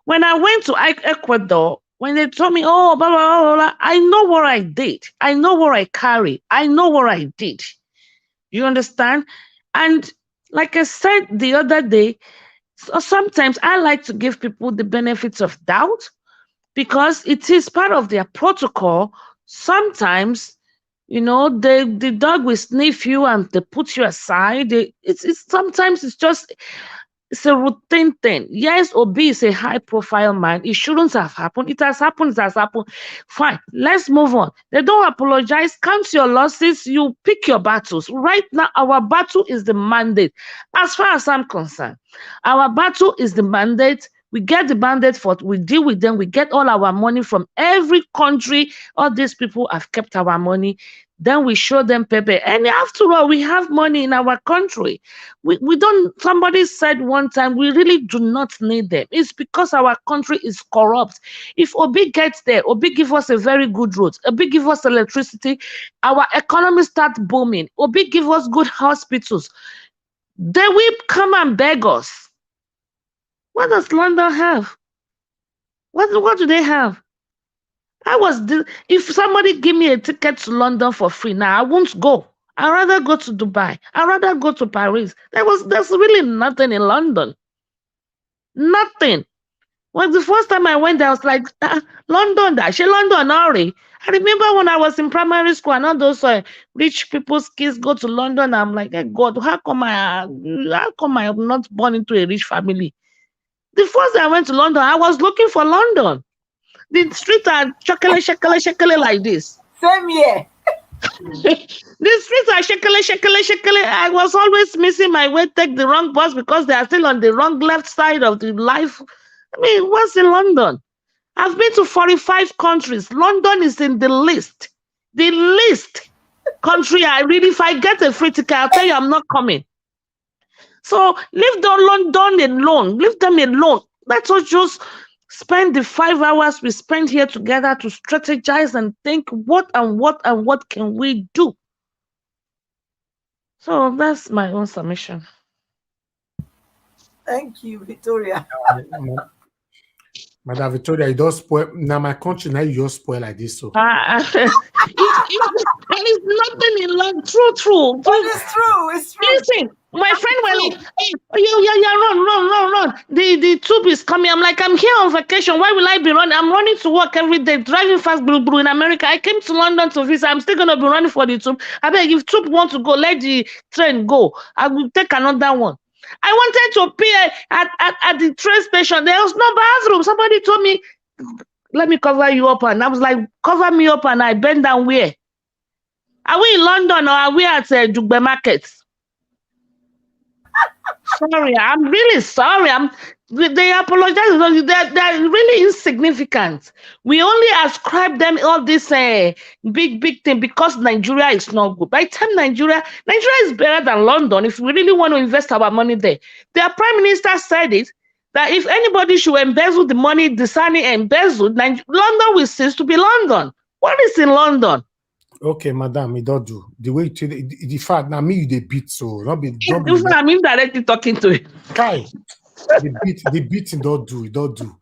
When I went to I- Ecuador, when they told me, "Oh, blah, blah, blah, blah," I know what I did. I know what I carry. I know what I did. You understand? And like I said the other day, so sometimes I like to give people the benefits of doubt because it is part of their protocol. Sometimes, you know, the, the dog will sniff you and they put you aside. They, it's, it's sometimes it's just it's a routine thing. Yes, Obi is a high profile man. It shouldn't have happened. It has happened. It has happened. Fine. Let's move on. They don't apologize. Count your losses. You pick your battles. Right now, our battle is the mandate. As far as I'm concerned, our battle is the mandate. We get the mandate for we deal with them. We get all our money from every country. All these people have kept our money. Then we show them pepper. And after all, we have money in our country. We, we don't, somebody said one time, we really do not need them. It's because our country is corrupt. If Obi gets there, Obi give us a very good road. Obi give us electricity. Our economy start booming. Obi give us good hospitals. They will come and beg us. What does London have? What, what do they have? I was the, if somebody give me a ticket to London for free now, I won't go. I'd rather go to Dubai. I'd rather go to Paris. There was there's really nothing in London. Nothing. When the first time I went there, I was like, "Ah, London, that she London already." I remember when I was in primary school and all those uh, rich people's kids go to London. I'm like, "Hey God, how come I how come I am not born into a rich family?" The first day I went to London, I was looking for London. The streets are shakele, shakele, shakele like this. Same here. The streets are shakele, shakele, shakele. I was always missing my way, take the wrong bus because they are still on the wrong left side of the life. I mean, what's in London? I've been to forty-five countries. London is in the list. The list country I really, if I get a free ticket, I'll tell you I'm not coming. So leave the London alone. Leave them alone. Let us just spend the five hours we spend here together to strategize and think what and what and what can we do. So that's my own submission. Thank you, Victoria. Madam Victoria, you don't spoil. Now my country, now you just spoil like this. So Ah, it, it, there is nothing in London. True, true, But true. It's true. It's true. Listen, my friend were like, "Hey, you, you, you run, run, run, run. The, the tube is coming." I'm like, "I'm here on vacation. Why will I be running? I'm running to work every day, driving fast, blue, blue in America. I came to London to visit. I'm still gonna be running for the tube. I beg, if tube want to go, let the train go. I will take another one." I wanted to pee at, at, at the train station. There was no bathroom. Somebody told me, "Let me cover you up." And I was like, "Cover me up." And I bent down where? Are we in London or are we at uh, Dugbe Market? Sorry, I'm really sorry. I'm they apologize. They're, they're really insignificant. We only ascribe them all this uh, big, big thing because Nigeria is not good. By the time Nigeria, Nigeria is better than London if we really want to invest our money there. Their prime minister said it that if anybody should embezzle the money Disani embezzled, Niger- London will cease to be London. What is in London? Okay, madam, it don't do. The way you treat it, the fact now me you dey beat so not be don't be Even I'm indirectly talking to him. Kai. The beat the beating don't do, it don't do.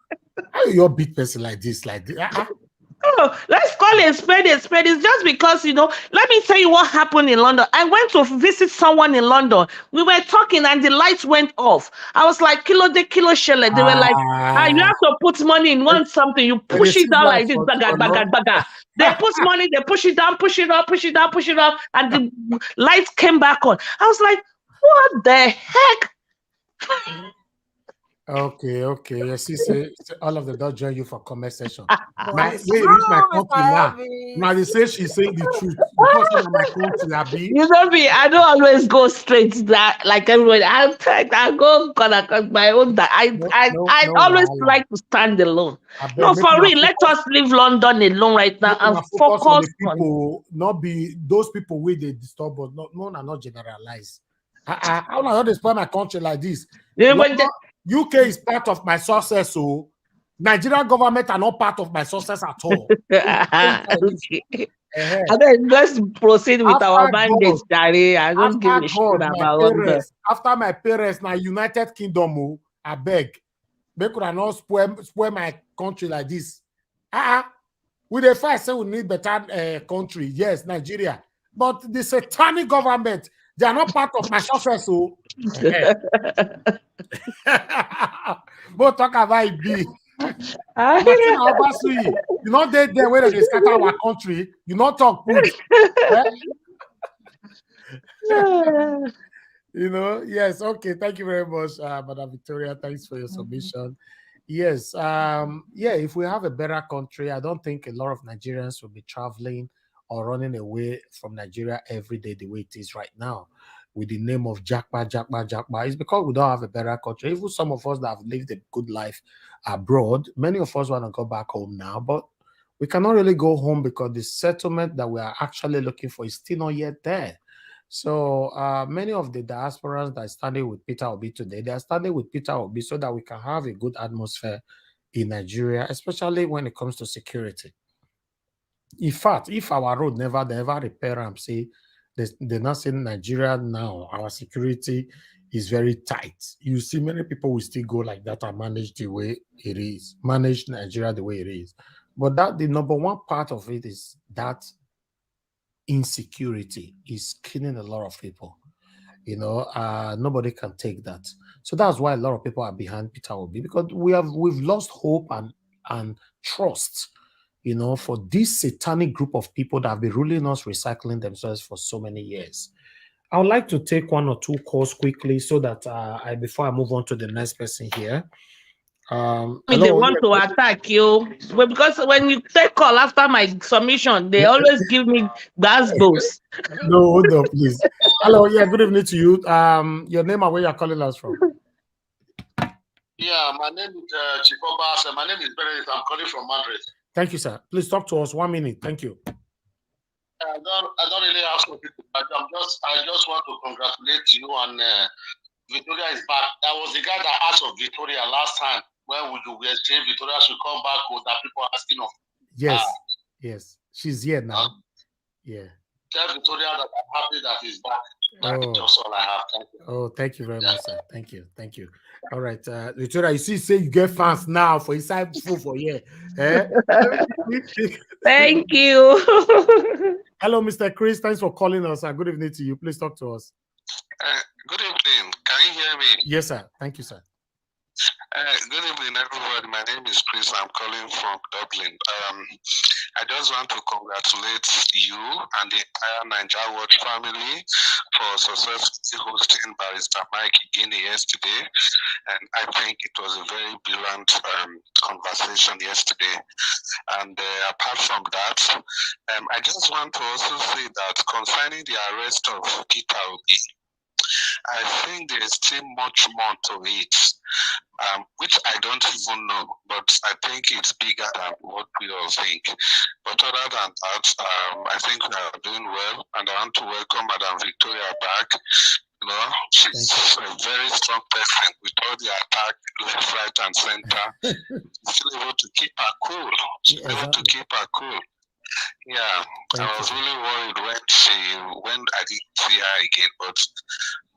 How you your beat person like this, like this? Ah, ah. Oh, let's call it a spade a spade. It's just because, you know, let me tell you what happened in London. I went to visit someone in London. We were talking and the lights went off. I was like, kilo de kilo shele. They were like, ah, you have to put money in one something. You push it down like this, baga, baga, baga. They put money, they push it down, push it up, push it down, push it up, and the lights came back on. I was like, what the heck? Okay, okay. You see, say, say all of them don't join you for comment section. My, Yes. when you reach my Oh, country I now, have it. now they say she's saying the truth because of my country, Abi. You know me, I don't always go straight that like everybody. I I go corner cause my own that I No, I, no, I no, always wahala. Like to stand alone. I beg, No, make for una real, let focus, us leave London alone right now make una and focus on focus the on people, not be those people where they disturb us. No, no, no, not generalize. I, I, how am I going to spoil my country like this? Yeah, but London, U K is part of my success, so Nigerian government are not part of my success at all. the- Okay. Eh, I then let's proceed with our After mandate, God, Jare. I don't give after a shit God, my about London. parents, after my parents, now United Kingdom, oh, I beg, make could I not spoil spoil my country like this? Uh-uh. We dey fight say we need better uh, country. Yes, Nigeria, but the satanic government, they are not part of my success. So, but talk about it be. Martina Obasui, you know they there where they scatter our country. You not talk put. Eh? You know, yes, okay. Thank you very much, uh, Madam Victoria. Thanks for your submission. Yes, um, yeah. If we have a better country, I don't think a lot of Nigerians will be traveling or running away from Nigeria every day the way it is right now, with the name of Jakpa, Jakpa, Jakpa. It's because we don't have a better country. Even some of us that have lived a good life abroad, many of us want to go back home now, but we cannot really go home because the settlement that we are actually looking for is still not yet there. So uh, many of the diasporans that are standing with Peter Obi today, they are standing with Peter Obi so that we can have a good atmosphere in Nigeria, especially when it comes to security. In fact, if our road never they ever repair and say they, they're not saying Nigeria now, our security is very tight. You see, many people will still go like that and manage the way it is, manage Nigeria the way it is. But that the number one part of it is that insecurity is killing a lot of people. You know, uh, nobody can take that. So that's why a lot of people are behind Peter Obi, because we have we've lost hope and and trust, you know, for this satanic group of people that have been ruling us, recycling themselves for so many years. I would like to take one or two calls quickly so that uh, I before I move on to the next person here. Um, I mean, they hello, want yeah, to attack you. But because when you take call after my submission, they always give me gas goes. No, hold on, please. Hello, yeah, good evening to you. Um, your name and where you're calling us from? Yeah, my name is uh, Chipoba. So my name is Benedict. I'm calling from Madrid. Thank you, sir. Please talk to us one minute. Thank you. I don't, I don't really have something to add. I'm just, I just want to congratulate you and uh, Victoria is back. I was the guy that asked of Victoria last time when we were saying Victoria should come back. Or that people are asking of. Yes, Ah. Yes, she's here now. Huh? Yeah. Tell Victoria that I'm happy that he's back. That's Oh. Just all I have. Thank you. Oh, thank you very much, sir. Thank you. Thank you. All right, uh, Victoria, you see, say you get fans now for inside full for here. Eh? Thank you. Hello, Mister Chris. Thanks for calling us. And good evening to you. Please talk to us. Uh, good evening. Can you hear me? Yes, sir. Thank you, sir. Uh, good evening, everybody. My name is Chris. I'm calling from Dublin. Um, I just want to congratulate you and the entire Naija Watch family for successfully hosting Barrister Mike Igini yesterday. And I think it was a very brilliant um, conversation yesterday. And uh, apart from that, um, I just want to also say that concerning the arrest of Peter Obi, I think there's still much more to it, um, which I don't even know, but I think it's bigger than what we all think. But other than that, um, I think we are doing well, and I want to welcome Madam Victoria back. You know, she's a very strong person with all the attack left, right, and center. She's still able to keep her cool. She's Yeah, able to exactly. Keep her cool. Yeah, Thank I was you. really worried when she when I didn't see her again, but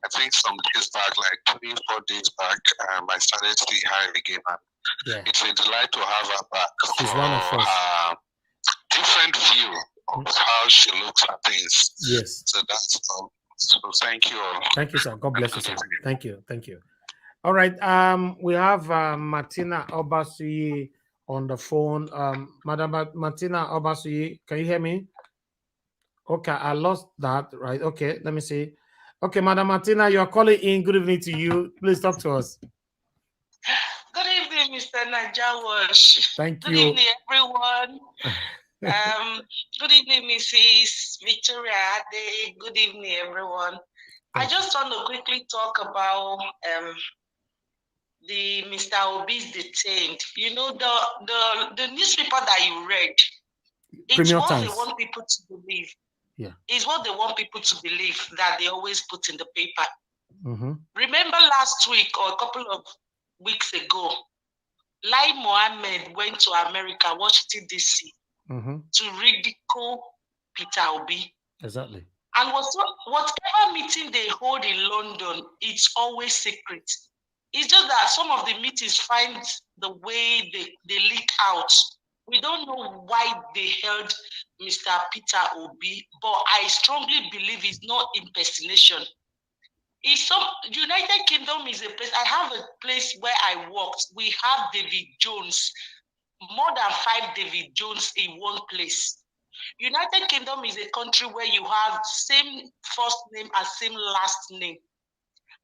I think some days back, like three, four days back, um, I started seeing her again. And Yeah. It's a delight to have her back She's for one of us. her different view of how she looks at things. Yes. So that's all. So thank you all. Thank you, sir. God bless you, sir. Thank you. Thank you. All right. Um, we have uh, Martina Obasuyi on the phone. Um, Madam Ma- Martina Obasuyi, can you hear me? Okay, I lost that. Right. Okay, let me see. Okay, Madam Martina, you are calling in. Good evening to you. Please talk to us. Good evening, Mister Naija Watch. Thank Good you. Evening, everyone. Um, good evening, Missus Victoria Ade. Good evening, everyone. I Thank you. Just want to quickly talk about um, the Mister Obi's detained. You know, the, the, the newspaper that you read, it's Premium what Times. They want people to believe. Yeah. It's what they want people to believe that they always put in the paper. Mm-hmm. Remember last week or a couple of weeks ago, Lai Mohammed went to America, Washington, D C, Mm-hmm. to ridicule Peter Obi. Exactly. And was whatever meeting they hold in London, it's always secret. It's just that some of the meetings find the way they, they leak out. We don't know why they held Mister Peter Obi, but I strongly believe it's not impersonation. It's some United Kingdom is a place. I have a place where I worked. We have David Jones, more than five David Jones in one place. United Kingdom is a country where you have same first name and same last name.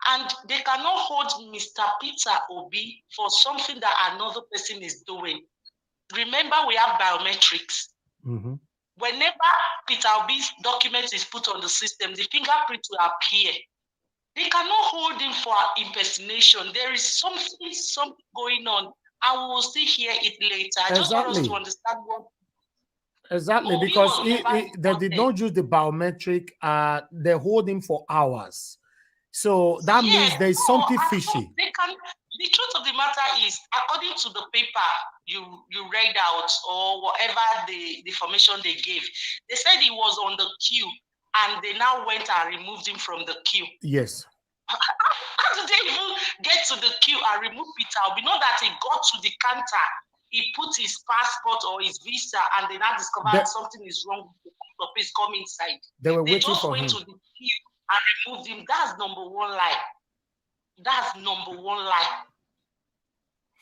And they cannot hold Mister Peter Obi for something that another person is doing. Remember, we have biometrics. Mm-hmm. Whenever Peter Obi's document is put on the system, the fingerprint will appear. They cannot hold him for impersonation. There is something, something going on, and we will still hear it later. I just want us Exactly. To understand what Exactly, Obi because was he, never he, they did deported. Not use the biometric. Uh, they hold him for hours, so that means Yeah, there's no, something I fishy. They can. The truth of the matter is, according to the paper you you read out or whatever the, the information they gave, they said he was on the queue, and they now went and removed him from the queue. Yes. How did they even get to the queue and remove Peter Obi? Not that he got to the counter, he put his passport or his visa, and they now discovered That- something is wrong with the passport. Please come inside. They were They waiting just for went him. To the queue and removed him. That's number one lie. That's number one lie.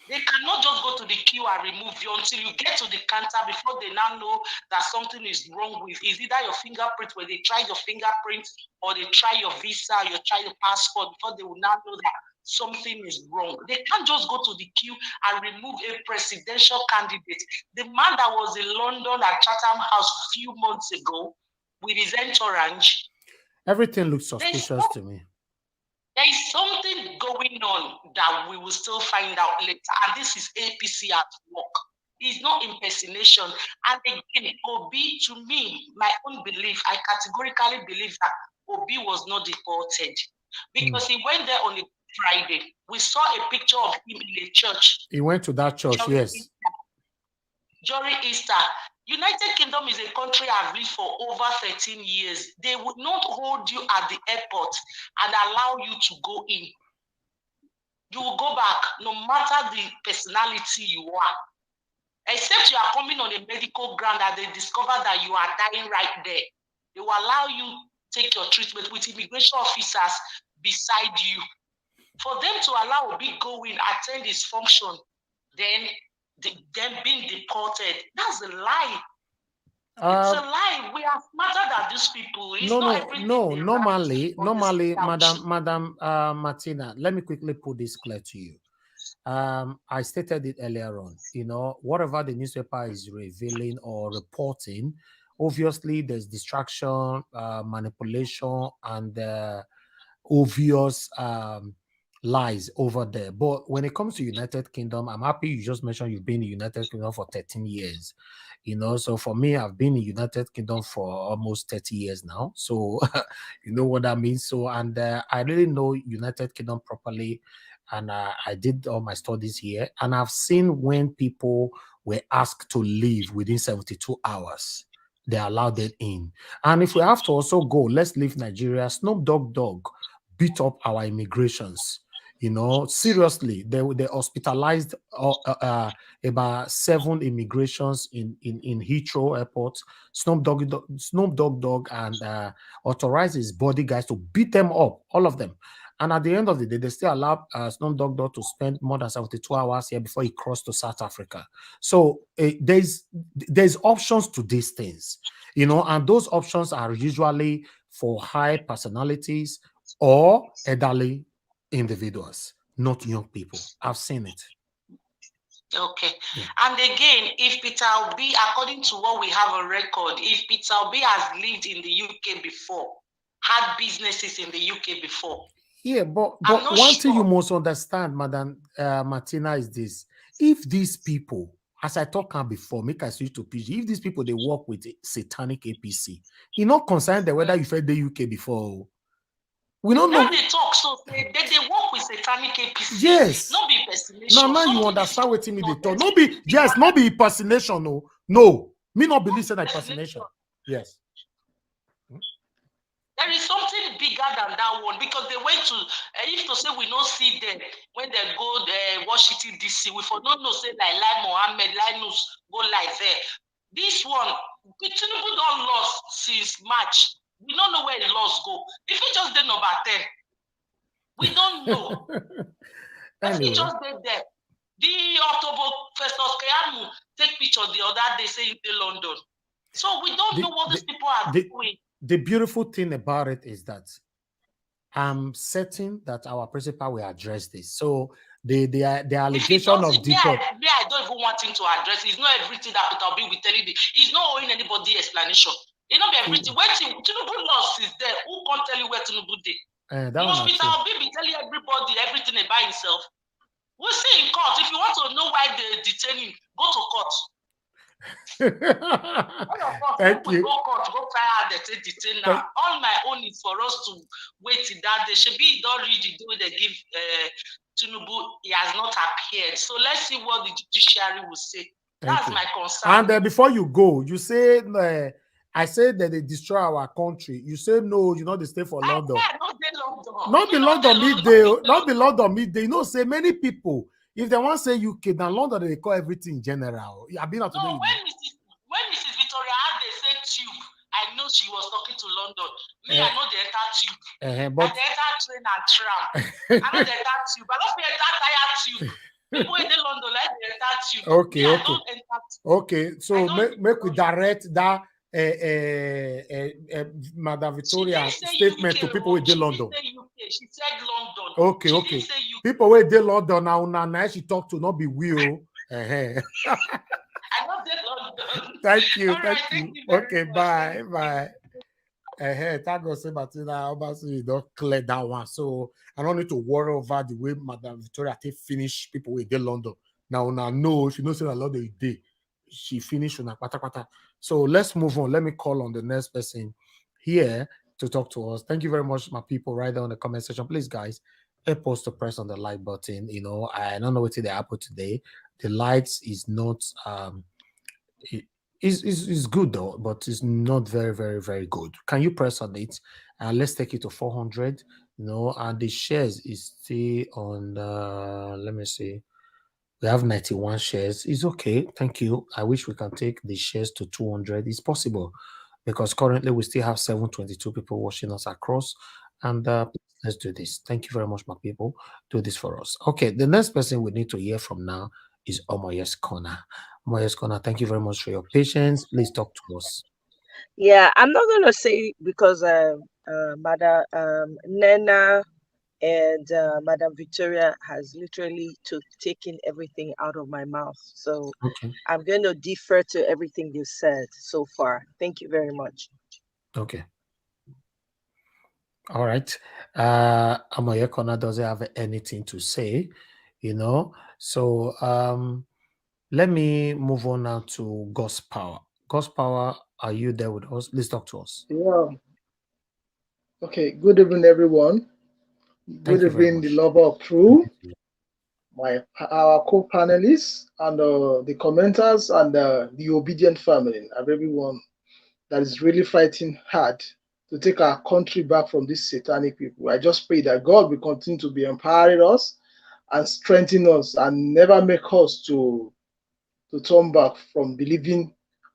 They cannot just go to the queue and remove you until you get to the counter before they now know that something is wrong with. Is either your fingerprint, where they try your fingerprint, or they try your visa, you try your passport before they will now know that something is wrong. They can't just go to the queue and remove a presidential candidate. The man that was in London at Chatham House a few months ago with his entourage. Everything looks suspicious to me. There is something going on that we will still find out later. And this is A P C at work. It's not impersonation. And again, Obi, to me, my own belief, I categorically believe that Obi was not deported because mm. he went there on a Friday. We saw a picture of him in a church. He went to that church, yes. During Easter. United Kingdom is a country I've lived for over thirteen years. They would not hold you at the airport and allow you to go in. You will go back no matter the personality you are. Except you are coming on a medical ground and they discover that you are dying right there. They will allow you take your treatment with immigration officers beside you. For them to allow Obi go in, attend his function, then the, them being deported. That's a lie. It's a Uh, lie. We are smarter than these people. It's no, not no, everything no. they write Normally, on the normally, stage. Madam, Madam uh, Martina, let me quickly put this clear to you. Um, I stated it earlier on. You know, whatever the newspaper is revealing or reporting, obviously there's distraction, uh, manipulation, and uh, obvious um, lies over there. But when it comes to United Kingdom, I'm happy you just mentioned you've been in United Kingdom for thirteen years. You know, so for me, I've been in United Kingdom for almost thirty years now. So you know what that means. So, and uh, I really know United Kingdom properly. And uh, I did all my studies here. And I've seen when people were asked to leave within seventy-two hours, they allowed them in. And if we have to also go, let's leave Nigeria. Snoop Dogg Dogg beat up our immigrations. You know, seriously, they they hospitalized uh, uh, uh, about seven immigrations in in in Heathrow Airport. Snoop Dogg, Snoop Dogg Dogg, and uh, authorized his bodyguards to beat them up, all of them. And at the end of the day, they still allowed uh, Snoop Dogg Dogg to spend more than seventy-two hours here before he crossed to South Africa. So uh, there's there's options to these things, you know, and those options are usually for high personalities or elderly individuals, not young people. I've seen it. Okay. Yeah. And again, if Peter Obi, according to what we have on record, if Peter Obi has lived in the U K before, had businesses in the U K before. Yeah, but, but one sure. thing you must understand, Madam uh, Martina, is this. If these people, as I talk about before, make I switch to P G, if these people, they work with satanic A P C, you not concerned that whether you felt the U K before. We don't know. They talk, so they, they, they work with satanic A P C. Yes. Not be impersonation. No, now you understand what me they talk. Not be, yes, not be impersonation, no. No. Me not believe that impersonation. Yes. There is something bigger than that one, because they went to, uh, if to say we don't see them when they go uh, Washington D C, we for not know say like Lai Mohammed, Linus go like there. This one, Tinubu don't lost since March. We don't know where he lost go. If he just did number ten, we don't know. Anyway. If he just did there, the October Festus Keyamo take picture the other day saying in London. So we don't the, know what these the, people are the, doing. The beautiful thing about it is that I'm certain that our principal will address this. So the the, the allegation of me, I, me, I don't even want him to address. It's not everything that Peter Obi will tell you. He's not owing anybody explanation. It's not everything. Mm. Waiting, Tinubu lost is there. Who can't tell you where Tinubu did? Uh, that Peter Obi be telling everybody everything about himself. We'll see in court. If you want to know why they detain him, go to court. Thank you. Go court, go fire the detain now. All my own is for us to wait till that day. Should be don't read the day they give uh, Tinubu. He has not appeared. So let's see what the judiciary will say. That's my concern. And uh, before you go, you say uh, I said that they destroy our country. You say no, you know they stay for London. Not the London. Not the London me dey. Not the London me dey. You know, say many people, if they want to say U K, then London they call everything general. I've been out no, when Missus when Missus Victoria had they say tube, I know she was talking to London. Me, yeah. I know the enter tube. Uh-huh, but I enter train and tram. I know the enter tube. I don't enter tire tube. People in the London like the enter tube. Okay, me, okay. Okay, so make, make we direct that uh, uh, uh, uh, Madam Victoria statement to people with the London. She said London. Okay, okay. People with the London now, now, now she talk to not be will. Uh-huh. I love the London. Thank you, thank, right, you. Thank you. Okay, much. Bye, bye. Uh-huh. Thank God, say Martina, obviously, you don't clear that one. So I don't need to worry over the way Madam Victoria take finish people with the London. Now, now, no, she knows a lot of the day. She finished on a pata pata. So let's move on. Let me call on the next person here to talk to us. Thank you very much, my people, right there on the comment section. Please, guys, help us to press on the like button. You know, I don't know what they happen today. The lights is not um it, it's, it's, it's good though, but it's not very, very, very good. Can you press on it? And let's take it to four hundred. You know, and the shares is still on uh let me see. We have ninety-one shares. It's okay. Thank you. I wish we can take the shares to two hundred. It's possible because currently we still have seven twenty-two people watching us across. And uh, Let's do this. Thank you very much, my people. Do this for us. Okay, the next person we need to hear from now is Omoyes Corner. Omoyes Corner, thank you very much for your patience. Please talk to us. Yeah, I'm not gonna say because uh, uh, Madam um, Nena and uh, Madam Victoria has literally to taken everything out of my mouth. So Okay. I'm going to defer to everything you said so far. Thank you very much. Okay. All right. Uh, Omoyes Corner doesn't have anything to say, you know. So um, let me move on now to God's Power. God's Power, are you there with us? Please talk to us. Yeah. Okay. Good evening, everyone. Thank Good you very evening, the much. Lover of True, my our co-panelists, and uh, the commenters, and uh, the obedient family, and everyone that is really fighting hard to take our country back from these satanic people. I just pray that God will continue to be empowering us and strengthen us and never make us to to turn back from believing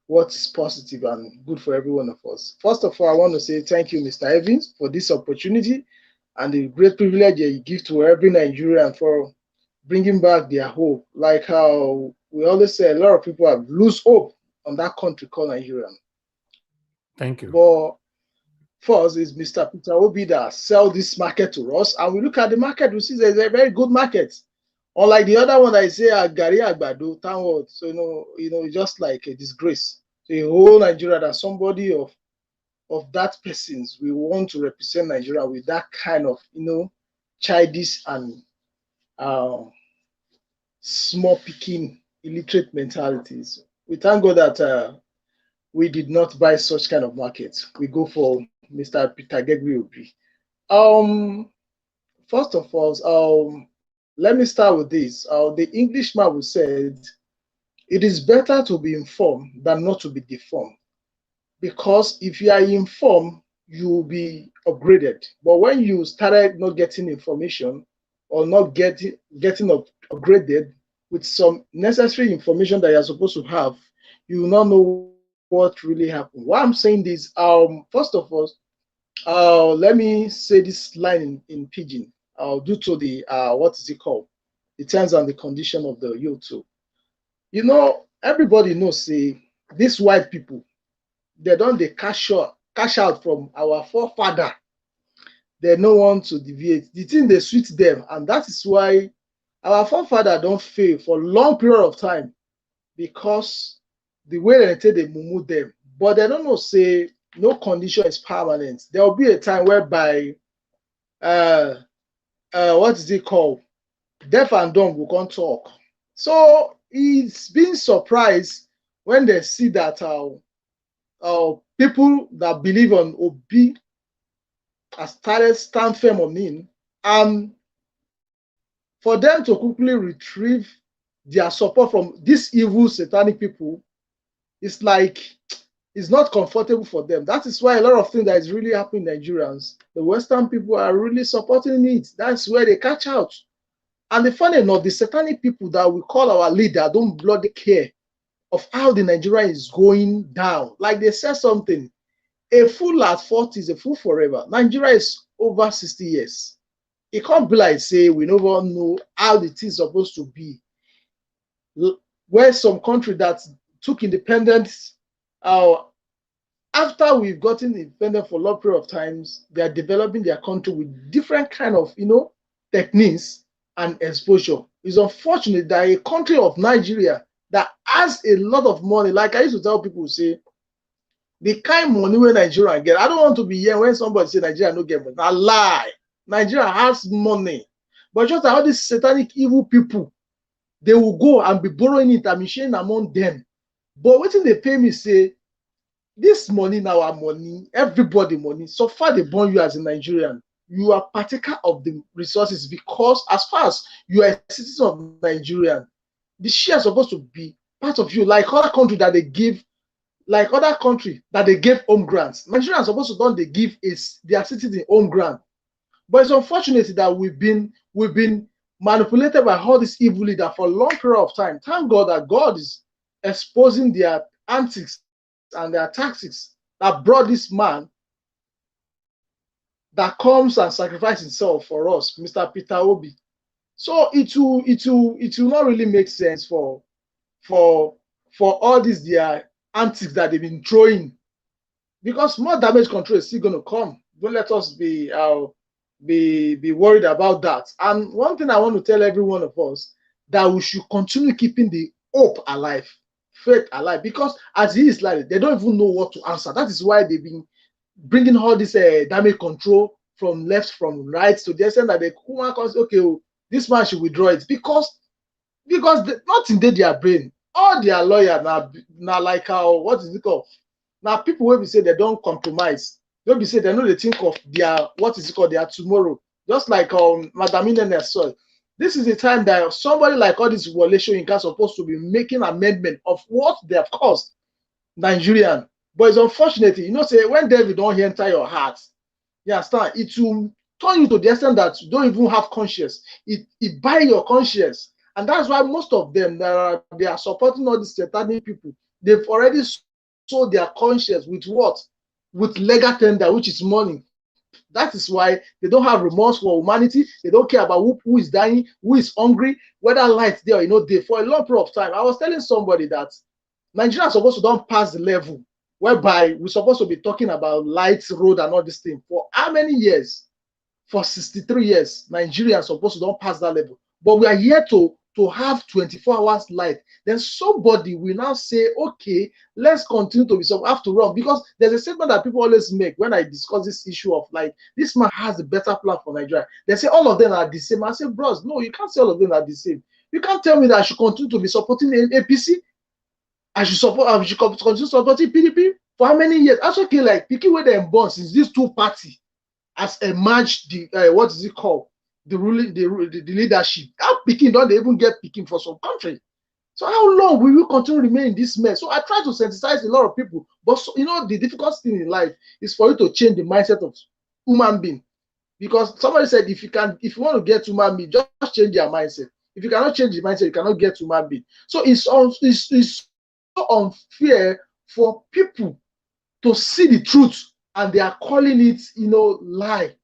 what is positive and good for every one of us. First of all, I want to say thank you, Mister Evans, for this opportunity and the great privilege that you give to every Nigerian for bringing back their hope. Like how we always say, a lot of people have lose hope on that country called Nigeria. Thank you. But first is Mister Peter Obi that sell this market to us, and we look at the market, we see there's a very good market. Unlike the other one that I say, uh, Gari Agbado, Town Hall. So you know, you know, it's just like a disgrace. So a whole Nigeria that somebody of of that person's we want to represent Nigeria with that kind of you know childish and um, small picking illiterate mentalities. We thank God that uh, we did not buy such kind of market. We go for Mister Peter Gegri Obi. Um, first of all, um, let me start with this. Uh, the Englishman who said, "It is better to be informed than not to be deformed, because if you are informed, you will be upgraded. But when you started not getting information or not getting getting up, upgraded with some necessary information that you're supposed to have, you will not know what really happened." Why I'm saying this, um, first of all, uh, let me say this line in, in pidgin, uh, due to the uh, what is it called, the terms and the condition of the YouTube. You know, everybody knows say these white people, they don't they cash out cash out from our forefather. They no want to deviate. The thing they sweet them, and that is why our forefather don't fail for long period of time, because the way they take they mumu them. But they don't know say no condition is permanent. There will be a time whereby uh uh what is it called? Deaf and dumb will come talk. So it's been surprised when they see that our uh, people that believe on Obi have started stand firm on him, and for them to quickly retrieve their support from these evil satanic people, it's like it's not comfortable for them. That is why a lot of things that is really happening in Nigerians, the Western people are really supporting it. That's where they catch out. And the funny enough, the satanic people that we call our leader don't bloody care of how the Nigeria is going down. Like they said something, a fool at forty is a fool forever. Nigeria is over sixty years. It can't be like say we never know how the thing is supposed to be. L- Where some country that took independence, uh, after we've gotten independent for a long period of times, they are developing their country with different kind of you know techniques and exposure. It's unfortunate that a country of Nigeria that has a lot of money, like I used to tell people, say the kind money where Nigeria get. I don't want to be here when somebody say Nigeria no get money. A lie. Nigeria has money, but just all these satanic evil people, they will go and be borrowing it and be sharing among them. But wetin dey pain me say this money na our money, everybody money. So far they born you as a Nigerian, you are partaker of the resources because as far as you are a citizen of Nigeria, the share supposed to be part of you, like other country that they give, like other country that they gave home grants. Nigerians supposed to don't they give is their citizen home grant. But it's unfortunate that we've been we've been manipulated by all this evil leader for a long period of time. Thank God that God is exposing their antics and their tactics that brought this man that comes and sacrifices himself for us, Mister Peter Obi. So it will it will it will not really make sense for for for all these their antics that they've been throwing, because more damage control is still going to come. Don't let us be uh, be be worried about that. And one thing I want to tell every one of us, that we should continue keeping the hope alive, faith alive, because as it is like, they don't even know what to answer. That is why they've been bringing all this uh, damage control from left, from right, to the extent that they come and say, okay, oh, this man should withdraw it, because because the, nothing dey their brain. All their lawyer na na like how, what is it called? Na people wey be say they don't compromise. Wey be say they no dey think of their, what is it called, their tomorrow. Just like um, Madam Inene said, this is the time that somebody like all this Wole Soyinka supposed to be making amendment of what they have caused Nigerian. But it's unfortunate, you know, say when devil don't enter your heart, you understand, it will turn you to the extent that you don't even have conscience. It it buy your conscience, and that's why most of them that are, they are supporting all these satanic people. They've already sold their conscience with what? With legal tender, which is money. That is why they don't have remorse for humanity. They don't care about who, who is dying, who is hungry, whether light there or you know there. For a long period of time, I was telling somebody that Nigeria is supposed to don't pass the level whereby we're supposed to be talking about lights, road, and all this thing. For how many years? For sixty-three years, Nigeria is supposed to don't pass that level. But we are here to to have twenty-four hours light. Then somebody will now say, okay, let's continue to be some have to run. Because there's a statement that people always make when I discuss this issue of, like, this man has a better plan for Nigeria. They say all of them are the same. I say, bros, no, you can't say all of them are the same. You can't tell me that I should continue to be supporting A P C. I should support I should continue supporting P D P for how many years? That's okay, like, picking where they born since these two party has emerged the uh, what is it called? The ruling the, the, the leadership. How picking don't they even get picking for some country? So how long will we continue to remain in this mess? So I try to sensitize a lot of people, but so, you know, the difficult thing in life is for you to change the mindset of human being. Because somebody said, if you can, if you want to get human being, just change your mindset. If you cannot change the mindset, you cannot get human being. So it's on it's, it's so unfair for people to see the truth and they are calling it, you know, lie.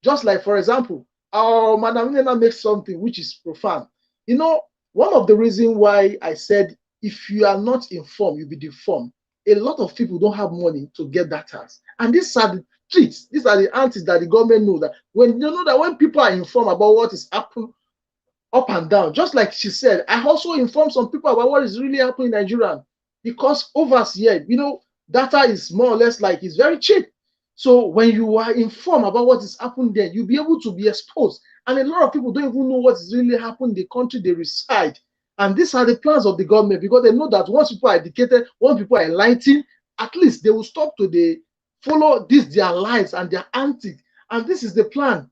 Just like, for example, our Madam Nena makes something which is profound. You know, one of the reasons why I said if you are not informed, you'll be deformed. A lot of people don't have money to get that house. And these are the tricks. These are the antics that the government know that when they know that when people are informed about what is happening up and down, just like she said, I also inform some people about what is really happening in Nigeria because over here, you know, data is more or less like it's very cheap. So when you are informed about what is happening there, you'll be able to be exposed. And a lot of people don't even know what is really happening in the country they reside. And these are the plans of the government because they know that once people are educated, once people are enlightened, at least they will stop to the follow this their lives and their antics. And this is the plan.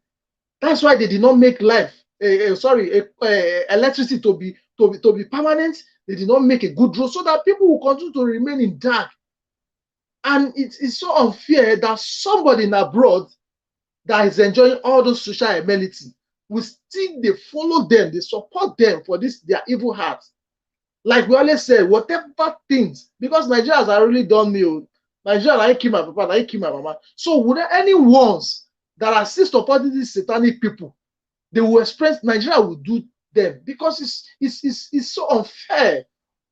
That's why they did not make life, uh, uh, sorry, uh, uh, electricity to be to be to be permanent. They did not make a good road so that people will continue to remain in dark. And it is so unfair that somebody in abroad that is enjoying all those social amenities will still they follow them, they support them for this their evil heart. Like we always say, whatever things, because Nigerians are really done me. Oh. Nigeria, I kill my papa, I kill my mama. So would any ones that are still supporting these satanic people, they will express Nigeria will do them because it's it's it's, it's so unfair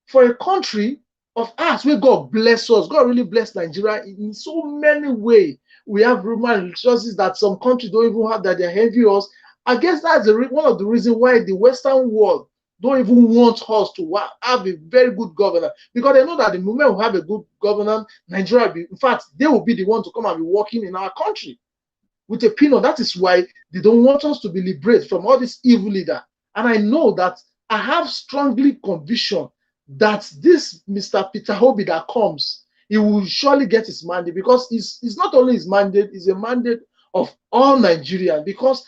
for a country of us where God bless us. God really bless Nigeria in so many ways. We have human resources that some countries don't even have that they're envy us. I guess that's the re- one of the reasons why the Western world don't even want us to have a very good governor because they know that the moment we have a good governor, Nigeria, be, in fact, they will be the one to come and be working in our country with a peanut. That is why they don't want us to be liberated from all this evil leader. And I know that I have strongly conviction that this Mister Peter Obi that comes, he will surely get his mandate because it's, it's not only his mandate, it's a mandate of all Nigerians because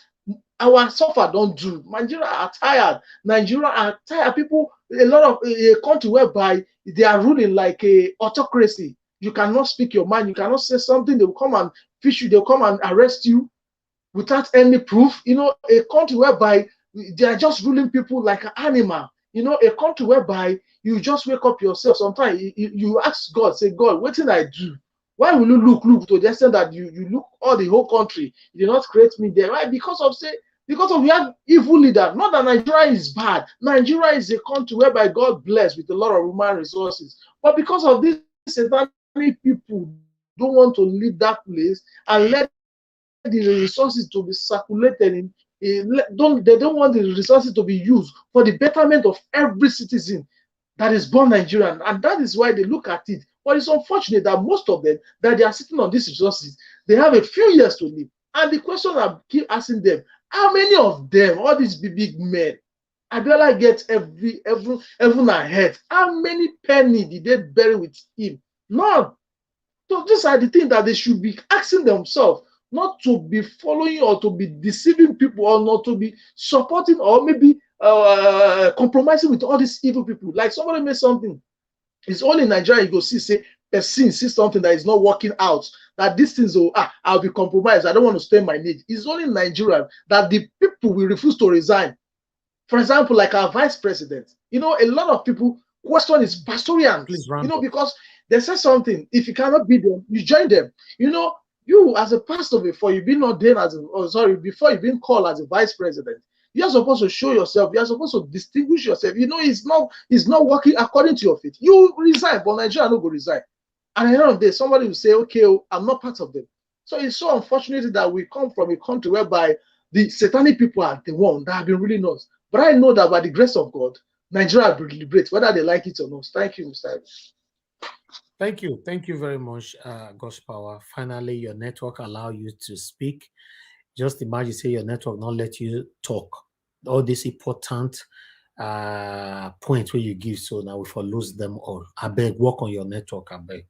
our suffer don't do. Nigeria are tired. Nigeria are tired. People, a lot of a country whereby they are ruling like a autocracy. You cannot speak your mind. You cannot say something. They will come and fish you. They'll come and arrest you without any proof. You know, a country whereby they are just ruling people like an animal. You know, a country whereby you just wake up yourself. Sometimes you, you ask God, say, God, what did I do? Why will you look, look to the extent that you, you look all the whole country? You did not create me there. Why? Because of say, because of we have evil leader. Not that Nigeria is bad. Nigeria is a country whereby God bless with a lot of human resources. But because of these satanic people don't want to leave that place and let the resources to be circulated in, in don't they don't want the resources to be used for the betterment of every citizen that is born Nigerian, and that is why they look at it. But it's unfortunate that most of them that they are sitting on these resources, they have a few years to live. And the question I keep asking them, how many of them, all these big, big men, Abiola gets every every heaven and earth? How many penny did they bury with him? None. So these are the things that they should be asking themselves, not to be following or to be deceiving people or not to be supporting or maybe uh, compromising with all these evil people. Like somebody made something. It's only in Nigeria you go see say person see something that is not working out. That these things will ah, I'll be compromised. I don't want to spend my need. It's only in Nigeria that the people will refuse to resign. For example, like our vice president, you know, a lot of people question his pastorians. Please You round know, up. Because they say something. If you cannot beat them, you join them. You know, you as a pastor before you've been ordained as a, oh, sorry, before you've been called as a vice president, you're supposed to show yourself. You're supposed to distinguish yourself. You know, it's not it's not working according to your faith. You resign, but Nigeria no go resign. And at the end of the day, somebody will say, okay, oh, I'm not part of them. So it's so unfortunate that we come from a country whereby the satanic people are the one that have been ruling us. But I know that by the grace of God, Nigeria will liberate, whether they like it or not. Thank you, Mister Evans. Thank you. Thank you very much, uh, Gosh Power. Finally, your network allow you to speak. Just imagine say your network not let you talk. All these important uh points where you give, so now we for lose them all. I beg, work on your network. I beg.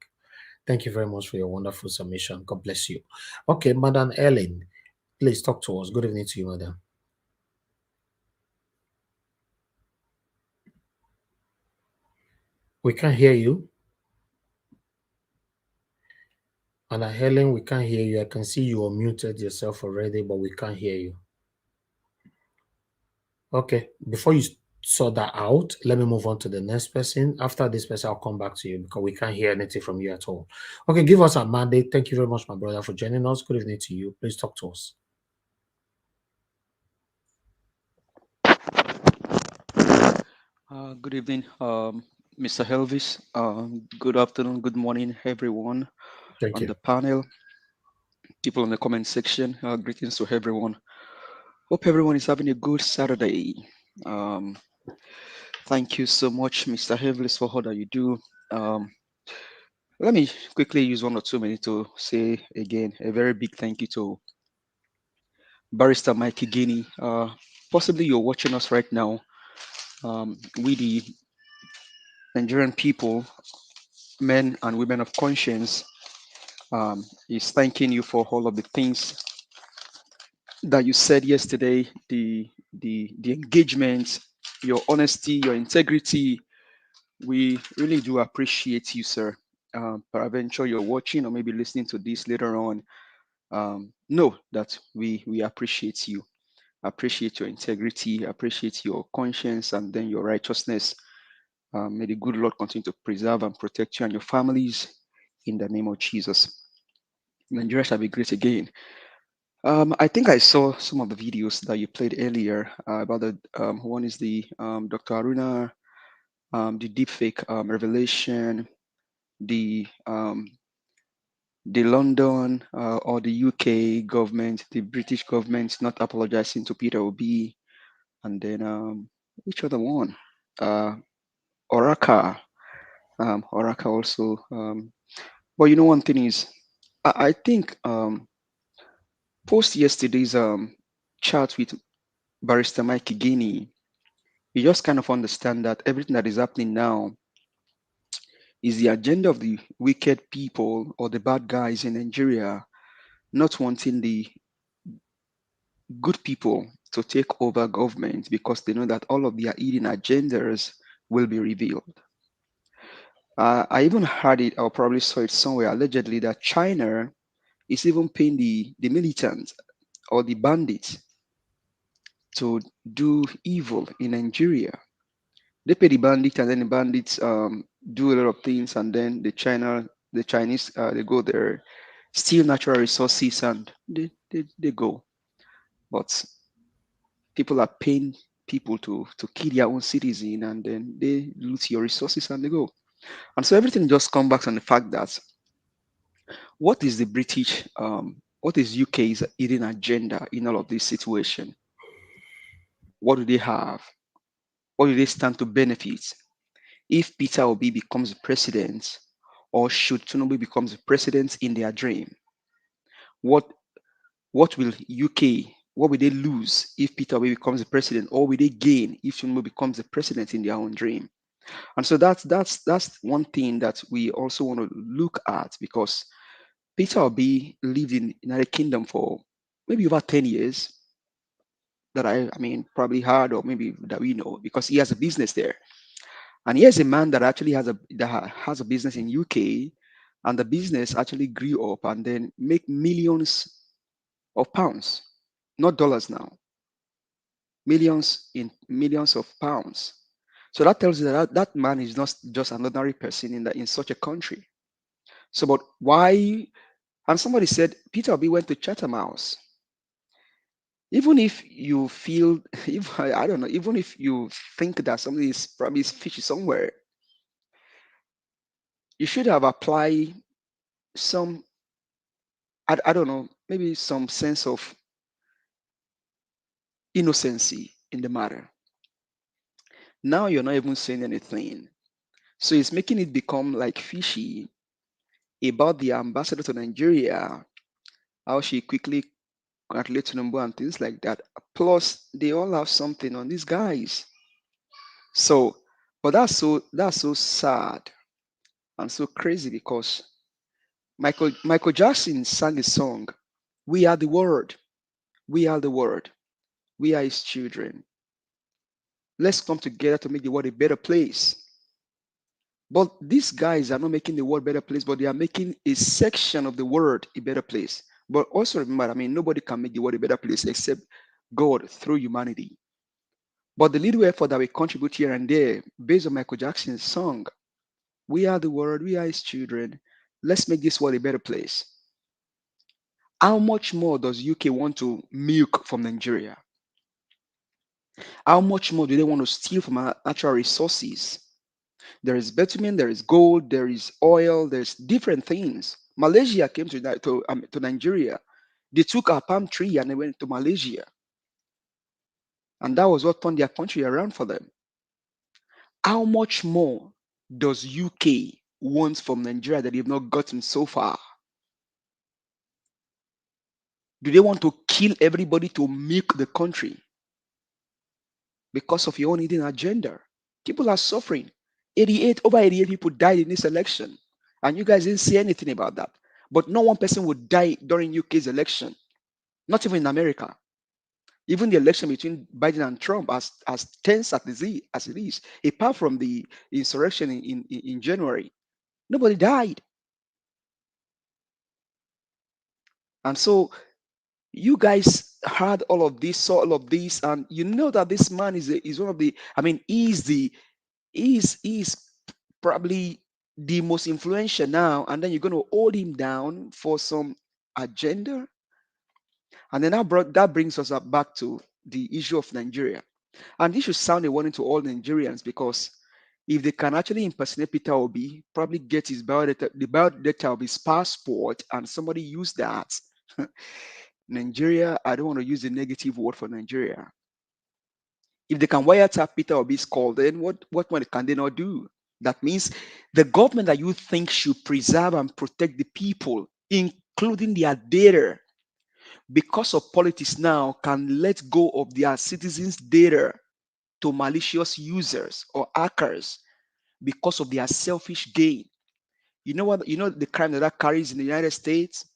Thank you very much for your wonderful submission. God bless you. Okay, Madam Ellen, please talk to us. Good evening to you, madam. We can't hear you. And uh, Helen, we can't hear you. I can see you unmuted yourself already, but we can't hear you. Okay, before you sort that out, let me move on to the next person. After this person, I'll come back to you because we can't hear anything from you at all. Okay, give us a mandate. Thank you very much, my brother, for joining us. Good evening to you. Please talk to us. Uh, good evening, um, Mister Elvis. Um, good afternoon, good morning, everyone Thank on you. the panel, people in the comment section. Uh, greetings to everyone. Hope everyone is having a good Saturday. Um, thank you so much, Mister Elvis, for all that you do. Um, let me quickly use one or two minutes to say again a very big thank you to Barrister Mike Igini. Uh, possibly you're watching us right now. Um, we, the Nigerian people, men and women of conscience, um, is thanking you for all of the things that you said yesterday, the the the engagement, your honesty, your integrity. We really do appreciate you, sir. Um, peradventure, you're watching or maybe listening to this later on. Um, know that we we appreciate you, appreciate your integrity, appreciate your conscience, and then your righteousness. Um, may the good Lord continue to preserve and protect you and your families in the name of Jesus. Nigeria shall be great again. Um, I think I saw some of the videos that you played earlier uh, about the um, one is the um, Doctor Haruna, um, the deepfake um, revelation, the um, the London uh, or the U K government, the British government not apologizing to Peter Obi, and then um, which other one? Uh, Oraka, um, Oraka also. Um, but you know, one thing is, I, I think um, post yesterday's um, chat with Barrister Mike Igini, you just kind of understand that everything that is happening now is the agenda of the wicked people or the bad guys in Nigeria not wanting the good people to take over government because they know that all of their hidden agendas will be revealed. Uh, I even heard it, or probably saw it somewhere, allegedly that China is even paying the, the militants or the bandits to do evil in Nigeria. They pay the bandits, and then the bandits um, do a lot of things, and then the China the Chinese, uh, they go there, steal natural resources, and they, they, they go. But people are paying people to, to kill their own citizen, and then they loot your resources and they go. And so everything just comes back on the fact that what is the British, um, what is U K's hidden agenda in all of this situation? What do they have? What do they stand to benefit if Peter Obi becomes president, or should Tinubu becomes president in their dream? What, what will U K, what will they lose if Peter Obi becomes the president, or will they gain if Tinubu becomes the president in their own dream? And so that's, that's, that's one thing that we also want to look at, because Peter Obi lived in United Kingdom for maybe over ten years that I, I mean, probably heard, or maybe that we know, because he has a business there. And he is a man that actually has a, that ha-, has a business in U K, and the business actually grew up and then make millions of pounds, not dollars now, millions in, millions of pounds. So that tells you that that man is not just an ordinary person in that, in such a country. So, but why? And somebody said Peter Obi went to Chatham House. Even if you feel, if, I, I don't know, even if you think that something is probably fishy somewhere, you should have applied some, I, I don't know, maybe some sense of innocency in the matter. Now you're not even saying anything. So it's making it become, like, fishy about the ambassador to Nigeria, how she quickly congratulate Tinubu and things like that. Plus, they all have something on these guys. So, but that's so, that's so sad and so crazy, because Michael, Michael Jackson sang a song, "We are the world. We are the world. We are his children. Let's come together to make the world a better place." But these guys are not making the world a better place, but they are making a section of the world a better place. But also remember, I mean, nobody can make the world a better place except God through humanity. But the little effort that we contribute here and there, based on Michael Jackson's song, "We are the world, we are his children. Let's make this world a better place." How much more does U K want to milk from Nigeria? How much more do they want to steal from our natural resources? There is bitumen, there is gold, there is oil, there's different things. Malaysia came to Ni-, to, um, to Nigeria. They took our palm tree and they went to Malaysia. And that was what turned their country around for them. How much more does U K want from Nigeria that they've not gotten so far? Do they want to kill everybody to milk the country because of your own hidden agenda? People are suffering. Eighty-eight, over eighty-eight people died in this election, and you guys didn't say anything about that. But no one person would die during U K's election, not even in America. Even the election between Biden and Trump, as, as tense as it is, as it is, apart from the insurrection in, in, in January, nobody died. And so you guys heard all of this, saw all of this, and you know that this man is a, is one of the, I mean, he's the, he's, he's probably the most influential now, and then you're going to hold him down for some agenda? And then that brought, that brings us up back to the issue of Nigeria. And this should sound a warning to all Nigerians, because if they can actually impersonate Peter Obi, probably get his biodata, the biodata of his passport, and somebody use that, Nigeria, I don't want to use a negative word for Nigeria. If they can wiretap Peter Obi's call, then what, what more can they not do? That means the government that you think should preserve and protect the people, including their data, because of politics now, can let go of their citizens' data to malicious users or hackers because of their selfish gain. You know what? You know the crime that that carries in the United States?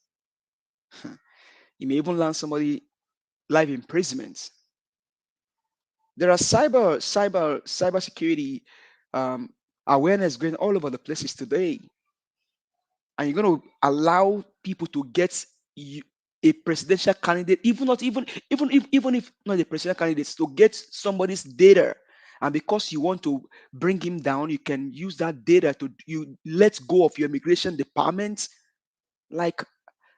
You may even land somebody life imprisonment. There are cyber, cyber, cybersecurity, um, awareness going all over the places today. And you're going to allow people to get you, a presidential candidate, even not even, even if, even if not a presidential candidate, to get somebody's data And because you want to bring him down, you can use that data to, you let go of your immigration department. Like,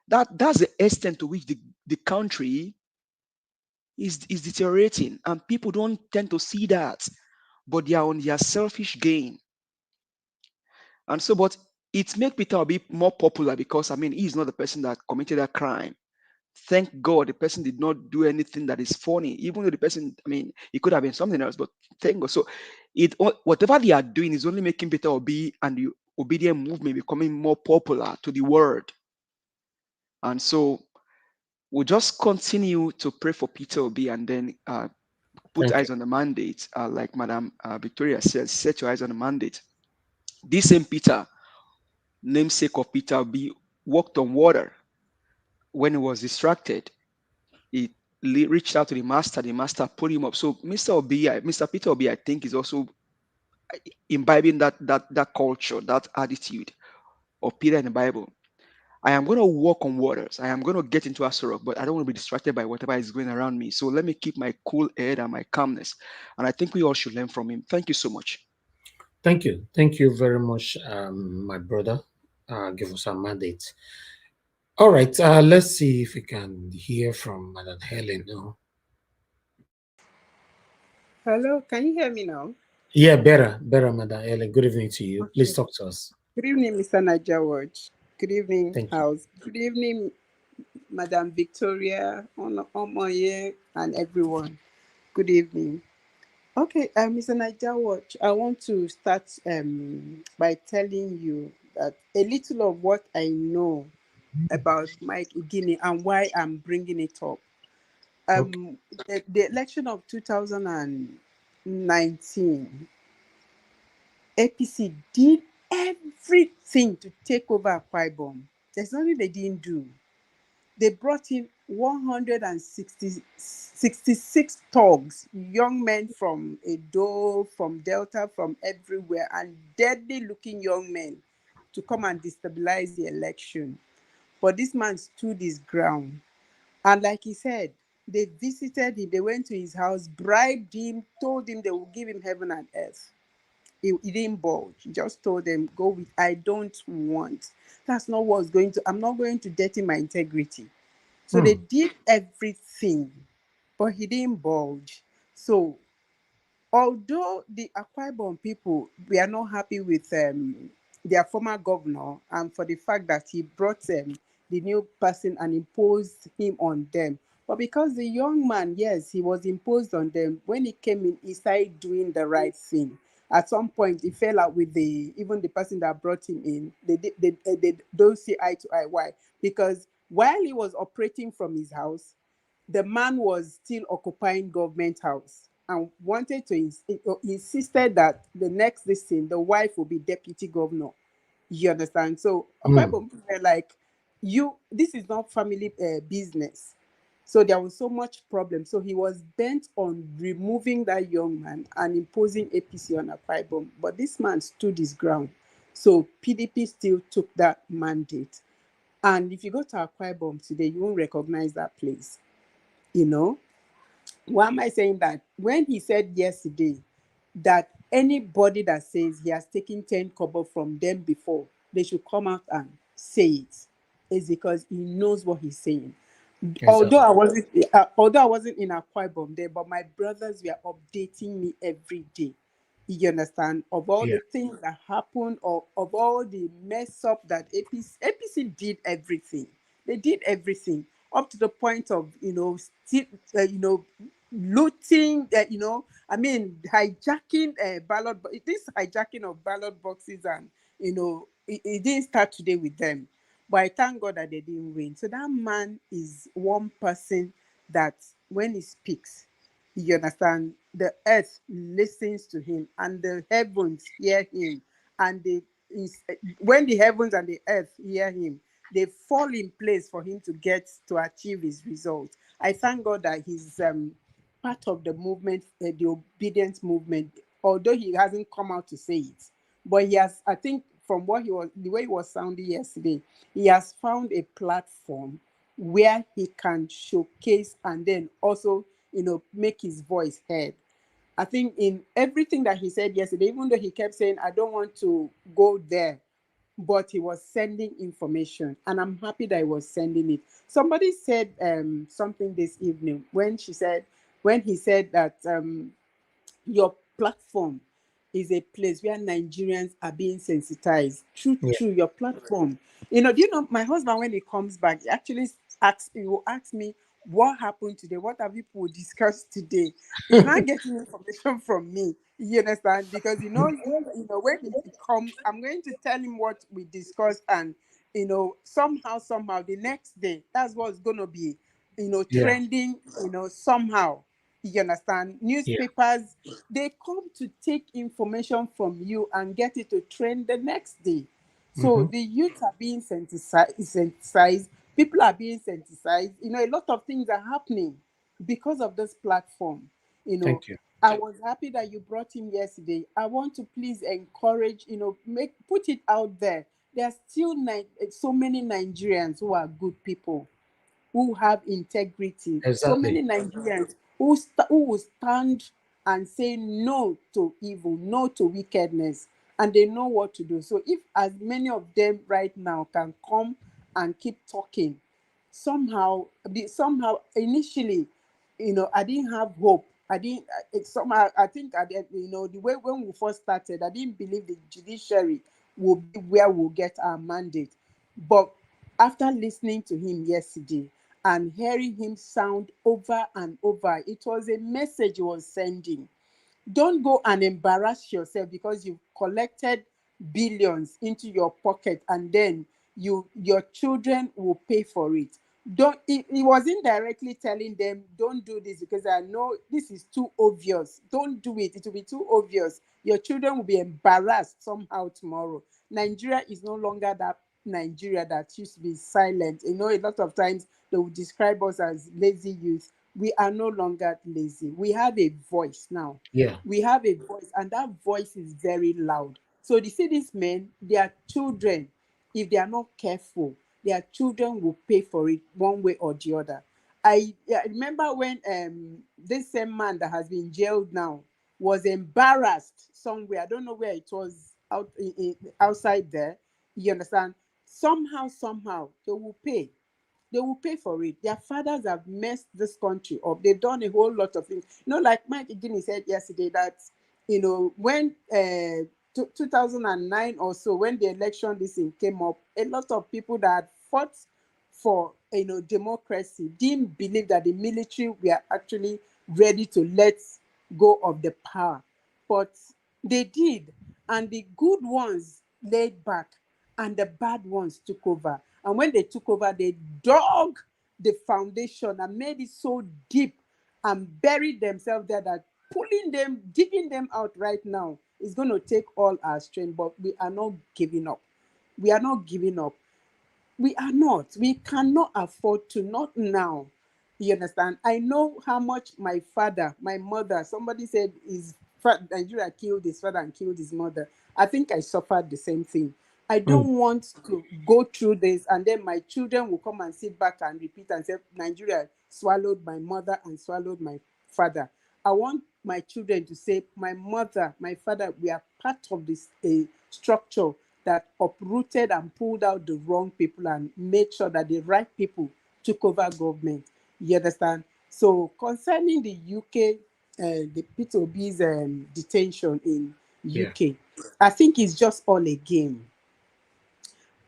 that that's the extent to which the, the country is is deteriorating, and people don't tend to see that, but they are on their selfish gain. And so, but it make Peter Obi more popular because, I mean, he's not the person that committed that crime. Thank God the person did not do anything that is funny, even though the person, I mean, it could have been something else, but thank God. So it, whatever they are doing is only making Peter Obi and the Obidian movement becoming more popular to the world. And so we'll just continue to pray for Peter Obi and then uh, put Okay. eyes on the mandate, uh, like Madam uh, Victoria said, set your eyes on the mandate. This same Peter, namesake of Peter Obi, walked on water when he was distracted. He le- reached out to the master. The master pulled him up. So Mister Obi, I- Mister Peter Obi, I think, is also uh, imbibing that that that culture, that attitude of Peter in the Bible. I am going to walk on waters. I am going to get into Aso Rock, but I don't want to be distracted by whatever is going around me. So let me keep my cool head and my calmness. And I think we all should learn from him. Thank you so much. Thank you. Thank you very much, um, my brother. Uh, give us a mandate. All right. Uh, let's see if we can hear from Madam Helen now. Hello, can you hear me now? Yeah, better, better, Madam Helen. Good evening to you. Please Okay. Talk to us. Good evening, Mister Niger Watch. Good evening, Thank you. House. Good evening, Madam Victoria, Ono- Omoye, and everyone. Good evening. Okay, uh, Mister Niger Watch, I want to start um, by telling you that a little of what I know about Mike Igini and why I'm bringing it up. Okay. Um, the, the election of two thousand nineteen, A P C did everything to take over Akwa Ibom. There's nothing they didn't do. They brought in one hundred sixty, sixty-six thugs, young men from Edo, from Delta, from everywhere, and deadly looking young men to come and destabilize the election. But this man stood his ground. And like he said, they visited him, they went to his house, bribed him, told him they will give him heaven and earth. He, he didn't budge. He just told them, "Go with, I don't want. That's not what's going to, I'm not going to dirty my integrity." So they Hmm. did everything, but he didn't budge. So although the Akwa Ibom people were not happy with um, their former governor, and for the fact that he brought um, the new person and imposed him on them, but because the young man, yes, he was imposed on them. When he came in, he started doing the right thing. At some point, he fell out with the, even the person that brought him in. They did, they, they, they don't see eye to eye. Why? Because while he was operating from his house, the man was still occupying government house and wanted to ins- uh, insisted that the next this thing, the wife will be deputy governor. You understand? So Hmm. Akwa Ibom people were like, "You, this is not family uh, business." So there was so much problem. So he was bent on removing that young man and imposing A P C on Akwa Ibom. But this man stood his ground. So P D P still took that mandate. And if you go to Akwa Ibom today, you won't recognize that place. You know? Why am I saying that? When he said yesterday that anybody that says he has taken ten kobo from them before, they should come out and say it, is because he knows what he's saying. Exactly. Although I wasn't, uh, although I wasn't in Akwa Ibom there, but my brothers were updating me every day. You understand? Of all Yeah. the things that happened, or of all the mess up that A P C, A P C did everything. They did everything up to the point of, you know, still, uh, you know, looting, uh, you know, I mean, hijacking uh, ballot, bo- this hijacking of ballot boxes, and, you know, it, it didn't start today with them. But I thank God that they didn't win. So that man is one person that when he speaks, you understand, the earth listens to him and the heavens hear him. And the is, when the heavens and the earth hear him, they fall in place for him to get to achieve his result. I thank God that he's um, part of the movement, uh, the obedience movement, although he hasn't come out to say it. But he has, I think, from what he was, the way he was sounding yesterday, he has found a platform where he can showcase and then also, you know, make his voice heard. I think in everything that he said yesterday, even though he kept saying, "I don't want to go there," but he was sending information, and I'm happy that he was sending it. Somebody said, um, something this evening when she said, when he said that, um, your platform is a place where Nigerians are being sensitized. True, Yeah. true, your platform. You know, do you know, my husband, when he comes back, he actually asks, he will ask me, "What happened today? What have you people discussed today?" He's not getting information from me. You understand? Because, you know, you know, when he comes, I'm going to tell him what we discussed, and, you know, somehow, somehow, the next day, that's what's gonna be, you know, Yeah. trending, you know, somehow. You understand? Newspapers, they come to take information from you and get it to trend the next day. So Mhm. the youth are being sensitized, sensitized. People are being sensitized. You know, a lot of things are happening because of this platform. You know, Thank you. I was happy that you brought him yesterday. I want to please encourage, you know, make, put it out there. There are still Ni- so many Nigerians who are good people, who have integrity. So Exactly. many Nigerians who st- who will stand and say no to evil, no to wickedness, and they know what to do. So if as many of them right now can come and keep talking, somehow, the, somehow, initially, you know, I didn't have hope. I didn't. It somehow, I think, I did, you know, the way when we first started, I didn't believe the judiciary will be where we'll get our mandate. But after listening to him yesterday and hearing him sound over and over, it was a message he was sending. Don't go and embarrass yourself because you've collected billions into your pocket, and then you, your children will pay for it. Don't, he, he wasn't directly telling them, "Don't do this because I know this is too obvious. Don't do it. It will be too obvious. Your children will be embarrassed somehow tomorrow." Nigeria is no longer that Nigeria that used to be silent. You know, a lot of times they will describe us as lazy youth. We are no longer lazy. We have a voice now. Yeah. We have a voice, and that voice is very loud. So you see, these men, their children, if they are not careful, their children will pay for it one way or the other. I, I remember when, um, this same man that has been jailed now was embarrassed somewhere. I don't know where it was, out in, in, outside there. You understand? Somehow, somehow, they will pay. They will pay for it. Their fathers have messed this country up. They've done a whole lot of things. You know, like Mike Eginni said yesterday, that, you know, when, uh, two thousand nine or so, when the election, this thing came up, a lot of people that had fought for, you know, democracy didn't believe that the military were actually ready to let go of the power. But they did, and the good ones laid back, and the bad ones took over. And when they took over, they dug the foundation and made it so deep and buried themselves there that pulling them, digging them out right now is going to take all our strength. But we are not giving up. We are not giving up. We are not. We cannot afford to not now. You understand? I know how much my father, my mother, somebody said his fa- Nigeria killed his father and killed his mother. I think I suffered the same thing. I don't want to go through this, and then my children will come and sit back and repeat and say, "Nigeria swallowed my mother and swallowed my father." I want my children to say, "My mother, my father, we are part of this, uh, structure that uprooted and pulled out the wrong people and made sure that the right people took over government." You understand? So concerning the U K, uh, the Peter Obi's, um, detention in Yeah. U K, I think it's just all a game.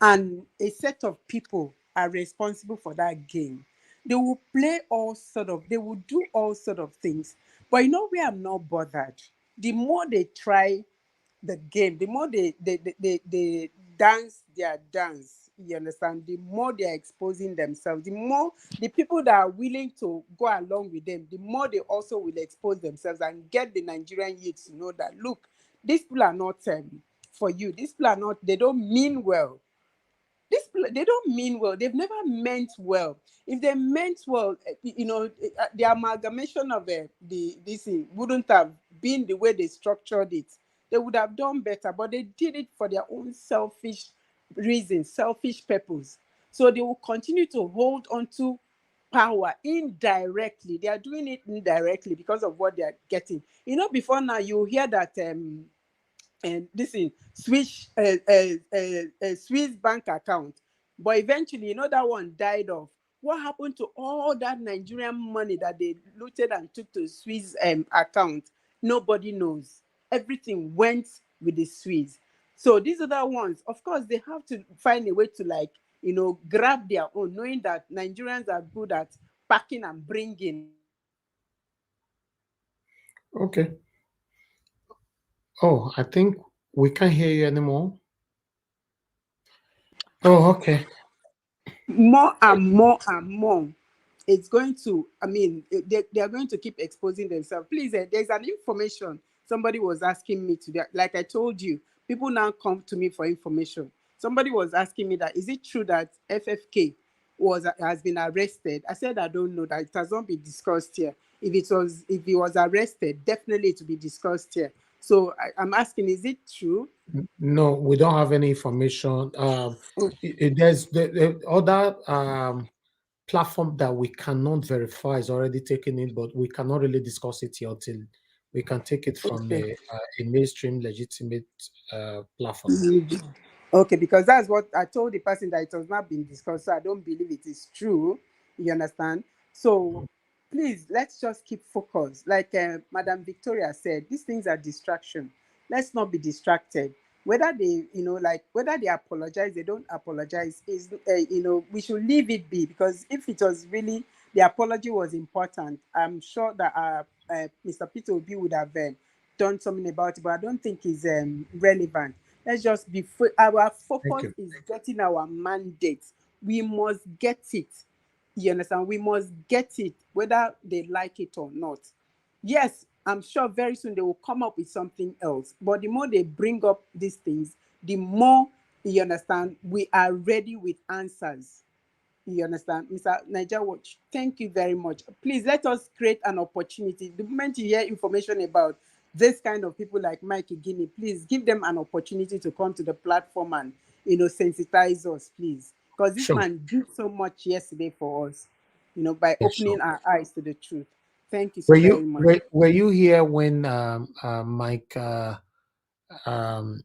And a set of people are responsible for that game. They will play all sort of, they will do all sort of things. But you know where I'm not bothered? The more they try the game, the more they they, they, they, they dance their dance, you understand, the more they are exposing themselves, the more the people that are willing to go along with them, the more they also will expose themselves and get the Nigerian youths to know that, look, these people are not, um, for you. These people are not, they don't mean well. These people, they don't mean well. They've never meant well. If they meant well, eh, y- you know, eh, uh, the amalgamation of, uh, the this thing wouldn't have been the way they structured it. They would have done better, but they did it for their own selfish reasons, selfish purpose. So they will continue to hold on to power indirectly. They are doing it indirectly because of what they are getting. You know, before now, you hear that um, and this is Swiss uh, uh, uh, uh, Swiss bank account, but eventually, you know, that one died off. What happened to all that Nigerian money that they looted and took to Swiss um, account? Nobody knows. Everything went with the Swiss. So these other ones, of course, they have to find a way to, like, you know, grab their own, knowing that Nigerians are good at packing and bringing. Okay. Oh, I think we can't hear you anymore. Oh, okay. More and more and more. It's going to, I mean, they, they are going to keep exposing themselves. Please, eh, there's an information somebody was asking me today. Like I told you, people now come to me for information. Somebody was asking me that, is it true that F F K was has been arrested? I said, I don't know, that it has not been discussed here. If it was, if he was arrested, definitely it will be discussed here. So I, I'm asking, is it true? No, we don't have any information. Um, Oh. it, it- there's the, the other um, platform that we cannot verify is already taking it, but we cannot really discuss it here until we can take it from Okay. a, uh, a mainstream, legitimate uh, platform. Mm. Okay, because that's what I told the person, that it has not been discussed, so I don't believe it is true. You understand? So please, let's just keep focus. Like uh, Madam Victoria said, these things are distraction. Let's not be distracted. Whether they, you know, like, whether they apologize, they don't apologize, is uh, you know, we should leave it be, because if it was really, the apology was important, I'm sure that uh, uh, Mister Peter Obi would have uh, done something about it, but I don't think it's um, relevant. Let's just be fo- our focus you. is getting our mandate. We must get it. You understand? We must get it, whether they like it or not. Yes, I'm sure very soon they will come up with something else. But the more they bring up these things, the more, you understand, we are ready with answers. You understand? Mister Niger Watch, thank you very much. Please let us create an opportunity. The moment you hear information about this kind of people like Mike Igini, please give them an opportunity to come to the platform and, you know, sensitize us, please. Because this Sure. man did so much yesterday for us, you know, by Yes, opening sure. Our eyes to the truth. Thank you so Were very you much. were, were you here when um, uh, Mike, uh, um,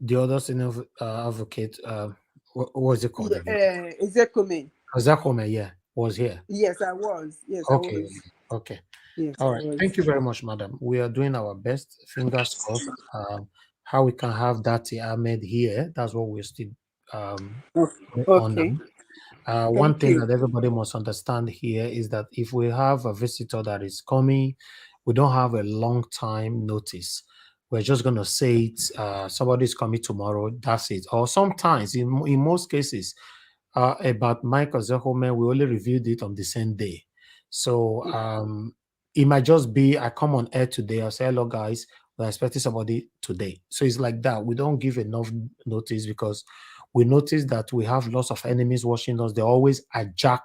the other senior uh, advocate, uh, what, what was it called Yeah, again? uh, Ezekome. Ozakome, yeah, was here. Yes, I was. Yes, I Okay, was. okay. Yes, I All right. was. Thank you very much, madam. We are doing our best. Fingers crossed. Um, how we can have Dati Ahmed here? That's what we're still um, Okay. on Okay. now. Uh, one Thank thing you. that everybody must understand here is that if we have a visitor that is coming, we don't have a long time notice. We're just going to say it. Uh, somebody's coming tomorrow. That's it. Or sometimes, in, in most cases, uh, about Mike Ozekome, we only reviewed it on the same day. So um, it might just be I come on air today. I say, "Hello, guys. We're expecting somebody today." So it's like that. We don't give enough notice because we notice that we have lots of enemies watching us. They always hijack,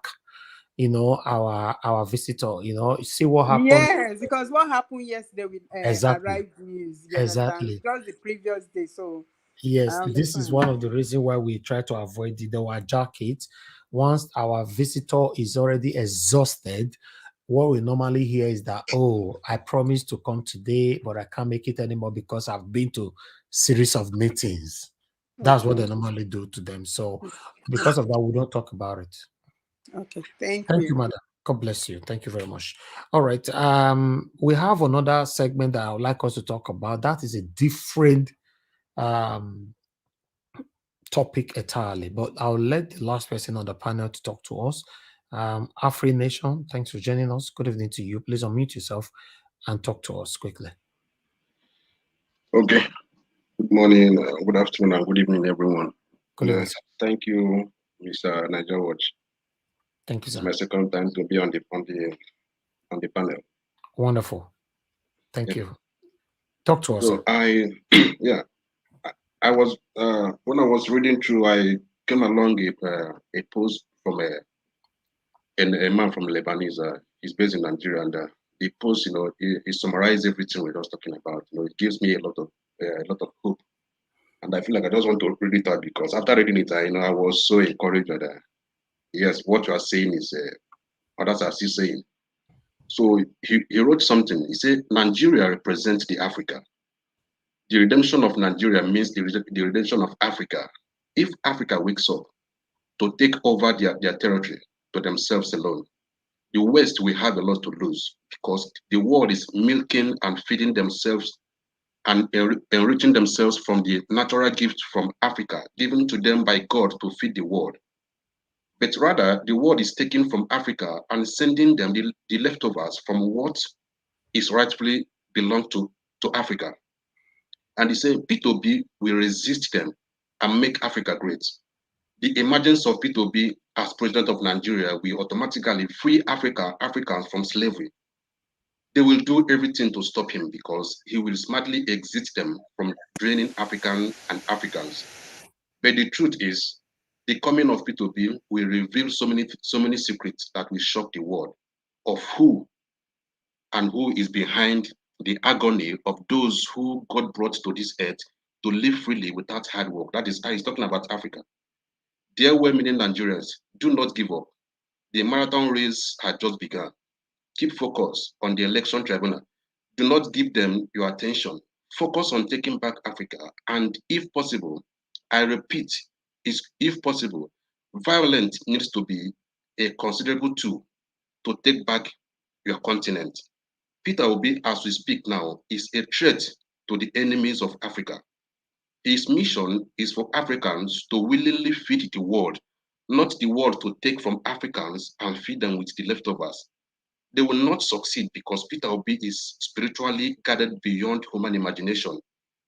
you know, our our visitor. You know, see what happened. Yes, because what happened yesterday with uh, Exactly. Arrived News, you understand? Exactly. Just the previous day. So Yes, I this is understand. one of the reasons why we try to avoid it. They will hijack it. Once our visitor is already exhausted, what we normally hear is that, "Oh, I promised to come today, but I can't make it anymore because I've been to series of meetings." That's what they Okay. normally do to them. So because of that, we don't talk about it. Okay. Thank Thank you. you, madam. God bless you. Thank you very much. All right. Um, we have another segment that I would like us to talk about. That is a different um topic entirely, but I'll let the last person on the panel to talk to us. Um, Afri Nation, thanks for joining us. Good evening to you. Please unmute yourself and talk to us quickly. Okay. Good morning, uh, good afternoon, and good evening, everyone. Good Uh, evening, sir. Thank you, Mister Niger Watch. Thank you, It's sir. my second time to be on the on the on the panel. Wonderful. Thank Yeah. you. Talk to us, So sir. I, yeah, I, I was uh, when I was reading through, I came along a uh, a post from a an, a man from Lebanese. Uh, he's based in Nigeria, and uh, the post, you know, he, he summarized everything we're just talking about. You know, it gives me a lot of uh, a lot of hope, and I feel like I just want to read it out because after reading it, I, you know, I was so encouraged that uh, yes, what you are saying is uh, Others are still saying. So he, he wrote something. He said, "Nigeria represents the Africa. The redemption of Nigeria means the, the redemption of Africa. If Africa wakes up to take over their, their territory to themselves alone, the West will have a lot to lose because the world is milking and feeding themselves and enri- enriching themselves from the natural gifts from Africa given to them by God to feed the world. But rather, the world is taking from Africa and sending them the, the leftovers from what is rightfully belong to, to Africa." And he said, "P two B will resist them and make Africa great. The emergence of P two B as president of Nigeria will automatically free Africa, Africans from slavery. They will do everything to stop him because he will smartly exit them from draining African and Africans. But the truth is, the coming of P two B will reveal so many, so many secrets that will shock the world of who and who is behind the agony of those who God brought to this earth to live freely without hard work." That is, he's talking about Africa. "Dear well-meaning Nigerians, do not give up. The marathon race had just begun. Keep focus on the election tribunal. Do not give them your attention. Focus on taking back Africa. And if possible, I repeat, is if possible, violence needs to be a considerable tool to take back your continent. Peter Obi, as we speak now, is a threat to the enemies of Africa. His mission is for Africans to willingly feed the world, not the world to take from Africans and feed them with the leftovers. They will not succeed because Peter Obi is spiritually guarded beyond human imagination."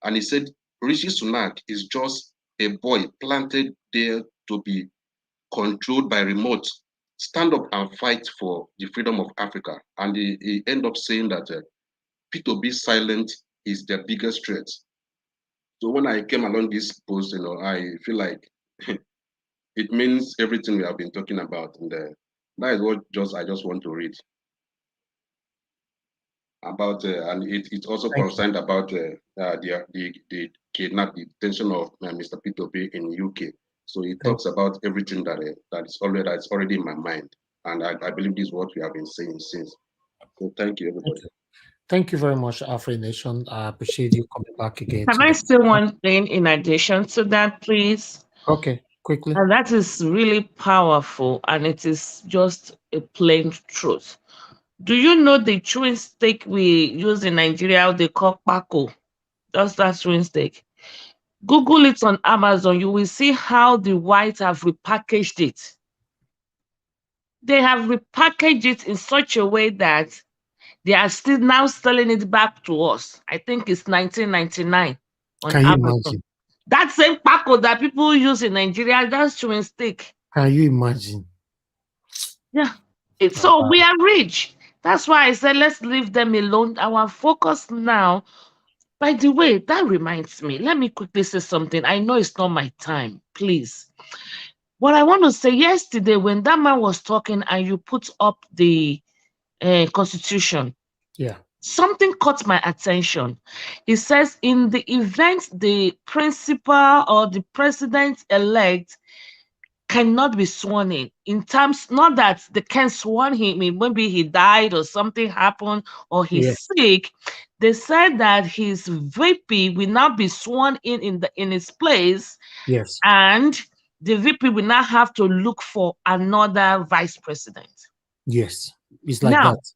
And he said, "Rishi Sunak is just a boy planted there to be controlled by remote. Stand up and fight for the freedom of Africa." And he, he end up saying that uh, P two B silent is the biggest threat. So when I came along this post, you know, I feel like it means everything we have been talking about, and uh, that is what just I just want to read about, uh, and it, it also Thank you. concerned about uh, uh, the, the the kidnap, the detention of uh, Mister P two B in U K. So it Thank talks about everything that uh, that is already that's already in my mind, and I, I believe this is what we have been saying since. So thank you, Thank everybody. you. Thank you very much, Afri Nation. I appreciate you coming back again Can I today. say one thing in addition to that, please? Okay, quickly. And that is really powerful, and it is just a plain truth. Do you know the chewing stick we use in Nigeria, how they call kpako? Just that chewing stick. Google it on Amazon. You will see how the whites have repackaged it. They have repackaged it in such a way that they are still now selling it back to us. I think it's nineteen ninety-nine on Can you Amazon. Imagine? That same kpako that people use in Nigeria, that's chewing stick. Can you imagine? Yeah. It, so we are rich. That's why I said let's leave them alone. Our focus now. By the way, that reminds me. Let me quickly say something. I know it's not my time. Please. What I want to say, yesterday when that man was talking and you put up the uh, constitution, Yeah. Something caught my attention. It says, "In the event the principal or the president elect cannot be sworn in," in terms, not that they can sworn him in, maybe he died or something happened or he's Yes. sick. They said that his V P will now be sworn in in, the, in his place, Yes. And the V P will now have to look for another vice president. Yes. It's like Now, that.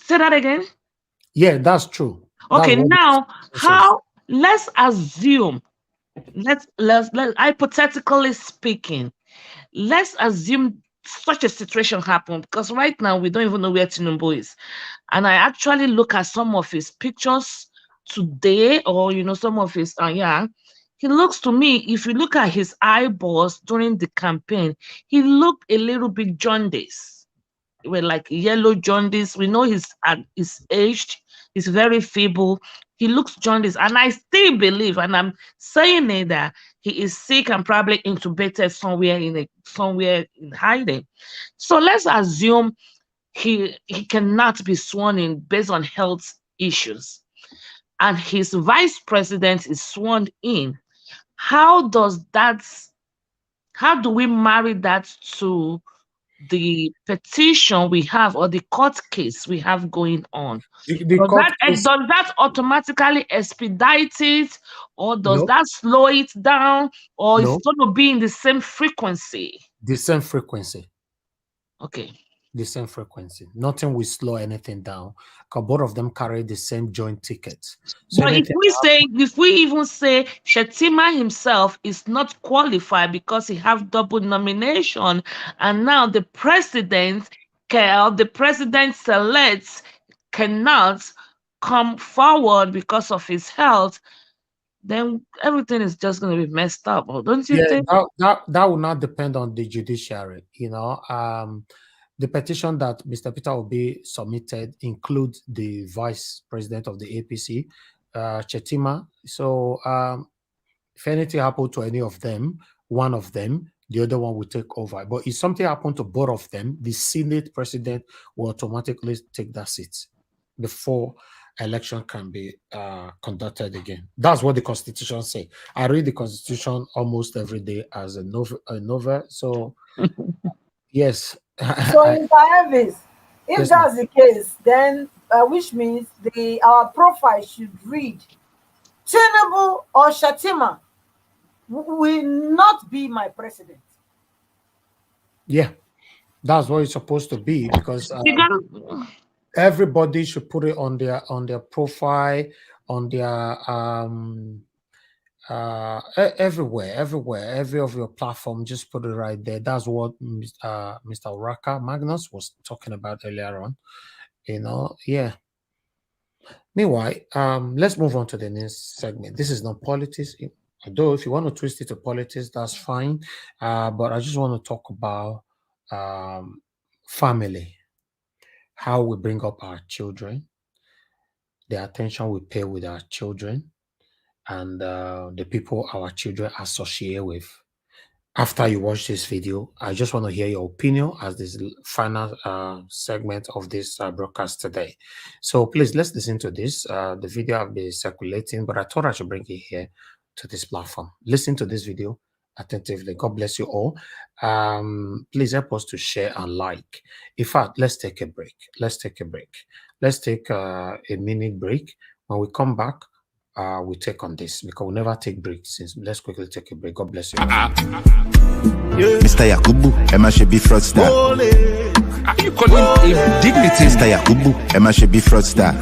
Say that again. Yeah, that's true. That's Okay, what now it says. How, let's assume, let's let's let hypothetically speaking, let's assume such a situation happened, because right now we don't even know where Tinubu is. And I actually look at some of his pictures today, or you know, some of his uh, yeah, he looks to me, if you look at his eyeballs during the campaign, he looked a little bit jaundiced, with like yellow jaundice. We know he's at he's aged, he's very feeble. He looks jaundiced, and I still believe, and I'm saying it, that he is sick and probably intubated somewhere in a somewhere in hiding. So let's assume he he cannot be sworn in based on health issues, and his vice president is sworn in. How does that? How do we marry that to the petition we have or the court case we have going on? The, the Does court that, case, does that automatically expedite it, or does no, that slow it down, or it's no, going to be in the same frequency? the same frequency. Okay. The same frequency. Nothing will slow anything down because both of them carry the same joint ticket. So But if anything we that say, happens, if we even say Shettima himself is not qualified because he have double nomination, and now the president can, the president selects cannot come forward because of his health, then everything is just going to be messed up, or don't you yeah, think? that, that that will not depend on the judiciary. You know, um, the petition that Mister Peter Obi submitted includes the vice president of the A P C, uh, Shettima. So um, if anything happened to any of them, one of them, the other one will take over. But if something happened to both of them, the Senate president will automatically take that seat before election can be uh, conducted again. That's what the constitution say. I read the constitution almost every day as a novel. A novel. So yes, So, I, Mister Elvis, if yes, ma'am. That's the case, then uh, which means the our profile should read Tinubu or Shettima w- will not be my president. Yeah, that's what it's supposed to be because uh, Because everybody should put it on their on their profile, on their um uh e- everywhere, everywhere, every of your platform. Just put it right there. That's what Mis- uh, Mister Raka Magnus was talking about earlier on. You know, yeah. Meanwhile, um, let's move on to the next segment. This is not politics. It- Although if you want to twist it to politics, that's fine. Uh, but I just want to talk about um, family, how we bring up our children, the attention we pay with our children, and uh, the people our children associate with. After you watch this video, I just want to hear your opinion as this l- final uh, segment of this uh, broadcast today. So please, let's listen to this. Uh, the video have been circulating, but I thought I should bring it here to this platform. Listen to this video attentively. God bless you all. Um, please help us to share and like. In fact, let's take a break. Let's take a break. Let's take uh, a minute break. When we come back, uh, we take on this because we never take break since. Let's quickly take a break. God bless you. Mister Yakubu, ẹ má ṣe bí fraudster. Are you calling him dignity? Mister Yakubu, ẹ má ṣe bí fraudster.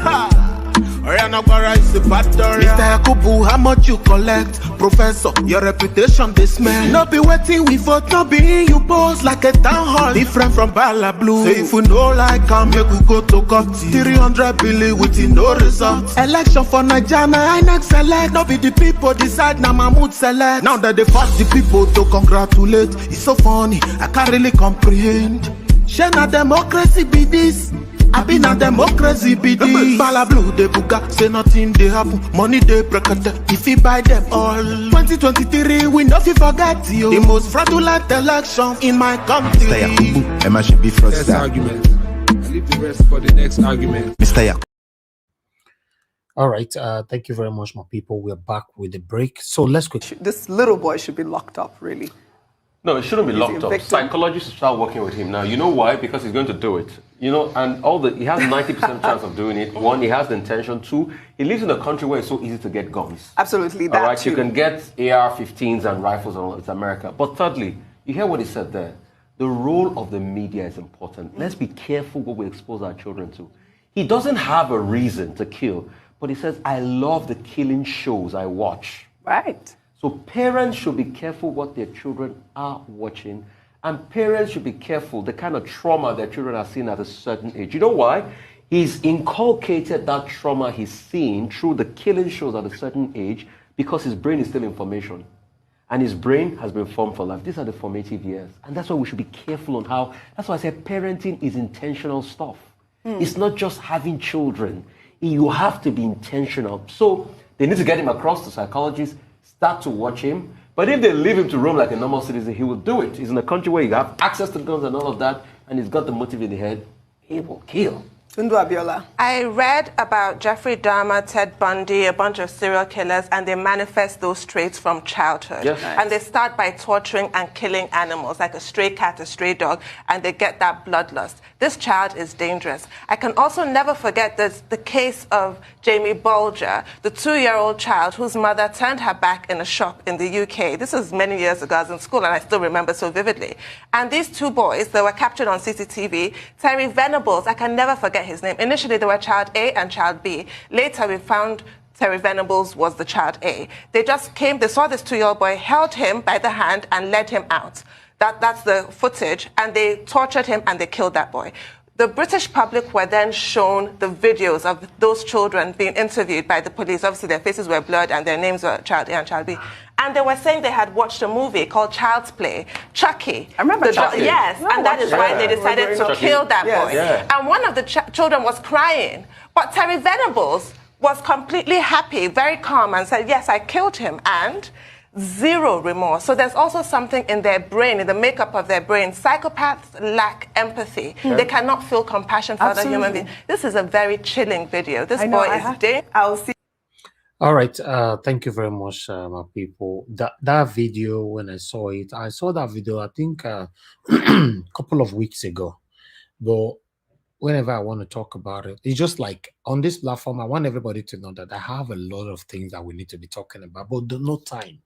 Oya na gbara is a bad story. Mister Yakubu, how much you collect? Professor, your reputation dey smell. No be wetin we vote, no be you pose like a town hall. Different from Bala Blue. Say if we no like am, make we go to court. Three hundred billion with no result. Election for Naija na INEC select. No be the people decide, na Mahmoud select. Now that they force the people to congratulate, it's so funny, I can't really comprehend. Shey na democracy be this? Abi na democracy be this? Bala Blue dey buga, say nothing dey happen. Money dey brekete, if he buy them all. Twenty twenty-three, we no fit forget you. The most fraudulent election in my country. Mister Yakubu, ẹ má ṣe bí Next fraudster. argument. I leave the rest for the next argument. Mister Yakubu. All right. Uh, thank you very much, my people. We're back with the break. So let's quick. This little boy should be locked up, really. No, it shouldn't be He's locked up. evicted. Psychologists should start working with him now. You know why? Because he's going to do it. You know, and all the he has ninety percent chance of doing it. One, he has the intention. Two, he lives in a country where it's so easy to get guns. Absolutely, All that right, you too. Can get A R fifteens and rifles and all. It's America. But thirdly, you hear what he said there. The role of the media is important. Let's be careful what we expose our children to. He doesn't have a reason to kill, but he says, "I love the killing shows I watch." Right. So parents should be careful what their children are watching, and parents should be careful the kind of trauma their children are seeing at a certain age. You know why? He's inculcated that trauma he's seeing through the killing shows at a certain age because his brain is still in formation. And his brain has been formed for life. These are the formative years. And that's why we should be careful on how, that's why I say parenting is intentional stuff. It's not just having children. You have to be intentional. So they need to get him across to psychologists, start to watch him. But if they leave him to roam like a normal citizen, he will do it. He's in a country where you have access to guns and all of that, and he's got the motive in the head, he will kill. Tundu Abiola. I read about Jeffrey Dahmer, Ted Bundy, a bunch of serial killers, and they manifest those traits from childhood. Yes. And they start by torturing and killing animals, like a stray cat, a stray dog, and they get that bloodlust. This child is dangerous. I can also never forget this, the case of Jamie Bulger, the two-year-old child whose mother turned her back in a shop in the U K. This was many years ago. I was in school and I still remember so vividly. And these two boys, they were captured on C C T V. Terry Venables, I can never forget his name. Initially, they were child A and child B. Later, we found Terry Venables was the child A. They just came, they saw this two-year-old boy, held him by the hand and led him out. That, that's the footage. And they tortured him and they killed that boy. The British public were then shown the videos of those children being interviewed by the police. Obviously, their faces were blurred and their names were Child A and Child B. And they were saying they had watched a movie called Child's Play, Chucky. I remember The dra- Chucky. Yes, and that is why they decided to Chucky. kill that Yes. boy. Yeah. And one of the ch- children was crying, but Terry Venables was completely happy, very calm, and said, "Yes, I killed him," and zero remorse. So there's also something in their brain, in the makeup of their brain. Psychopaths lack empathy. They cannot feel compassion for other human Absolutely. beings. This is a very chilling video. This I know, boy I is have- dangerous. I'll see. All right. Uh, thank you very much, uh, my people. That that video, when I saw it, I saw that video, I think, uh, a couple of weeks ago. But whenever I want to talk about it, it's just like on this platform, I want everybody to know that I have a lot of things that we need to be talking about, but the, no time.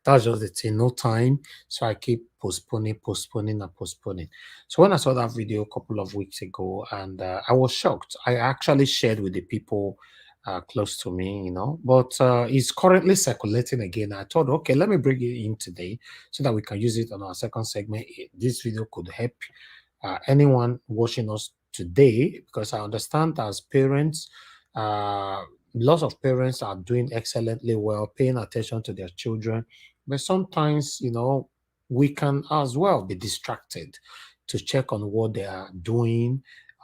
That's just the thing, no time. So I keep postponing, postponing, and postponing. So when I saw that video a couple of weeks ago, and uh, I was shocked. I actually shared with the people uh, close to me, you know, but uh, it's currently circulating again. I thought, okay, let me bring it in today so that we can use it on our second segment. I- This video could help uh, anyone watching us today, because I understand as parents, uh, lots of parents are doing excellently well, paying attention to their children, but sometimes, you know, we can as well be distracted to check on what they are doing,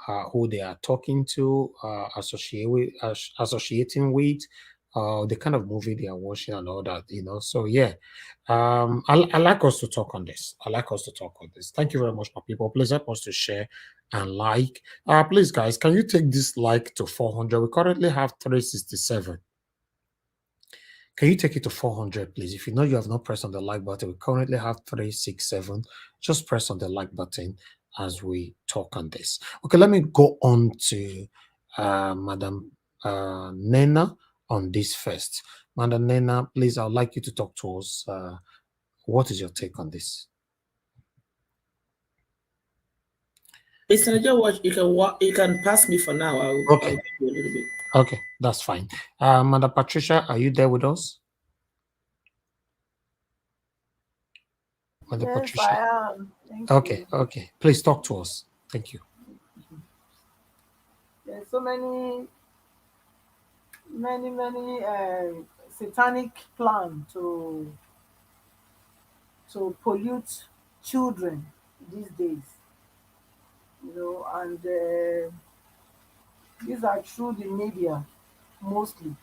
uh, who they are talking to, uh, associate with, uh, associating with, uh, the kind of movie they are watching and all that, you know. So yeah, um, I, I like us to talk on this. I like us to talk on this. Thank you very much, my people. Please help us to share and like. Uh, please, guys, can you take this like to four hundred? We currently have three sixty-seven. Can you take it to four hundred, please? If you know you have not pressed on the like button, we currently have three sixty-seven. Just press on the like button as we talk on this. Okay, let me go on to uh, Madam uh, Nena on this first. Madam Nena, please, I'd like you to talk to us. Uh, what is your take on this? Mister George, you can wa- you can pass me for now. I'll, Okay. I'll give you a little bit. Okay, that's fine. Uh, Mother Patricia, are you there with us? Mother Yes, Patricia. I am. Thank Okay, you. Okay. Please talk to us. Thank you. There's so many, many, many uh, satanic plan to to pollute children these days. You know, and uh, these are through the media mostly.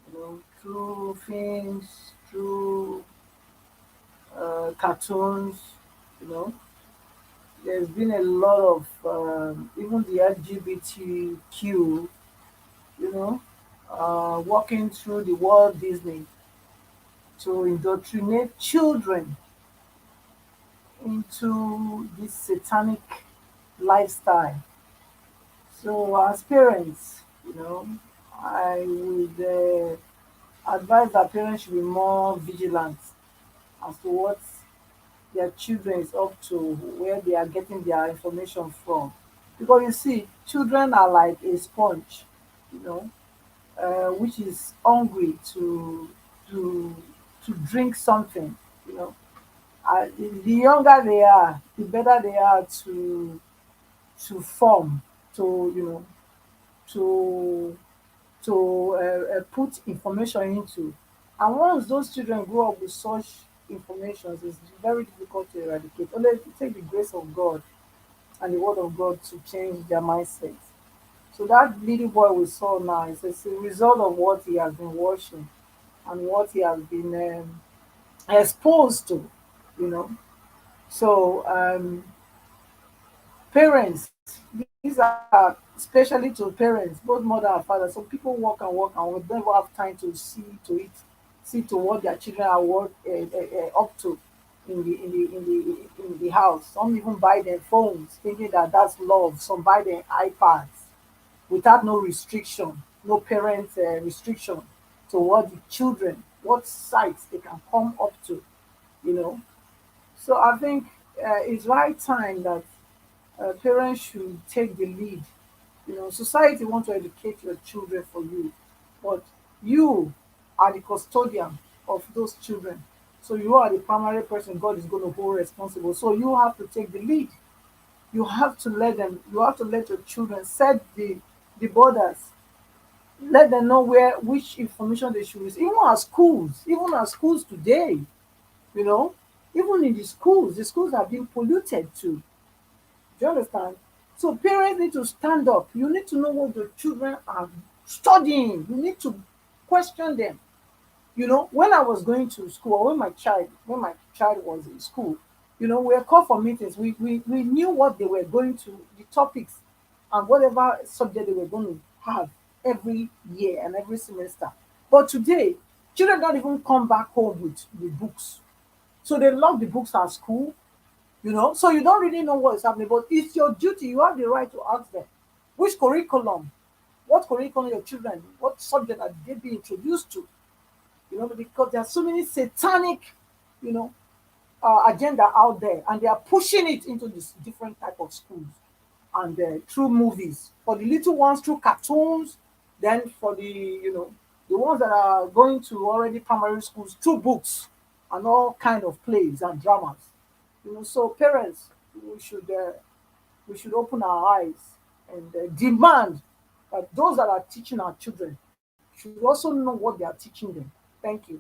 You know, through films, through uh, cartoons. You know, there's been a lot of um, even the L G B T Q. You know, uh, walking through the Walt Disney to indoctrinate children into this satanic lifestyle. So as parents, you know, I would uh, advise that parents should be more vigilant as to what their children is up to, where they are getting their information from. Because you see, children are like a sponge, you know, uh, which is hungry to to to drink something, you know. Uh, the, the younger they are, the better they are to to form, to, you know, to to uh, uh, put information into. And once those children grow up with such informations, it's very difficult to eradicate. Only if you take the grace of God and the word of God to change their mindset. So that little boy we saw now is a result of what he has been watching and what he has been um, exposed to, you know. So um, parents, be these are especially to parents, both mother and father. Some people work and work and work, don't even have time to see to it, see to what their children are work, uh, uh, uh, up to in the in the in the in the house. Some even buy them phones, thinking that that's love. Some buy them iPads without no restriction, no parent uh, restriction to what the children, what sites they can come up to, you know. So I think uh, it's right time that uh, parents should take the lead. You know, society wants to educate your children for you, but you are the custodian of those children. So you are the primary person God is going to hold responsible. So you have to take the lead. You have to let them, you have to let your children set the, the borders. Let them know where, which information they should receive. Even at schools, even at schools today, you know, even in the schools, the schools have been polluted too. Do you understand? So parents need to stand up. You need to know what the children are studying. You need to question them. You know, when I was going to school, or when my child, when my child was in school, you know, we were called for meetings. We, we, we knew what they were going to, the topics, and whatever subject they were going to have every year and every semester. But today, children don't even come back home with the books. So they lock the books at school, you know, so you don't really know what is happening. But it's your duty. You have the right to ask them, which curriculum, what curriculum your children, what subject are they being introduced to? You know, because there are so many satanic, you know, uh, agenda out there, and they are pushing it into these different type of schools, and uh, through movies, for the little ones through cartoons, then for the, you know, the ones that are going to already primary schools through books and all kind of plays and dramas. You know, so parents, we should uh, we should open our eyes and uh, demand that those that are teaching our children should also know what they are teaching them. Thank you.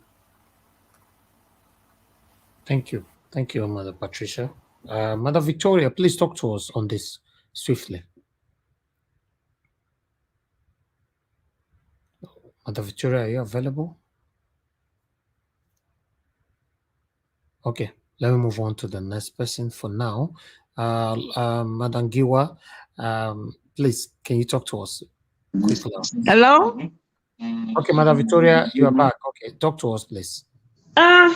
Thank you. Thank you, Mother Patricia. Uh, Mother Victoria, please talk to us on this swiftly. Mother Victoria, are you available? Okay, let me move on to the next person for now. Uh, uh, Madam Giwa, um, please, can you talk to us quickly? Hello? Okay, Madam Victoria, you are back. Okay, talk to us, please. Uh,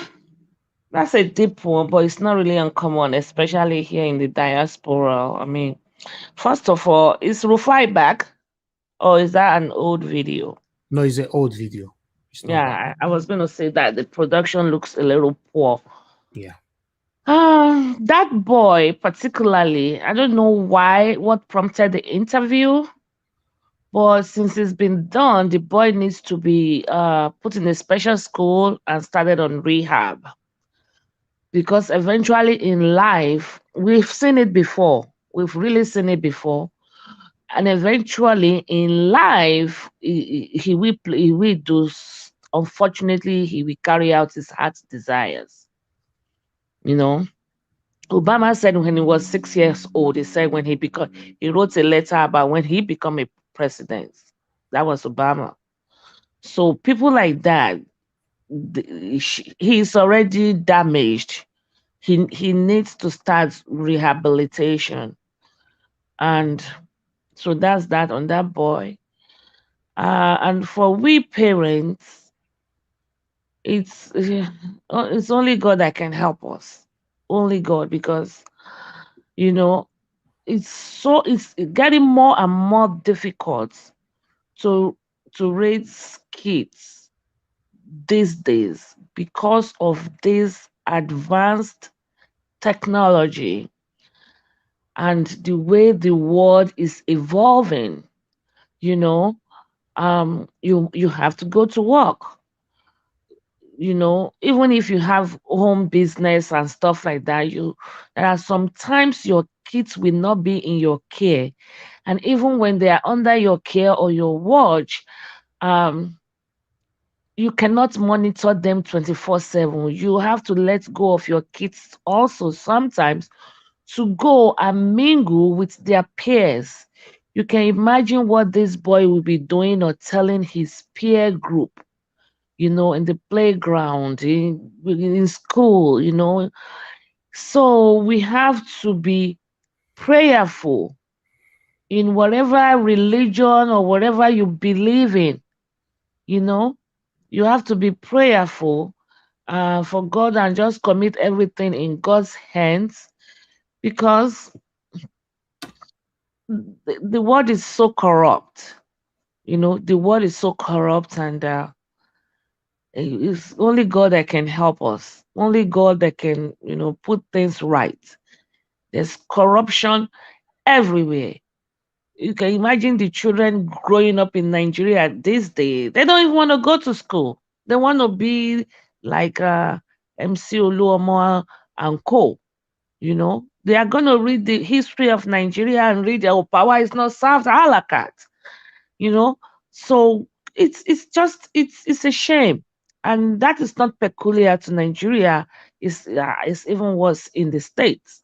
that's a deep one, but it's not really uncommon, especially here in the diaspora. I mean, first of all, is Rufai back, or is that an old video? No, it's an old video. It's not back. Yeah, I, I was going to say that the production looks a little poor. Yeah. Um, that boy particularly, I don't know why, what prompted the interview, but since it's been done, the boy needs to be uh put in a special school and started on rehab. Because eventually in life, we've seen it before. We've really seen it before. And eventually in life, he, he, he will play, he will do. s- Unfortunately, he will carry out his heart's desires. You know, Obama said when he was six years old, he said when he became, he wrote a letter about when he become a president. That was Obama. So people like that, the- sh- he's already damaged. He he needs to start rehabilitation, and so that's that on that boy. Uh, and for we parents, it's uh, it's only God that can help us. Only God, because you know it's so it's getting more and more difficult to to raise kids these days because of this advanced technology and the way the world is evolving. You know, um, you you have to go to work. You know, even if you have home business and stuff like that, you there are sometimes your kids will not be in your care, and even when they are under your care or your watch, um, you cannot monitor them twenty-four seven. You have to let go of your kids also sometimes to go and mingle with their peers. You can imagine what this boy will be doing or telling his peer group, you know, in the playground, in, in school, you know. So we have to be prayerful in whatever religion or whatever you believe in, you know, you have to be prayerful uh, for God and just commit everything in God's hands, because the, the world is so corrupt. You know, the world is so corrupt, and uh, it's only God that can help us. Only God that can, you know, put things right. There's corruption everywhere. You can imagine the children growing up in Nigeria this day. They don't even want to go to school. They want to be like uh, M C Oluomo and co. You know, they are going to read the history of Nigeria and read, "Oh, power is not served à la carte." You know, so it's it's just it's it's a shame, and that is not peculiar to Nigeria. It's uh, it's even worse in the States.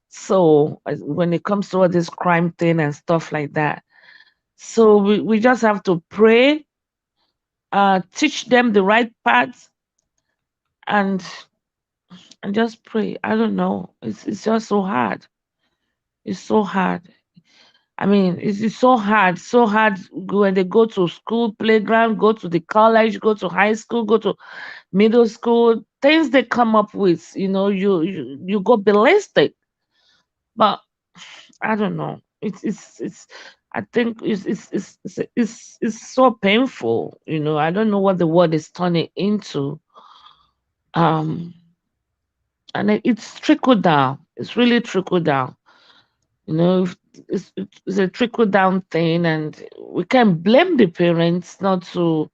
So uh, when it comes to all this crime thing and stuff like that, so we, we just have to pray, uh, teach them the right path, and and just pray. I don't know. It's it's just so hard. It's so hard. I mean, it's, it's so hard, so hard when they go to school, playground, go to the college, go to high school, go to middle school. Things they come up with, you know, you you, you go ballistic. But I don't know. It's it's it's. I think it's it's it's it's, it's, it's so painful. You know, I don't know what the world is turning into. Um, and it, it's trickle down. It's really trickle down. You know, it's, it's a trickle down thing, and we can't blame the parents not to.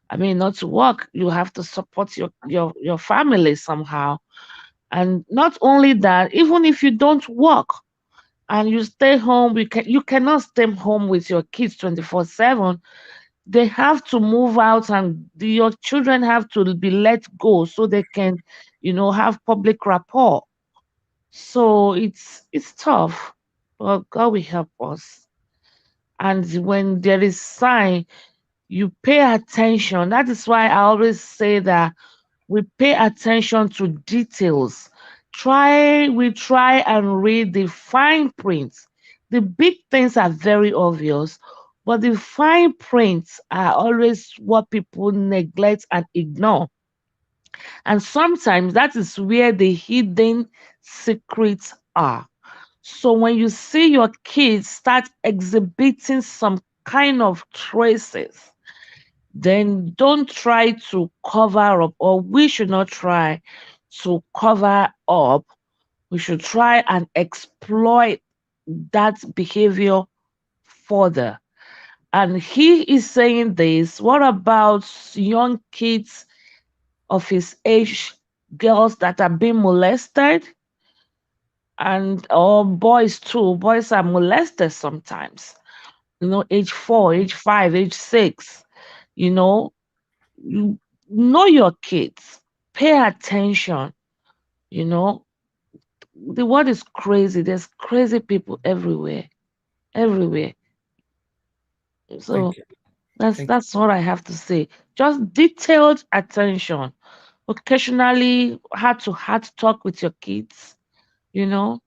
I mean, not to work. You have to support your your your family somehow, and not only that, even if you don't work and you stay home, you can you cannot stay home with your kids twenty-four seven. They have to move out, and the, your children have to be let go so they can, you know, have public rapport. So it's it's tough, but God will help us. And when there is sign, you pay attention. That is why I always say that we pay attention to details. Try we try and read the fine print. The big things are very obvious, but the fine prints are always what people neglect and ignore. And sometimes that is where the hidden secrets are. So when you see your kids start exhibiting some kind of traces, then don't try to cover up, or we should not try to cover up. We should try and exploit that behavior further. And he is saying this. What about young kids of his age, girls that are being molested, and or boys too? Boys are molested sometimes. You know, age four, age five, age six. You know, you know your kids. Pay attention. You know, the world is crazy. There's crazy people everywhere, everywhere. So that's that's what I have to say. Just detailed attention. Occasionally, heart to heart talk with your kids. You know,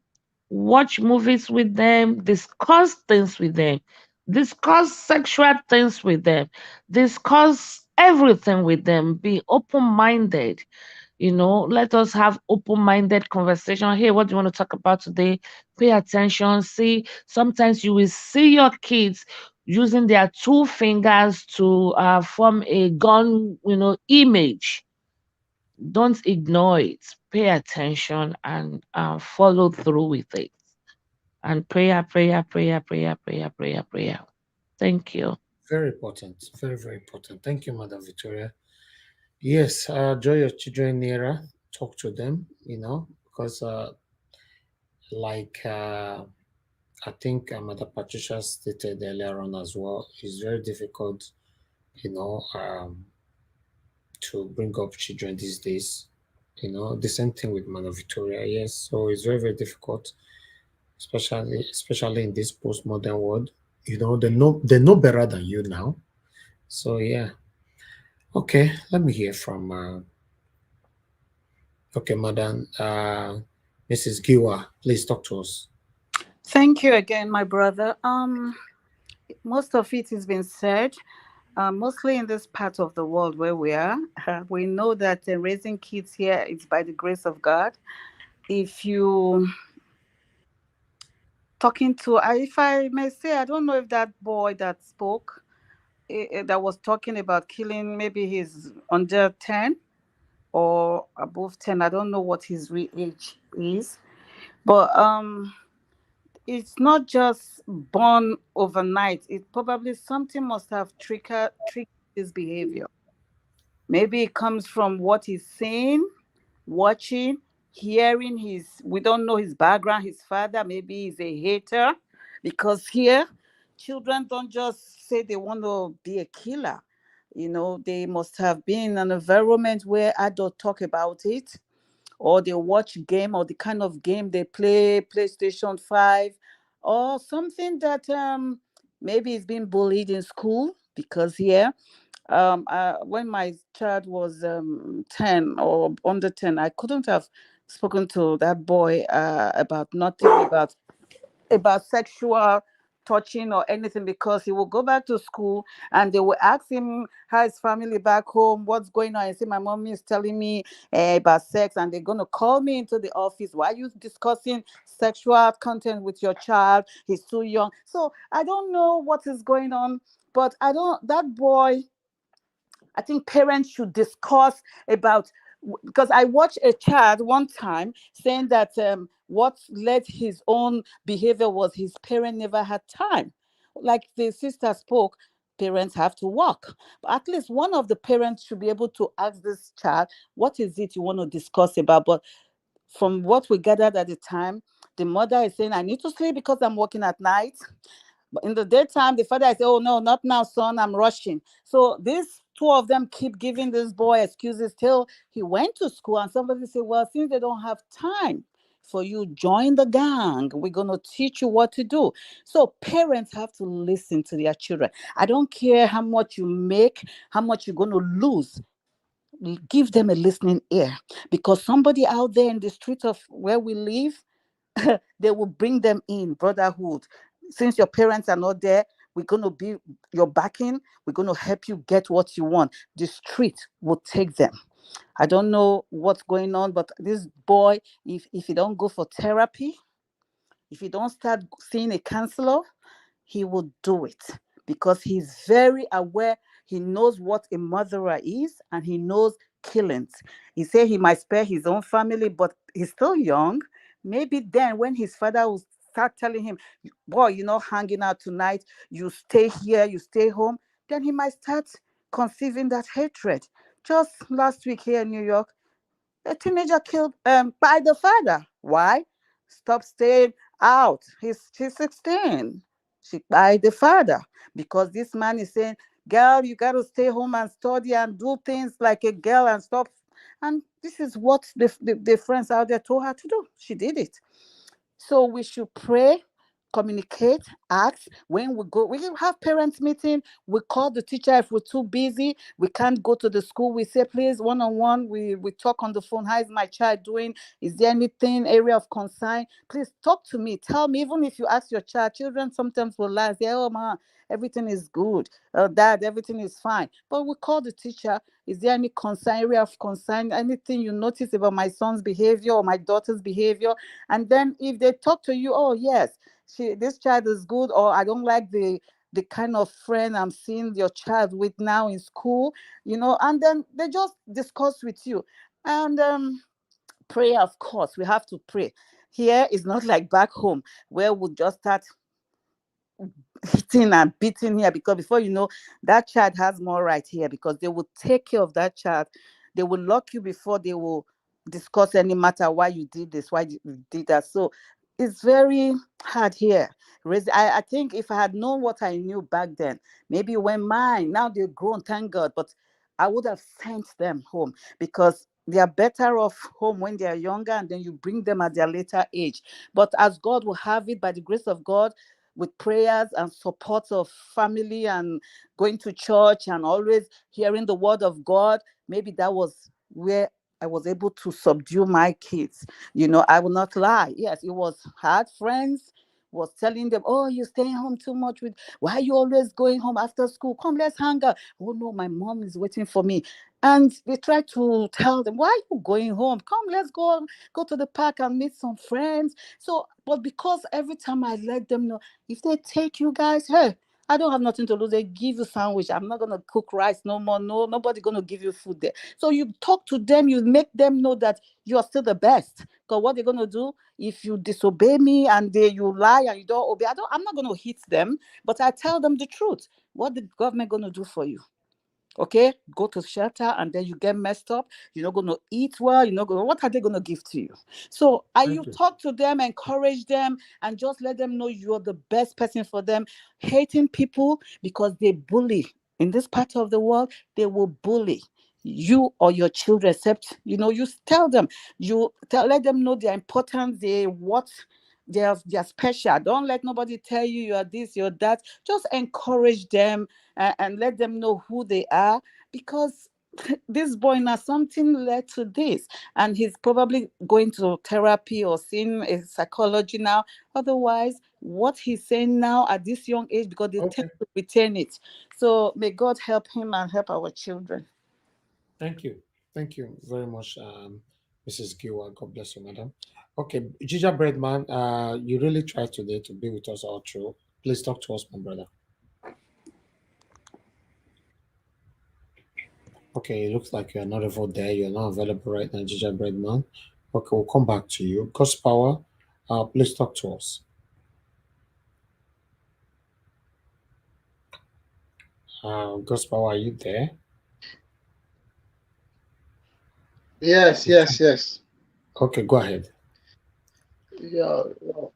watch movies with them, discuss things with them, discuss sexual things with them, discuss everything with them. Be open minded. You know, let us have open minded conversation. Hey, what do you want to talk about today? Pay attention. See, sometimes you will see your kids using their two fingers to uh, form a gun, you know, image. Don't ignore it. Pay attention and uh, follow through with it. And prayer, prayer, prayer, prayer, prayer, prayer, prayer. Thank you. Very important. Very, very important. Thank you, Madam Victoria. Yes, uh, draw your children nearer. Talk to them, you know, because uh, like uh, I think uh, Mother Patricia stated earlier on as well, it's very difficult, you know, um, to bring up children these days. You know, the same thing with Mother Victoria. Yes, so it's very, very difficult, especially especially in this postmodern world. You know, they know they know better than you now. So yeah. Okay, let me hear from. Uh, okay, Madam, uh, Missus Giwa, please talk to us. Thank you again, my brother. Um, most of it has been said, uh, mostly in this part of the world where we are. Uh, we know that uh, raising kids here is by the grace of God. If you talking to, I, if I may say, I don't know if that boy that spoke, eh, eh, that was talking about killing, maybe he's under ten or above ten. I don't know what his real age is, but um, it's not just born overnight. It probably something must have triggered triggered this behavior. Maybe it comes from what he's seeing, watching, hearing. His We don't know his background. His father maybe is a hater, because here children don't just say they want to be a killer. You know, they must have been in an environment where adults talk about it, or they watch game, or the kind of game they play, PlayStation five, or something that um maybe he's been bullied in school, because here um uh, when my child was um ten or under ten, I couldn't have spoken to that boy uh, about nothing about about sexual touching or anything, because he will go back to school and they will ask him how his family back home, what's going on. And say, "My mommy is telling me uh, about sex, and they're going to call me into the office. Why are you discussing sexual content with your child? He's too young." So I don't know what is going on, but I don't, that boy, I think parents should discuss about, because I watched a child one time saying that um, what led his own behavior was his parent never had time. Like the sister spoke, parents have to work. But at least one of the parents should be able to ask this child, "What is it you want to discuss about?" But from what we gathered at the time, the mother is saying, "I need to sleep because I'm working at night." But in the daytime, the father is saying, "Oh, no, not now, son, I'm rushing." So these two of them keep giving this boy excuses till he went to school. And somebody said, "Well, since they don't have time for you, join the gang. We're going to teach you what to do." So parents have to listen to their children. I don't care how much you make, how much you're going to lose. Give them a listening ear, because somebody out there in the street of where we live, they will bring them in, brotherhood. Since your parents are not there, we're going to be your backing. We're going to help you get what you want. The street will take them. I don't know what's going on, but this boy, if if you don't go for therapy, if you don't start seeing a counselor, he will do it, because he's very aware. He knows what a murderer is, and he knows killings. He said he might spare his own family, but he's still young. Maybe then, when his father will start telling him, "Boy, you're not hanging out tonight, you stay here, you stay home," then he might start conceiving that hatred. Just last week here in New York, a teenager killed um, by the father. Why? "Stop staying out. He's she's sixteen." She by the father, because this man is saying, "Girl, you got to stay home and study and do things like a girl and stop." And this is what the, the, the friends out there told her to do. She did it. So we should pray, communicate, ask. When we go, we have parents meeting. We call the teacher if we're too busy. We can't go to the school. We say, "Please, one on one." We we talk on the phone. "How is my child doing? Is there anything, area of concern? Please talk to me. Tell me." Even if you ask your child, children sometimes will lie, say, "Oh, ma, everything is good. Oh, dad, everything is fine." But we call the teacher. "Is there any concern, area of concern, anything you notice about my son's behavior or my daughter's behavior?" And then if they talk to you, "Oh, yes, she, this child is good," or, "I don't like the the kind of friend I'm seeing your child with now in school," you know, and then they just discuss with you. And um, prayer, of course, we have to pray. Here is not like back home, where we just start hitting and beating here, because before you know, that child has more right here, because they will take care of that child. They will lock you before they will discuss any matter, why you did this, why you did that. So it's very hard here. I, I think if I had known what I knew back then, maybe when mine, now they're grown, thank God, but I would have sent them home, because they are better off home when they are younger, and then you bring them at their later age. But as God will have it, by the grace of God, with prayers and support of family and going to church and always hearing the word of God, maybe that was where I was able to subdue my kids. You know, I will not lie. Yes, it was hard, friends. was telling them, "Oh, you're staying home too much. With why are you always going home after school? Come, let's hang out." "Oh no, my mom is waiting for me." And they tried to tell them, "Why are you going home? Come, let's go go to the park and meet some friends." So, but because every time I let them know, "If they take you guys, hey, I don't have nothing to lose. They give you sandwich. I'm not gonna cook rice no more. No, nobody gonna give you food there." So you talk to them, you make them know that you are still the best. Because what they're gonna do, if you disobey me and they you lie and you don't obey, I don't, I'm not gonna hit them, but I tell them the truth. What the government gonna do for you? Okay, go to shelter and then you get messed up. You're not gonna eat well. You're not gonna. What are they gonna give to you? So, are you talk to them, encourage them, and just let them know you're the best person for them. Hating people because they bully. In this part of the world, they will bully you or your children, except, you know, you tell them, you tell, let them know their importance, they what, they're, they're special. Don't let nobody tell you you're this, you're that. Just encourage them and, and let them know who they are, because this boy now, something led to this, and he's probably going to therapy or seeing a psychology now. Otherwise, what he's saying now at this young age, because they tend to retain it. So may God help him and help our children. Thank you. Thank you very much, um, Missus Giwa. God bless you, madam. Okay, Ginger Breadman, uh, you really tried today to be with us all through. Please talk to us, my brother. Okay, it looks like you're not even there. You're not available right now, Ginger Breadman. Okay, we'll come back to you. God's Power, uh, please talk to us. Uh, God's Power, are you there? Yes, yes, yes. Okay, go ahead. Yeah, yeah.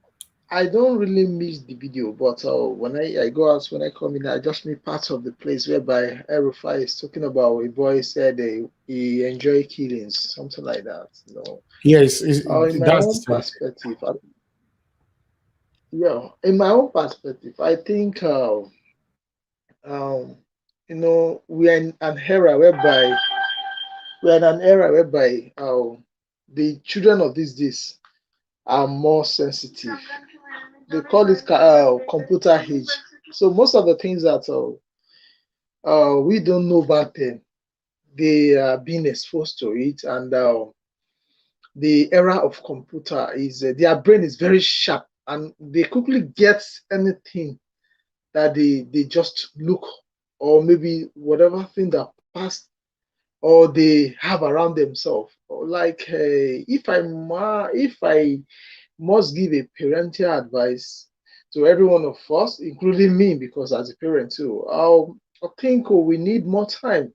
I don't really miss the video, but uh, when I, I go out, when I come in, I just meet part of the place whereby El-Rufai is talking about a boy said uh, he enjoy killings, something like that. You know, Yes, it's, uh, in my that's own the same. Perspective, I, yeah, in my own perspective, I think uh, um, you know, we are in an era whereby we are in an era whereby uh, the children of these days are more sensitive. They call it ca- uh, computer age. So most of the things that uh, uh, we don't know back then, they are being exposed to it, and uh, the era of computer is uh, their brain is very sharp, and they quickly get anything that they they just look, or maybe whatever thing that passed or they have around themselves. Like uh, if I ma- if I must give a parental advice to every one of us, including me, because as a parent too, I'll, I think we need more time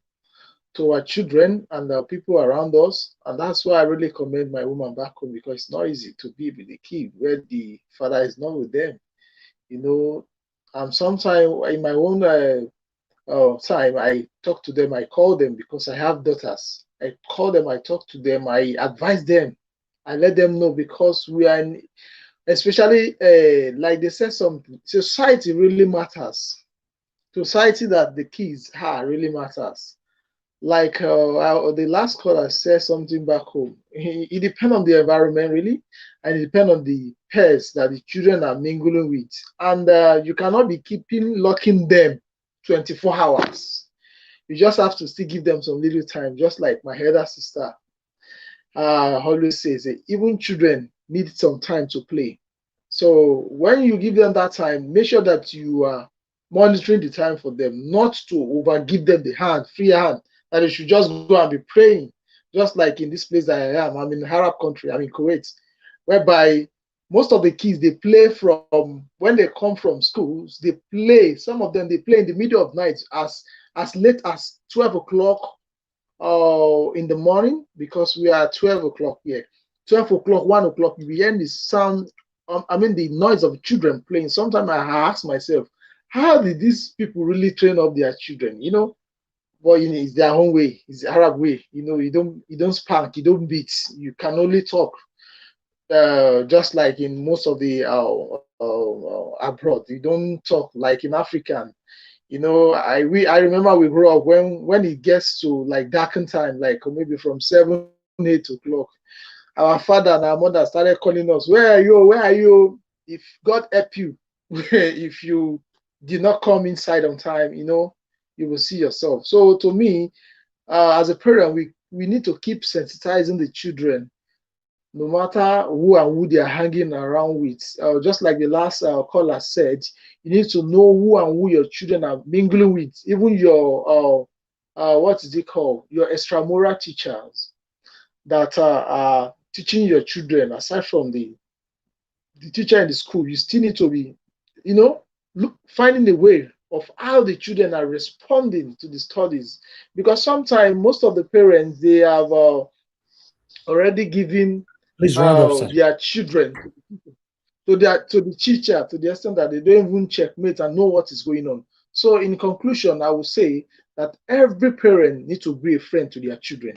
to our children and the people around us, and that's why I really commend my woman back home, because it's not easy to be with the kid where the father is not with them. You know, um, sometimes in my own uh, uh, time, I talk to them, I call them because I have daughters. I call them, I talk to them, I advise them, I let them know, because we are, in, especially uh, like they said, some society really matters. Society that the kids are really matters. Like uh, uh, the last caller said something back home. It, it depends on the environment, really, and it depends on the pairs that the children are mingling with. And uh, you cannot be keeping locking them twenty-four hours. You just have to still give them some little time, just like my elder sister uh, always says, eh, even children need some time to play. So when you give them that time, make sure that you are monitoring the time for them, not to over give them the hand, free hand, that they should just go and be praying, just like in this place that I am. I'm in Arab country, I'm in Kuwait, whereby most of the kids, they play from when they come from schools, they play, some of them, they play in the middle of night as as late as twelve o'clock uh, in the morning, because we are twelve o'clock here. Twelve o'clock, one o'clock, you hear the sound, um, I mean, the noise of children playing. Sometimes I ask myself, how did these people really train up their children? You know, but you know, it's their own way. It's the Arab way. You know, you don't you don't spank, you don't beat. You can only talk. Uh, just like in most of the uh, uh, uh, abroad, you don't talk like in African. You know, I we I remember we grew up when when it gets to like darken time, like maybe from seven, eight o'clock, our father and our mother started calling us, "Where are you? Where are you?" if God help you, if you did not come inside on time, you know, you will see yourself. So to me, uh, as a parent, we, we need to keep sensitizing the children, no matter who and who they are hanging around with. Uh, just like the last uh, caller said, you need to know who and who your children are mingling with, even your, uh, uh, what is it called, your extramural teachers that uh, are teaching your children, aside from the, the teacher in the school. You still need to be, you know, look, finding a way of how the children are responding to the studies, because sometimes most of the parents, they have uh, already given Please round up, uh, sir. their children to their, to the teacher, to the extent that they don't even checkmate and know what is going on. So in conclusion, I would say that every parent needs to be a friend to their children.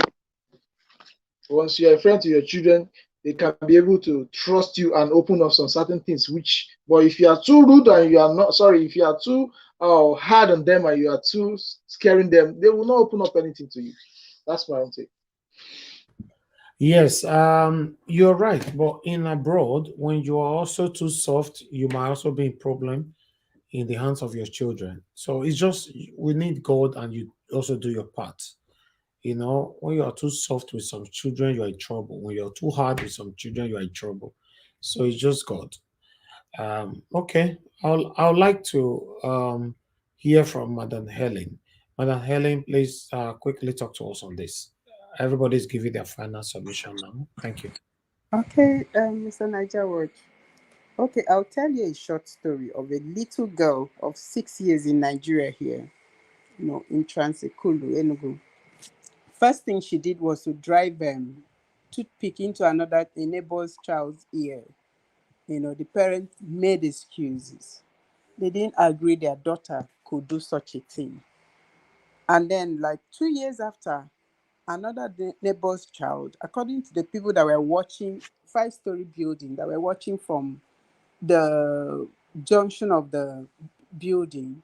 Once you're a friend to your children, they can be able to trust you and open up some certain things. Which, but if you are too rude and you are not, sorry, if you are too uh, hard on them and you are too scaring them, they will not open up anything to you. That's my own take. Yes, um, you're right. But in abroad, when you are also too soft, you might also be a problem in the hands of your children. So it's just, we need God, and you also do your part. You know, when you are too soft with some children, you're in trouble. When you're too hard with some children, you're in trouble. So it's just God. Um, okay, I'll, I'll like to um, hear from Madam Helen. Madam Helen, please uh, quickly talk to us on this. Everybody's giving their final submission now. Thank you. Okay, um, Mister Niger Watch. Okay, I'll tell you a short story of a little girl of six years in Nigeria here, you know, in Transekulu, Enugu. First thing she did was to drive um, toothpick into another, a neighbor's child's ear. You know, the parents made excuses. They didn't agree their daughter could do such a thing. And then, like, two years after, another neighbor's child, according to the people that were watching, five-story building that were watching from the junction of the building,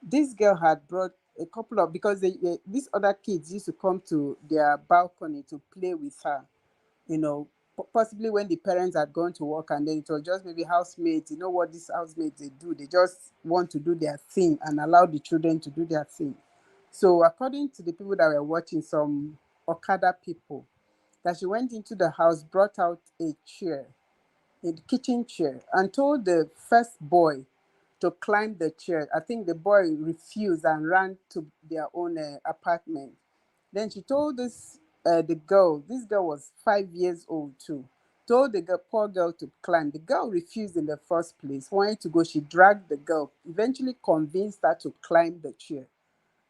this girl had brought a couple of, because they, they, these other kids used to come to their balcony to play with her, you know, possibly when the parents had gone to work, and then it was just maybe housemates. You know what these housemates, they do? They just want to do their thing and allow the children to do their thing. So according to the people that were watching, some Okada people, that she went into the house, brought out a chair, a kitchen chair, and told the first boy to climb the chair. I think the boy refused and ran to their own uh, apartment. Then she told this uh, the girl. This girl was five years old too. Told the girl, poor girl, to climb. The girl refused in the first place, wanted to go. She dragged the girl, eventually convinced her to climb the chair.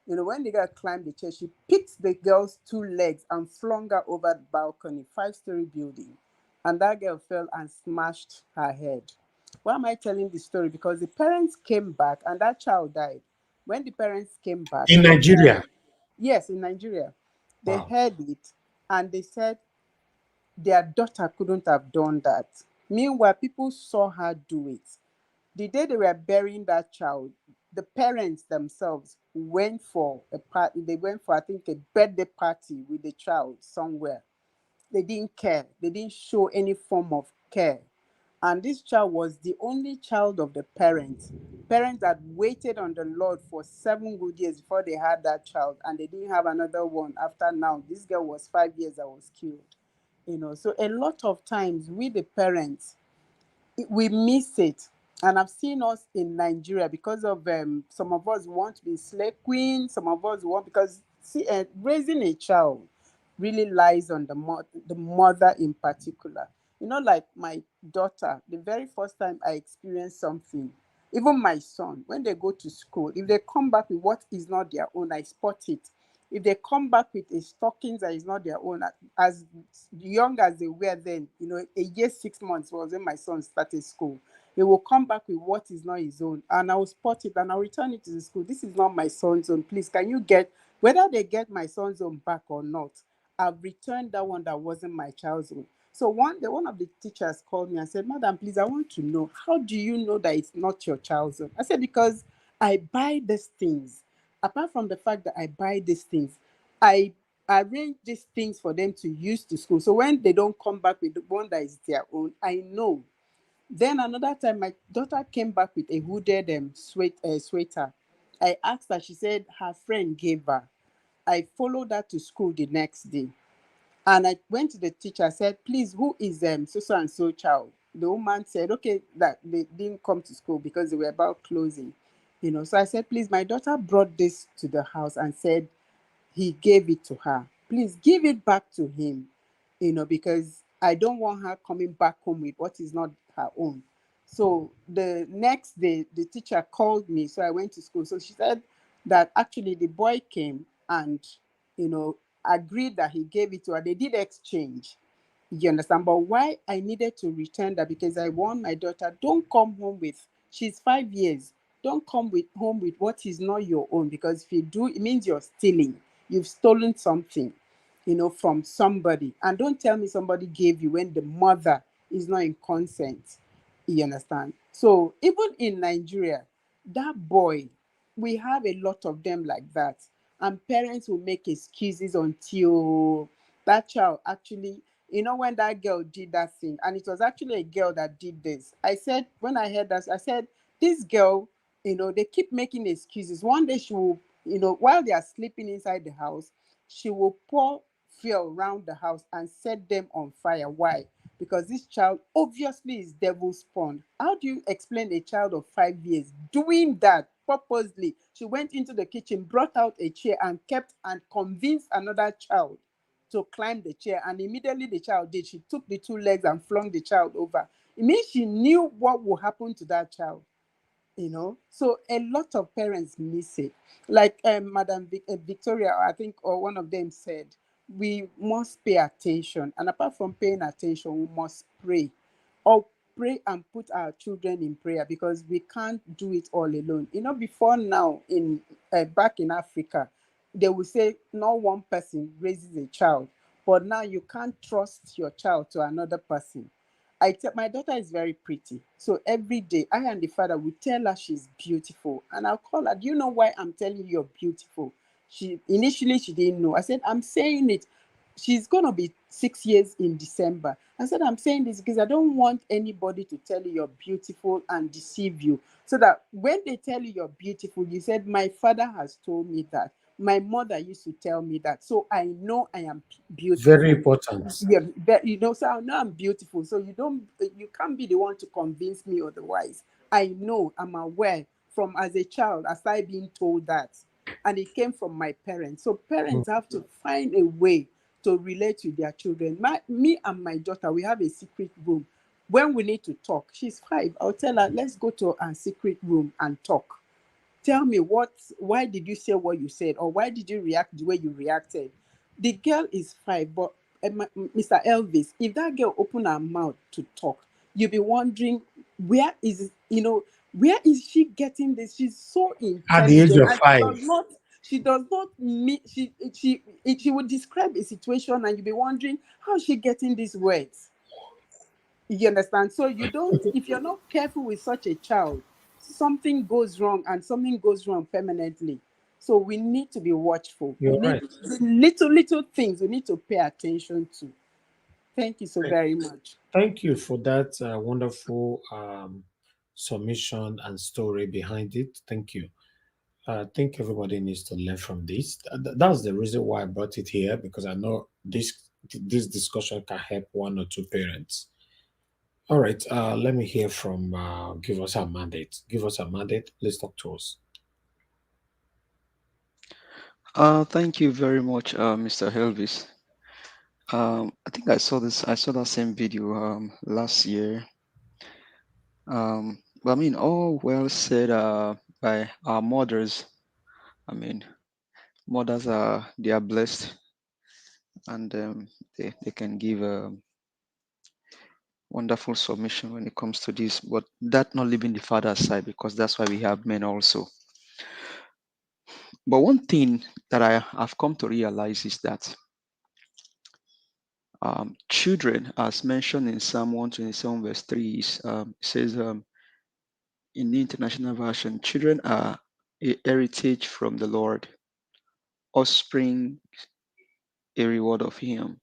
You know, when the girl climbed the chair, she picked the girl's two legs and flung her over the balcony, five-story building. And that girl fell and smashed her head. Why am I telling this story? Because the parents came back and that child died. When the parents came back in Nigeria, yes, in Nigeria, they wow. heard it and they said their daughter couldn't have done that. Meanwhile, people saw her do it. The day they were burying that child, the parents themselves went for a party. They went for, I think, a birthday party with the child somewhere. They didn't care. They didn't show any form of care. And this child was the only child of the parents. Parents had waited on the Lord for seven good years before they had that child, and they didn't have another one after now. This girl was five years that was killed. You know, so a lot of times we, the parents, we miss it. And I've seen us in Nigeria because of um, some of us want to be slay queen, some of us want, because see, uh, raising a child really lies on the, mo- the mother in particular. You know, like my daughter, the very first time I experienced something, even my son, when they go to school, if they come back with what is not their own, I spot it. If they come back with a stockings that is not their own, as young as they were then, you know, a year, six months was when my son started school. He will come back with what is not his own, and I will spot it and I'll return it to the school. This is not my son's own. Please, can you get, whether they get my son's own back or not, I've returned that one that wasn't my child's own. So one the one of the teachers called me and said, "Madam, please, I want to know, how do you know that it's not your child's own?" I said, "Because I buy these things. Apart from the fact that I buy these things, I arrange these things for them to use to school. So when they don't come back with the one that is their own, I know." Then another time, my daughter came back with a hooded um, sweat, uh, sweater. I asked her, she said her friend gave her. I followed her to school the next day. And I went to the teacher, I said, "Please, who is um, so so and so child?" The woman said, "Okay, that they didn't come to school because they were about closing." You know, so I said, "Please, my daughter brought this to the house and said he gave it to her. Please give it back to him, you know, because I don't want her coming back home with what is not her own." So the next day, the teacher called me. So I went to school. So she said that actually the boy came and, you know, agreed that he gave it to her. They did exchange. You understand? But why I needed to return that, because I warned my daughter, "Don't come home with, she's five years. Don't come with home with what is not your own, because if you do, it means you're stealing. You've stolen something, you know, from somebody. And don't tell me somebody gave you when the mother is not in consent." You understand? So even in Nigeria, that boy, we have a lot of them like that. And parents will make excuses until that child actually, you know, when that girl did that thing, and it was actually a girl that did this. I said, when I heard that, I said, "This girl, you know, they keep making excuses. One day she will, you know, while they are sleeping inside the house, she will pour fuel around the house and set them on fire." Why? Because this child obviously is devil spawned. How do you explain a child of five years doing that purposely? She went into the kitchen, brought out a chair, and kept and convinced another child to climb the chair. And immediately the child did, she took the two legs and flung the child over. It means she knew what would happen to that child. You know, so a lot of parents miss it. Like um, Madam Vic- uh, Victoria, I think, or one of them said, we must pay attention. And apart from paying attention, we must pray. Or pray and put our children in prayer, because we can't do it all alone. You know, before now, in uh, back in Africa, they will say no one person raises a child. But now you can't trust your child to another person. I tell, my daughter is very pretty. So every day, I and the father will tell her she's beautiful. And I'll call her, "Do you know why I'm telling you you're beautiful?" She initially, she didn't know. I said, "I'm saying it. She's gonna be six years in December." I said, "I'm saying this because I don't want anybody to tell you you're beautiful and deceive you. So that when they tell you you're beautiful, you said, 'My father has told me that. My mother used to tell me that. So I know I am beautiful.'" Very important. Yeah, but you know, so I know I'm beautiful. So you don't, you can't be the one to convince me otherwise. I know, I'm aware from as a child, I started being told that. And it came from my parents. So parents have to find a way to relate with their children. My, me and my daughter, we have a secret room. When we need to talk, she's five. I'll tell her, "Let's go to our secret room and talk. Tell me what, why did you say what you said, or why did you react the way you reacted?" The girl is five, but uh, Mister Elvis, if that girl open her mouth to talk, you'll be wondering, where is, you know, where is she getting this? She's so intelligent. At the age of five. She does not, she does not meet, she, she, she would describe a situation and you'll be wondering, "How is she getting these words?" You understand? So you don't, if you're not careful with such a child, something goes wrong, and something goes wrong permanently. So we need to be watchful. You're We need right. The little, little things, we need to pay attention to. Thank you so very much. Thank you for that uh, wonderful um, submission and story behind it. Thank you. I think everybody needs to learn from this. Th- th- That's the reason why I brought it here, because I know this th- this discussion can help one or two parents. All right, uh, let me hear from uh, Give Us a Mandate. Give Us a Mandate. Please talk to us. Uh, thank you very much, uh, Mister Elvis. Um, I think I saw this. I saw that same video um, last year. Um, but I mean, all well said uh, by our mothers. I mean, mothers are, they are blessed, and um, they they can give a wonderful submission when it comes to this. But that not leaving the father aside, because that's why we have men also. But one thing that I have come to realize is that um, children, as mentioned in Psalm one twenty-seven verse three, is, um, says um, in the International Version, "Children are a heritage from the Lord, offspring a reward of Him."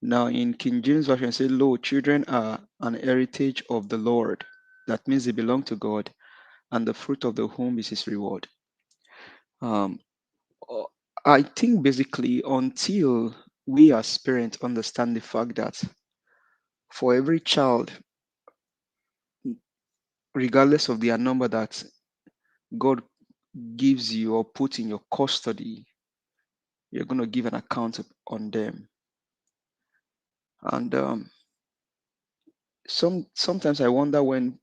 Now in King James Version, say, "Lo, children are an heritage of the Lord." That means they belong to God, "and the fruit of the womb is his reward." Um, uh, I think basically until we as parents understand the fact that for every child, regardless of their number that God gives you or put in your custody, you're going to give an account on them. And um, some sometimes I wonder when,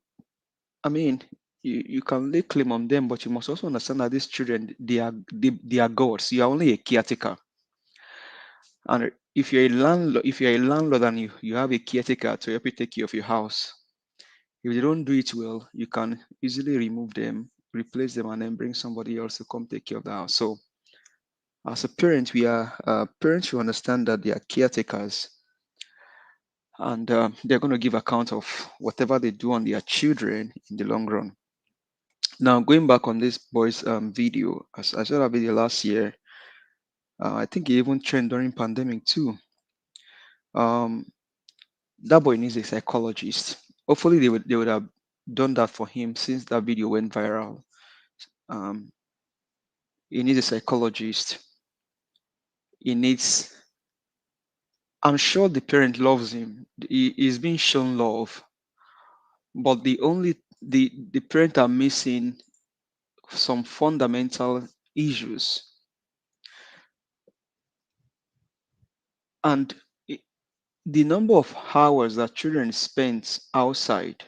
I mean, you, you can lay claim on them, but you must also understand that these children, they are they, they are gods. You are only a caretaker. And if you're a landlord, if you're a landlord and you, you have a caretaker to help you take care of your house, if they don't do it well, you can easily remove them, replace them, and then bring somebody else to come take care of the house. So as a parent, we are uh, parents should understand that they are caretakers, and uh, they're going to give account of whatever they do on their children in the long run. Now, going back on this boy's um, video, as I saw that video last year, uh, I think it even trended during pandemic too. Um, that boy needs a psychologist. Hopefully, they would they would have done that for him since that video went viral. Um, he needs a psychologist. He needs. I'm sure the parent loves him. He is being shown love, but the only the the parent are missing some fundamental issues. And the number of hours that children spend outside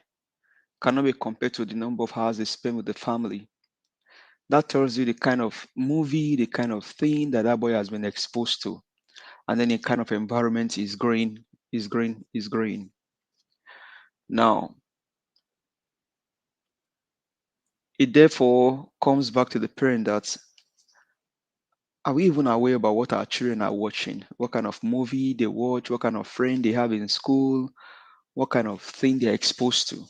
cannot be compared to the number of hours they spend with the family. That tells you the kind of movie, the kind of thing that that boy has been exposed to, and then the kind of environment is growing, is growing, is growing. Now, it therefore comes back to the parent that, are we even aware about what our children are watching? What kind of movie they watch? What kind of friend they have in school? What kind of thing they're exposed to?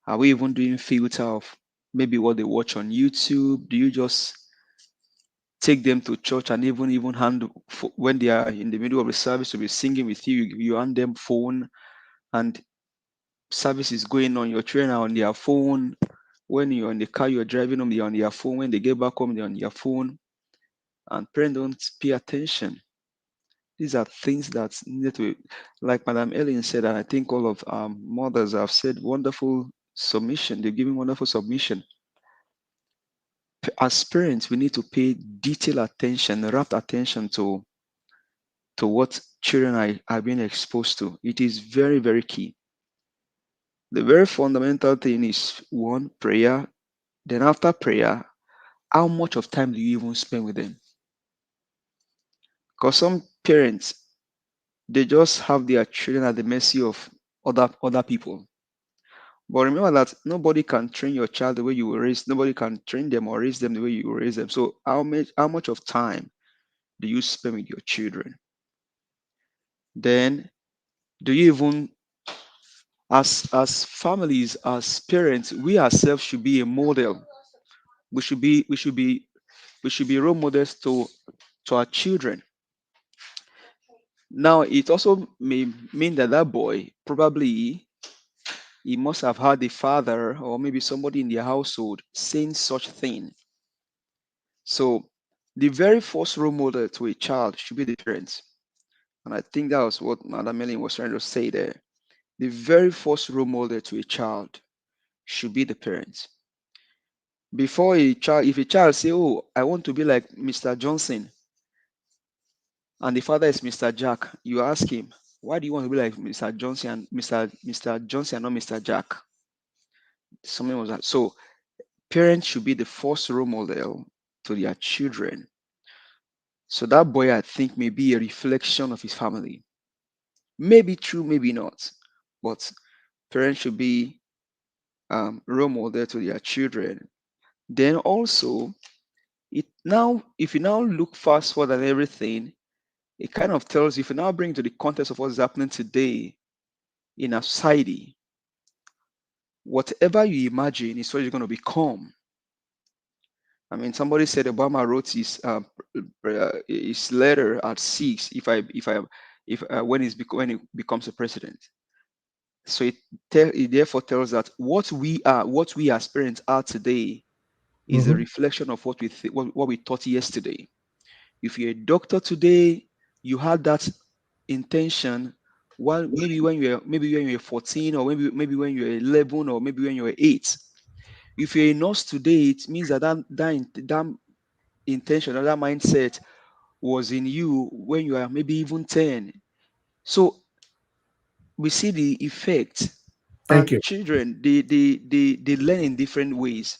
Are we even doing filter of maybe what they watch on YouTube? Do you just take them to church and even even hand when they are in the middle of the service to be singing with you? You hand them phone, and service is going on. Your children are on their phone. When you're in the car, you're driving home, they're on their phone. When they get back home, they're on their phone. And parents don't pay attention. These are things that need to, like Madam Ellen said, and I think all of um, mothers have said, wonderful submission. They've given wonderful submission. As parents, we need to pay detailed attention, rapt attention to to what children are, are being exposed to. It is very, very key. The very fundamental thing is, one, prayer. Then after prayer, how much of time do you even spend with them? Because some parents, they just have their children at the mercy of other other people. But remember that nobody can train your child the way you will raise. Nobody can train them or raise them the way you will raise them. So how much how much of time do you spend with your children? Then do you even, as as families, as parents, we ourselves should be a model. We should be we should be we should be role models to to our children. Now it also may mean that that boy probably he must have had a father or maybe somebody in their household saying such thing. So the very first role model to a child should be the parents. And I think that was what Madam Ellen was trying to say there. The very first role model to a child should be the parents. Before a child, if a child say, "Oh, I want to be like Mister Johnson," and the father is Mister Jack, you ask him, "Why do you want to be like Mister Johnson and Mister Mister Johnson and not Mister Jack?" Something was that. So parents should be the first role model to their children. So that boy, I think, may be a reflection of his family. Maybe true, maybe not. But parents should be um, role model to their children. Then also, it now, if you now look fast forward and everything, it kind of tells you, if you now bring to the context of what's happening today in our society, whatever you imagine is what you're going to become. I mean, somebody said Obama wrote his uh, uh, his letter at six. If I if I if uh, when he's bec- when he becomes a president. So it tell it therefore tells that what we are, what we as parents are today, is a Mhm. reflection of what we th- what, what we taught yesterday. If you're a doctor today, you had that intention. Well, maybe when you're maybe when you're fourteen, or maybe maybe when you're eleven, or maybe when you're eight. If you're a nurse today, it means that that that, in- that intention, that mindset was in you when you are maybe even ten. So we see the effect. Thank And you. Children, they they they, they learn in different ways.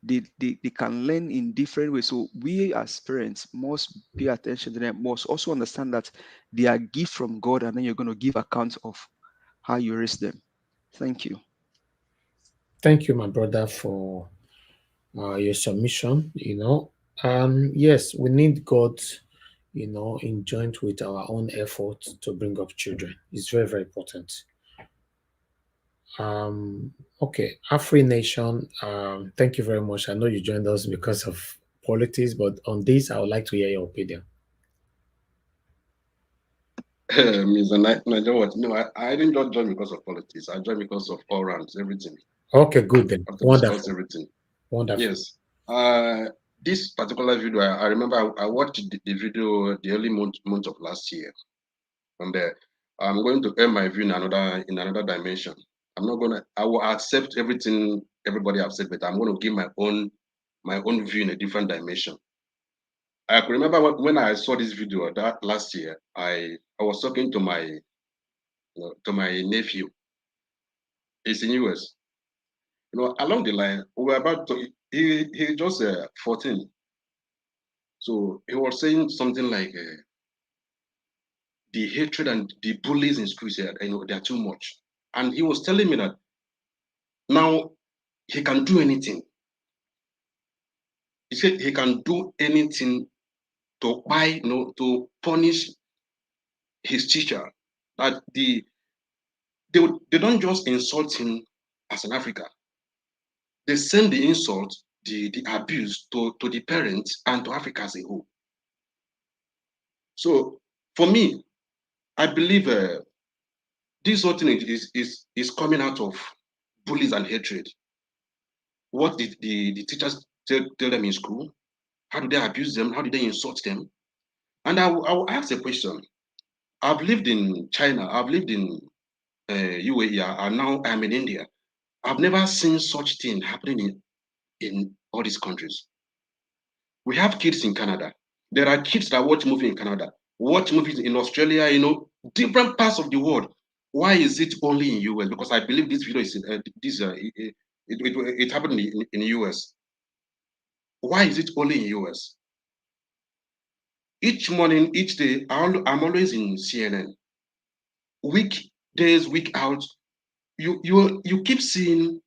They, they they can learn in different ways. So we as parents must pay attention to them, must also understand that they are gift from God, and then you're going to give account of how you raise them. Thank you. Thank you, my brother, for uh, your submission. You know, um, yes, we need God, you know, in joint with our own effort to bring up children. It's very, very important. Um, okay, Afri Nation, um, thank you very much. I know you joined us because of politics, but on this, I would like to hear your opinion. Mister Ni- Nigel, what? No, I, I didn't just join because of politics. I joined because of all rounds, everything. Okay, good then. After Wonderful. Discuss everything. Wonderful. Yes. Uh, this particular video, I, I remember I, I watched the, the video the early month month of last year, and uh, I'm going to end my view in another in another dimension. I'm not gonna. I will accept everything everybody have said, but I'm going to give my own my own view in a different dimension. I could remember when, when I saw this video that last year. I I was talking to my you know, to my nephew. He's in U S. You know, along the line, we were about to. He he just uh, fourteen, so he was saying something like uh, the hatred and the bullies in schools here, you know, they are too much. And he was telling me that now he can do anything. He said he can do anything to buy, you know, to punish his teacher. That the they would- they don't just insult him as an African. They send the insult, the the abuse to to the parents and to Africa as a whole. So for me, I believe uh, this whole thing is is is coming out of bullies and hatred. What did the the teachers tell, tell them in school? How do they abuse them? How do they insult them? And I will, I will ask a question. I've lived in China. I've lived in uh, U A E, and now I'm in India. I've never seen such thing happening in, in all these countries. We have kids in Canada. There are kids that watch movie in Canada, watch movies in Australia, you know, different parts of the world. Why is it only in U S? Because I believe this video is uh, this uh, it, it, it, it happened in, in U S. Why is it only in U S? Each morning, each day, I'll- I'm always in C N N. Week days, week out, you you you keep seeing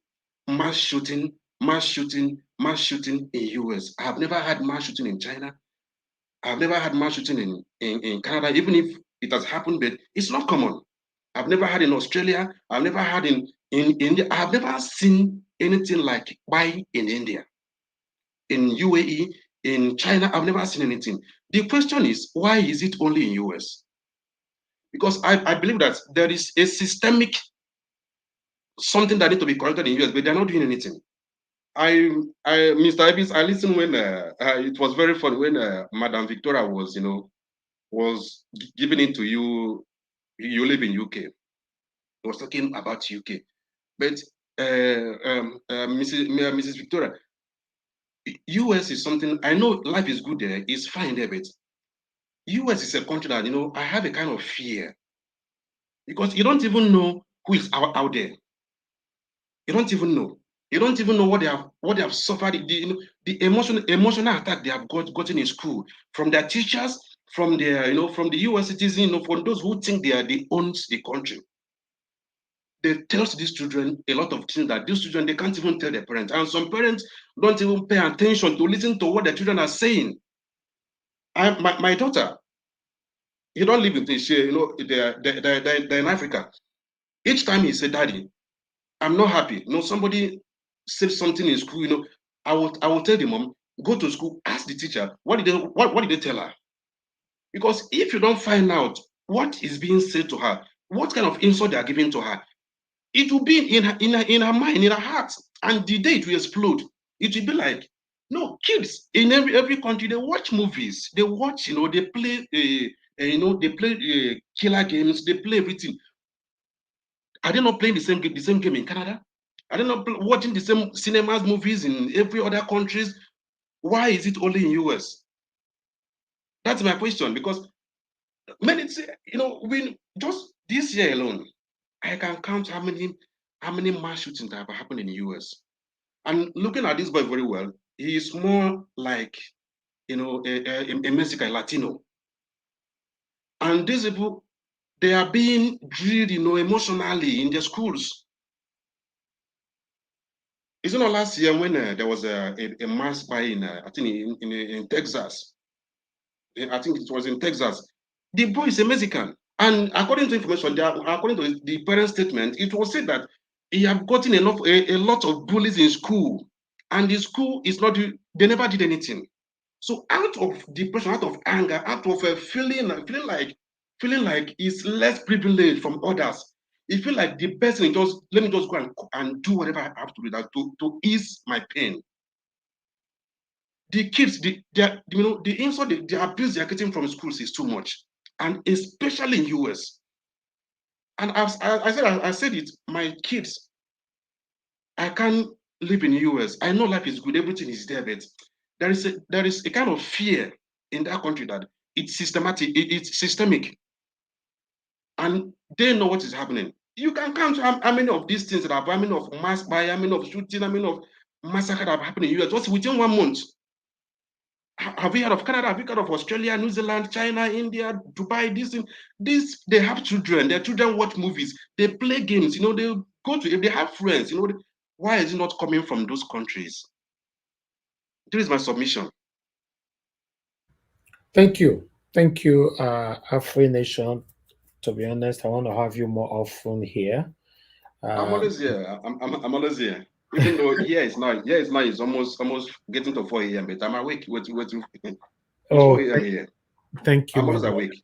mass shooting, mass shooting, mass shooting in U S. I've never had mass shooting in China. I've never had mass shooting in, in, in Canada, even if it has happened, but it's not common. I've never had in Australia. I've never had in, in India. I've never seen anything like why in India, in U A E, in China. I've never seen anything. The question is, why is it only in U S? Because I, I believe that there is a systemic something that need to be corrected in U S, but they're not doing anything. I, I, Mister Ibis, I listened when uh, uh, it was very funny when uh, Madam Victoria was, you know, was gi- giving it to you. You live in U K. He was talking about U K, but uh, um, uh, Missus M- uh, Missus Victoria, U S is something I know. Life is good there. It's fine there, but U S is a country that you know I have a kind of fear because you don't even know who is out, out there. You don't even know. You don't even know what they have what they have suffered. The, you know, the emotional emotional attack they have got gotten in school from their teachers, from their you know from the U S citizens, you know, from those who think they are the owns the country. They tell these children a lot of things that these children they can't even tell their parents, and some parents don't even pay attention to listen to what their children are saying. I, my, my daughter, he don't live with me. She, you know, they're, they're, they're, they're in Africa. Each time he said, "Daddy, I'm not happy." You know, somebody said something in school. You know, I will, I will tell the mom, "Go to school, ask the teacher. What did they, what, what did they tell her?" Because if you don't find out what is being said to her, what kind of insult they are giving to her, it will be in her, in her, in her mind, in her heart. And the day it will explode, it will be like, no, kids in every, every country, they watch movies, they watch, you know, they play, uh, uh, you know, they play uh, killer games, they play everything. Are they not playing the same game, the same game in Canada? Are they not pl- watching the same cinemas, movies in every other countries? Why is it only in U S? That's my question, because many, you know, we just this year alone, I can count how many how many mass shootings that have happened in the U S. And looking at this boy very well, he is more like, you know, a, a, a Mexican, Latino. And these people, they are being drilled, you know, emotionally in their schools. Isn't it last year when uh, there was a, a, a mass by in, uh, I think, in, in, in Texas? I think it was in Texas. The boy is a Mexican. And according to information, they are, according to the parents' statement, it was said that he have gotten enough a, a lot of bullies in school, and the school is not do- they never did anything. So out of depression, out of anger, out of uh, feeling feeling like feeling like he's less privileged from others, he feel like the best thing, just let me just go and, and do whatever I have to do that to, to ease my pain. The kids, the they are, you know, the insult, the, the abuse they are getting from schools is too much, and especially in U S. And I've, I, I said, I, I said it. My kids, I can't live in U S. I know life is good, everything is there, but there is a, there is a kind of fear in that country that it's systematic, it, it's systemic, and they know what is happening. You can count how, how many of these things that have, how many of mass by, how many of shooting, how many of massacre that have happened in U S just within one month. Ha- Have you heard of Canada? Have you heard of Australia, New Zealand, China, India, Dubai? This thing, this they have children. Their children watch movies. They play games. You know, they go to if they have friends. You know, they- why is it not coming from those countries? This is my submission. Thank you. Thank you, uh, Afri Nation. To be honest, I want to have you more often here. I'm Uh, always here. I'm, I'm, I'm always here. Even though here is now, here is now is almost almost getting to four a m. But I'm awake. Wait, wait, wait. It's oh, four a m thank, here. Thank you, I'm my always brother. Awake.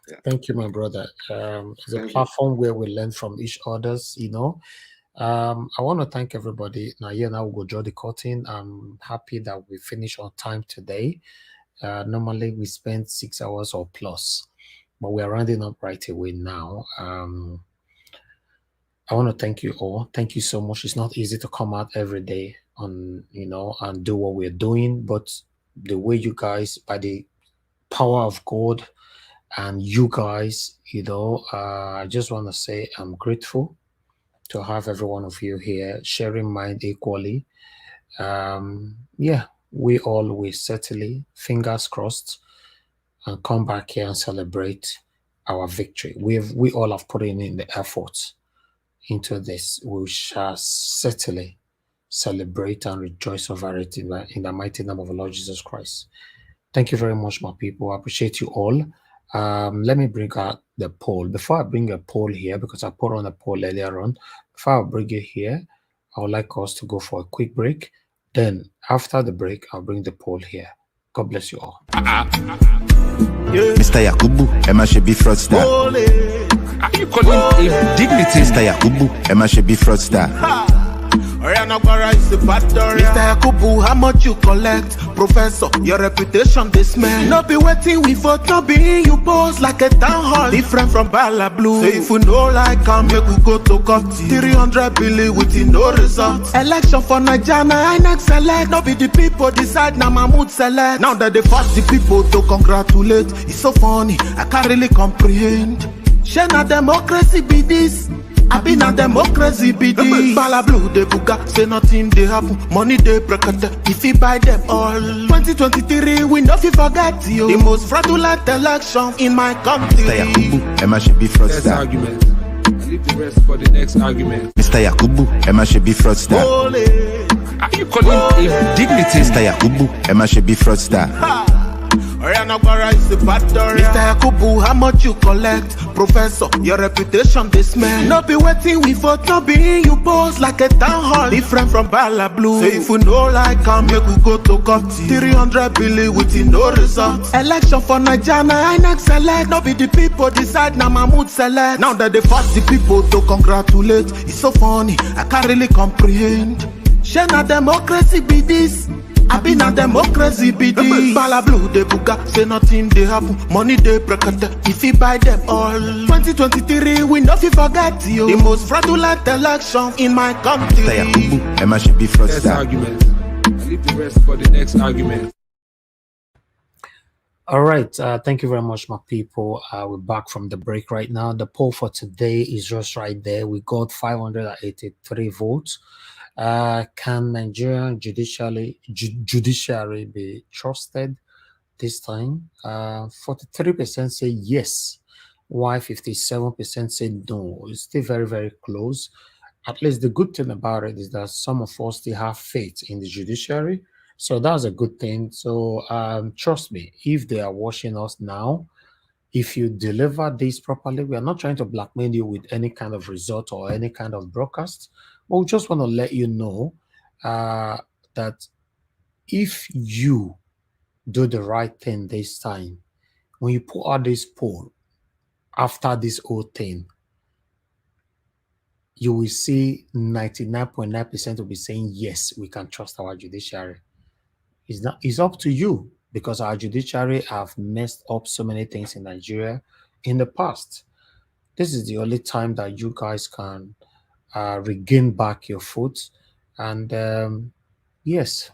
Yeah. Thank you, my brother. Um, it's a Thank you. Platform where we learn from each others, you know. Um, I want to thank everybody. Now, here now we go draw the curtain. I'm happy that we finish on time today. Uh, normally, we spend six hours or plus, but we are rounding up right away now. Um, I want to thank you all. Thank you so much. It's not easy to come out every day on, you know, and do what we're doing, but the way you guys, by the power of God and you guys, you know, uh, I just want to say I'm grateful to have every one of you here sharing mind equally. Um, yeah, we all will certainly, fingers crossed, and come back here and celebrate our victory. We've we all have put in, in the effort into this. We shall certainly celebrate and rejoice over it in the, in the mighty name of the Lord Jesus Christ. Thank you very much, my people. I appreciate you all. Um, let me bring out the poll. Before I bring a poll here, because I put on a poll earlier on, before I bring it here, I would like us to go for a quick break. Then, after the break, I'll bring the poll here. God bless you all. Mister Yakubu, ẹ má ṣe bí fraudster. Are you calling him dignity? Mister Yakubu, ẹ má ṣe bí fraudster. Oya na gbara is the bad story. Mister Yakubu, how much you collect? Professor, your reputation dey smell. No be wetin we vote, no be you post like a town hall. Different from Bala Blue. So if we no like am, make we go to court. Three hundred billion with no result. Election for Naija na INEC select. No be the people decide, na Mahmoud select. Now that they force the people to congratulate, it's so funny, I can't really comprehend. Shey na democracy be this? Abi na democracy be this? Bala Blue dey buga, say nothing dey happen. Money dey brekete, if he buy them all. Twenty twenty-three, we no fit forget you. The most fraudulent election in my country. Mister Yakubu, ẹ má ṣe bí First fraudster. argument. Leave the rest for the next argument. Mister Yakubu, ẹ má ṣe bí fraudster. Are you calling him dignity? Mister Yakubu, ẹ má ṣe bí fraudster. Oya Nagbara is the factory. Mister Yakubu, how much you collect? Professor, your reputation dey smell. No be wetin we vote, no be you pose like a town hall. Different from Bala Blue. So if we no like am, make we go to court. Three hundred billion with no result. Election for Naija, na INEC select. No be the people decide, na Mahmoud select. Now that they force the people to congratulate. It's so funny, I can't really comprehend. Shey na democracy be this? Abi na democracy be this? Bala Blue dey buga, say nothing dey happen. Money dey brekete, if he buy them all. Twenty twenty-three, we no fit forget you. The most fraudulent election in my country. Mister Yakubu, ẹ má ṣe bí Next fraudster. argument. I leave the rest for the next argument. All right. Uh, thank you very much, my people. Uh, we're back from the break right now. The poll for today is just right there. We got five hundred eighty-three votes. Uh, can Nigerian judiciary ju- judiciary be trusted this time? Uh, forty-three percent say yes, while fifty-seven percent say no. It's still very, very close. At least the good thing about it is that some of us still have faith in the judiciary. So that's a good thing. So um, trust me, if they are watching us now, if you deliver this properly, we are not trying to blackmail you with any kind of result or any kind of broadcast, but we just want to let you know uh, that if you do the right thing this time, when you put out this poll after this whole thing, you will see ninety-nine point nine percent will be saying, "Yes, we can trust our judiciary." It's not, it's up to you, because our judiciary have messed up so many things in Nigeria in the past. This is the only time that you guys can uh, regain back your foot. And um, yes,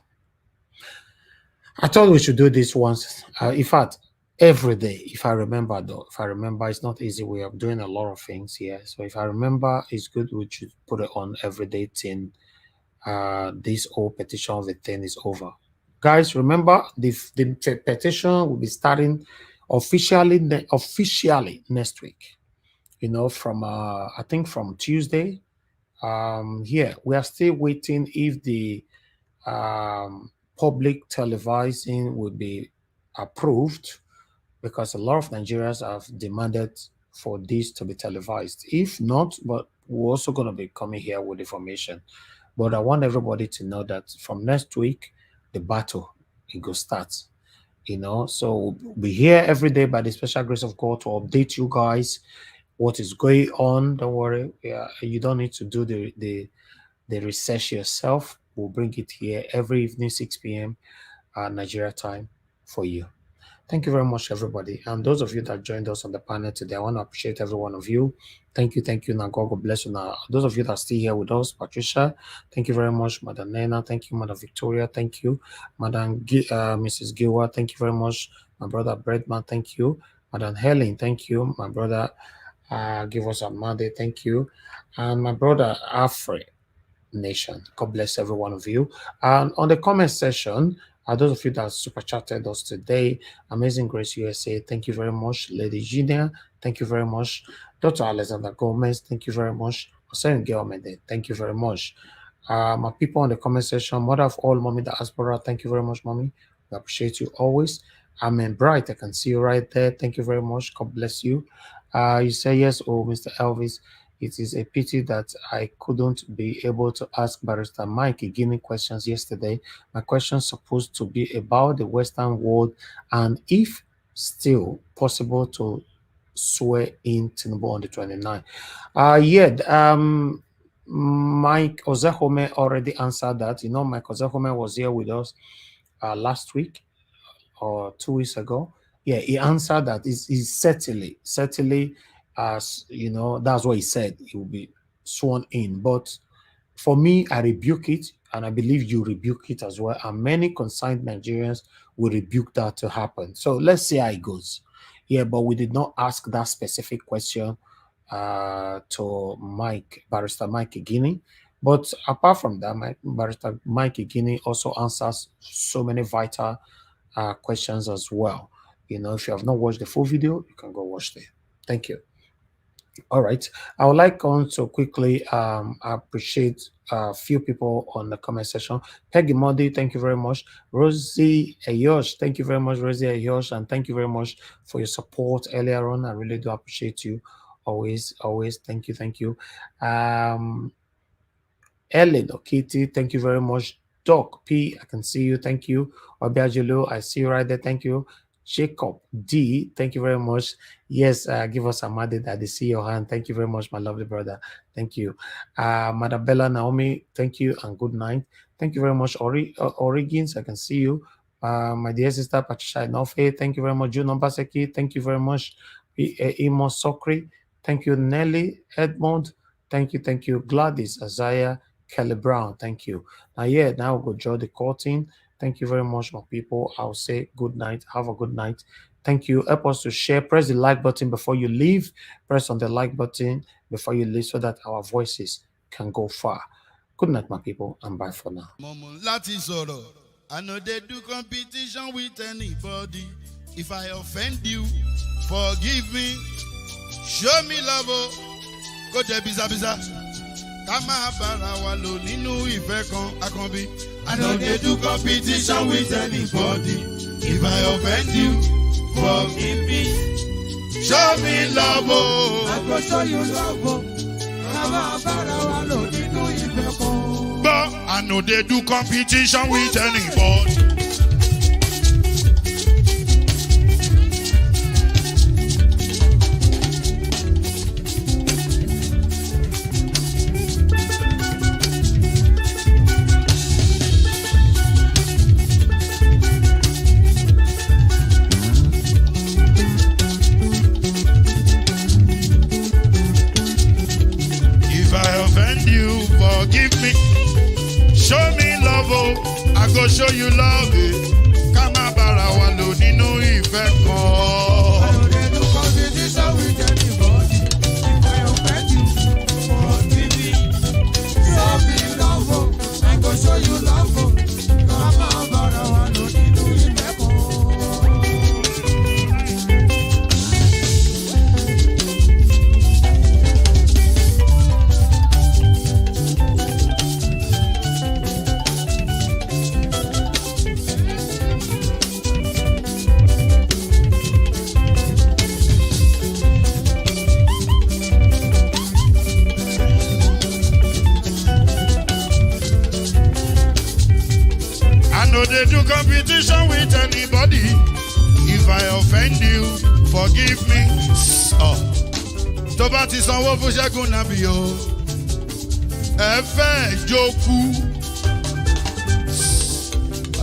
I thought we should do this once. Uh, in fact, every day, if I remember, though, if I remember, it's not easy. We are doing a lot of things here. So if I remember, it's good we should put it on everyday thing. Uh, this whole petition of the thing is over. Guys, remember, the, the pe- petition will be starting officially ne- officially next week. You know, from uh, I think from Tuesday. Um, yeah, we are still waiting if the um, public televising will be approved, because a lot of Nigerians have demanded for this to be televised. If not, but we're also going to be coming here with information. But I want everybody to know that from next week, the battle, it go start. You know, so we'll be here every day by the special grace of God to update you guys what is going on. Don't worry, yeah, you don't need to do the the the research yourself. We'll bring it here every evening, six p.m. Uh, Nigeria time for you. Thank you very much, everybody. And those of you that joined us on the panel today, I want to appreciate every one of you. Thank you, thank you. Now, God, God bless you. Now, those of you that are still here with us, Patricia, thank you very much. Madam Nena, thank you. Madam Victoria, thank you. Madam Gi- uh, Missus Giwa, thank you very much. My brother Bredman, thank you. Madam Helen, thank you. My brother, uh, give us a Monday, thank you. And my brother Alfred Nation, God bless every one of you. And on the comment section, uh, those of you that super chatted us today, Amazing Grace U S A, thank you very much. Lady Junior, thank you very much. Doctor Alexander Gomez, thank you very much. Hussein Gelmede, thank you very much. Uh, my people on the comment section, mother of all, Mommy Diaspora, thank you very much, Mommy. We appreciate you always. Amen. Bright, I can see you right there. Thank you very much. God bless you. Uh, you say yes, oh, Mister Elvis. It is a pity that I couldn't be able to ask Barrister Mike Igini questions yesterday. My question supposed to be about the Western world and if still possible to swear in Tinubu on the twenty-ninth. Uh, yeah, um, Mike Ozehome already answered that. You know, Mike Ozehome was here with us uh, last week or two weeks ago. Yeah, he answered that. He's, he's certainly, certainly, as you know, that's what he said. He will be sworn in. But for me, I rebuke it, and I believe you rebuke it as well. And many concerned Nigerians will rebuke that to happen. So let's see how it goes. Yeah, but we did not ask that specific question uh, to Mike, Barrister Mike Igini. But apart from that, Mike, Barrister Mike Igini also answers so many vital uh, questions as well. You know, if you have not watched the full video, you can go watch it. Thank you. All right. I would like also quickly um, appreciate a few people on the comment section. Peggy Modi, thank you very much. Rosie Ayosh, thank you very much, Rosie Ayosh, and thank you very much for your support earlier on. I really do appreciate you. Always, always. Thank you, thank you. Um, Ellen Okiti, thank you very much. Doc P, I can see you. Thank you. Obiajulu, I see you right there. Thank you. Jacob D, thank you very much. Yes, uh, give us a Made that they see your hand. Thank you very much, my lovely brother. Thank you. Uh, Madam Bella Naomi, thank you and good night. Thank you very much, Ori, uh, Origins. I can see you. Uh, my dear sister Patricia Inofe, thank you very much. Juno Baseki, thank you very much. P- uh, Imo Sokri, thank you. Nelly Edmond, thank you, thank you. Gladys Azaya, Kelly Brown, thank you. Now, yeah, now we go draw the curtain. Thank you very much, my people. I'll say good night. Have a good night. Thank you. Help us to share. Press the like button before you leave. Press on the like button before you leave so that our voices can go far. Good night, my people, and bye for now. Mo mọ̀ láti sọ̀rọ̀. I no dey do competition with anybody. If I offend you, forgive me. Show me love o. Kó jẹ́ bizabiza. Ká máa bára wa lò nínú ìfẹ́ kan, Akànbí. I no dey do competition with anybody. If I offend you, forgive me. Show me love o. I go show you love o. Ká máa bára wa lò nínú ìfẹ́ kan. Gbọ́, I no dey do competition with anybody. If I offend you, forgive me. Show me love, oh, I go show you love. Eh. Ká máa bára wa lò nínú ìfẹ́ kan. I no dey do competition with anybody. If I offend you, forgive me. Show me love, oh, I go show you love, oh. Ká máa bára wa lò nínú ìfẹ́ kan. I no dey do competition with anybody. If I offend you, forgive me. Oh. Tó bá ti sanwó fún Ṣẹ́gun Nàbí o, ẹ fẹ́ jókù.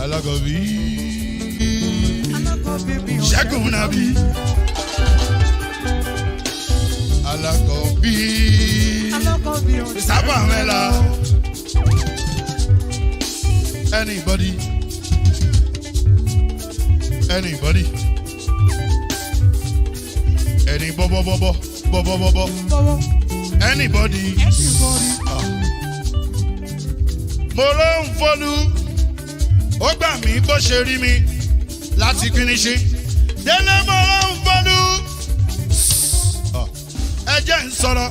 Alákọ̀bí. Ṣẹ́gun Nàbí. Alákọ̀bí. Sábà mẹ́la. Anybody? Anybody? Any bobo bobo bobo bobo. Anybody? Anybody? Ah. Mo ló ń folú. Ó gbà mí bó ṣe rí mi láti kíníṣí. Délé mo ló ń folú. Ah. Ẹ jẹ́ ń sọ̀rọ̀.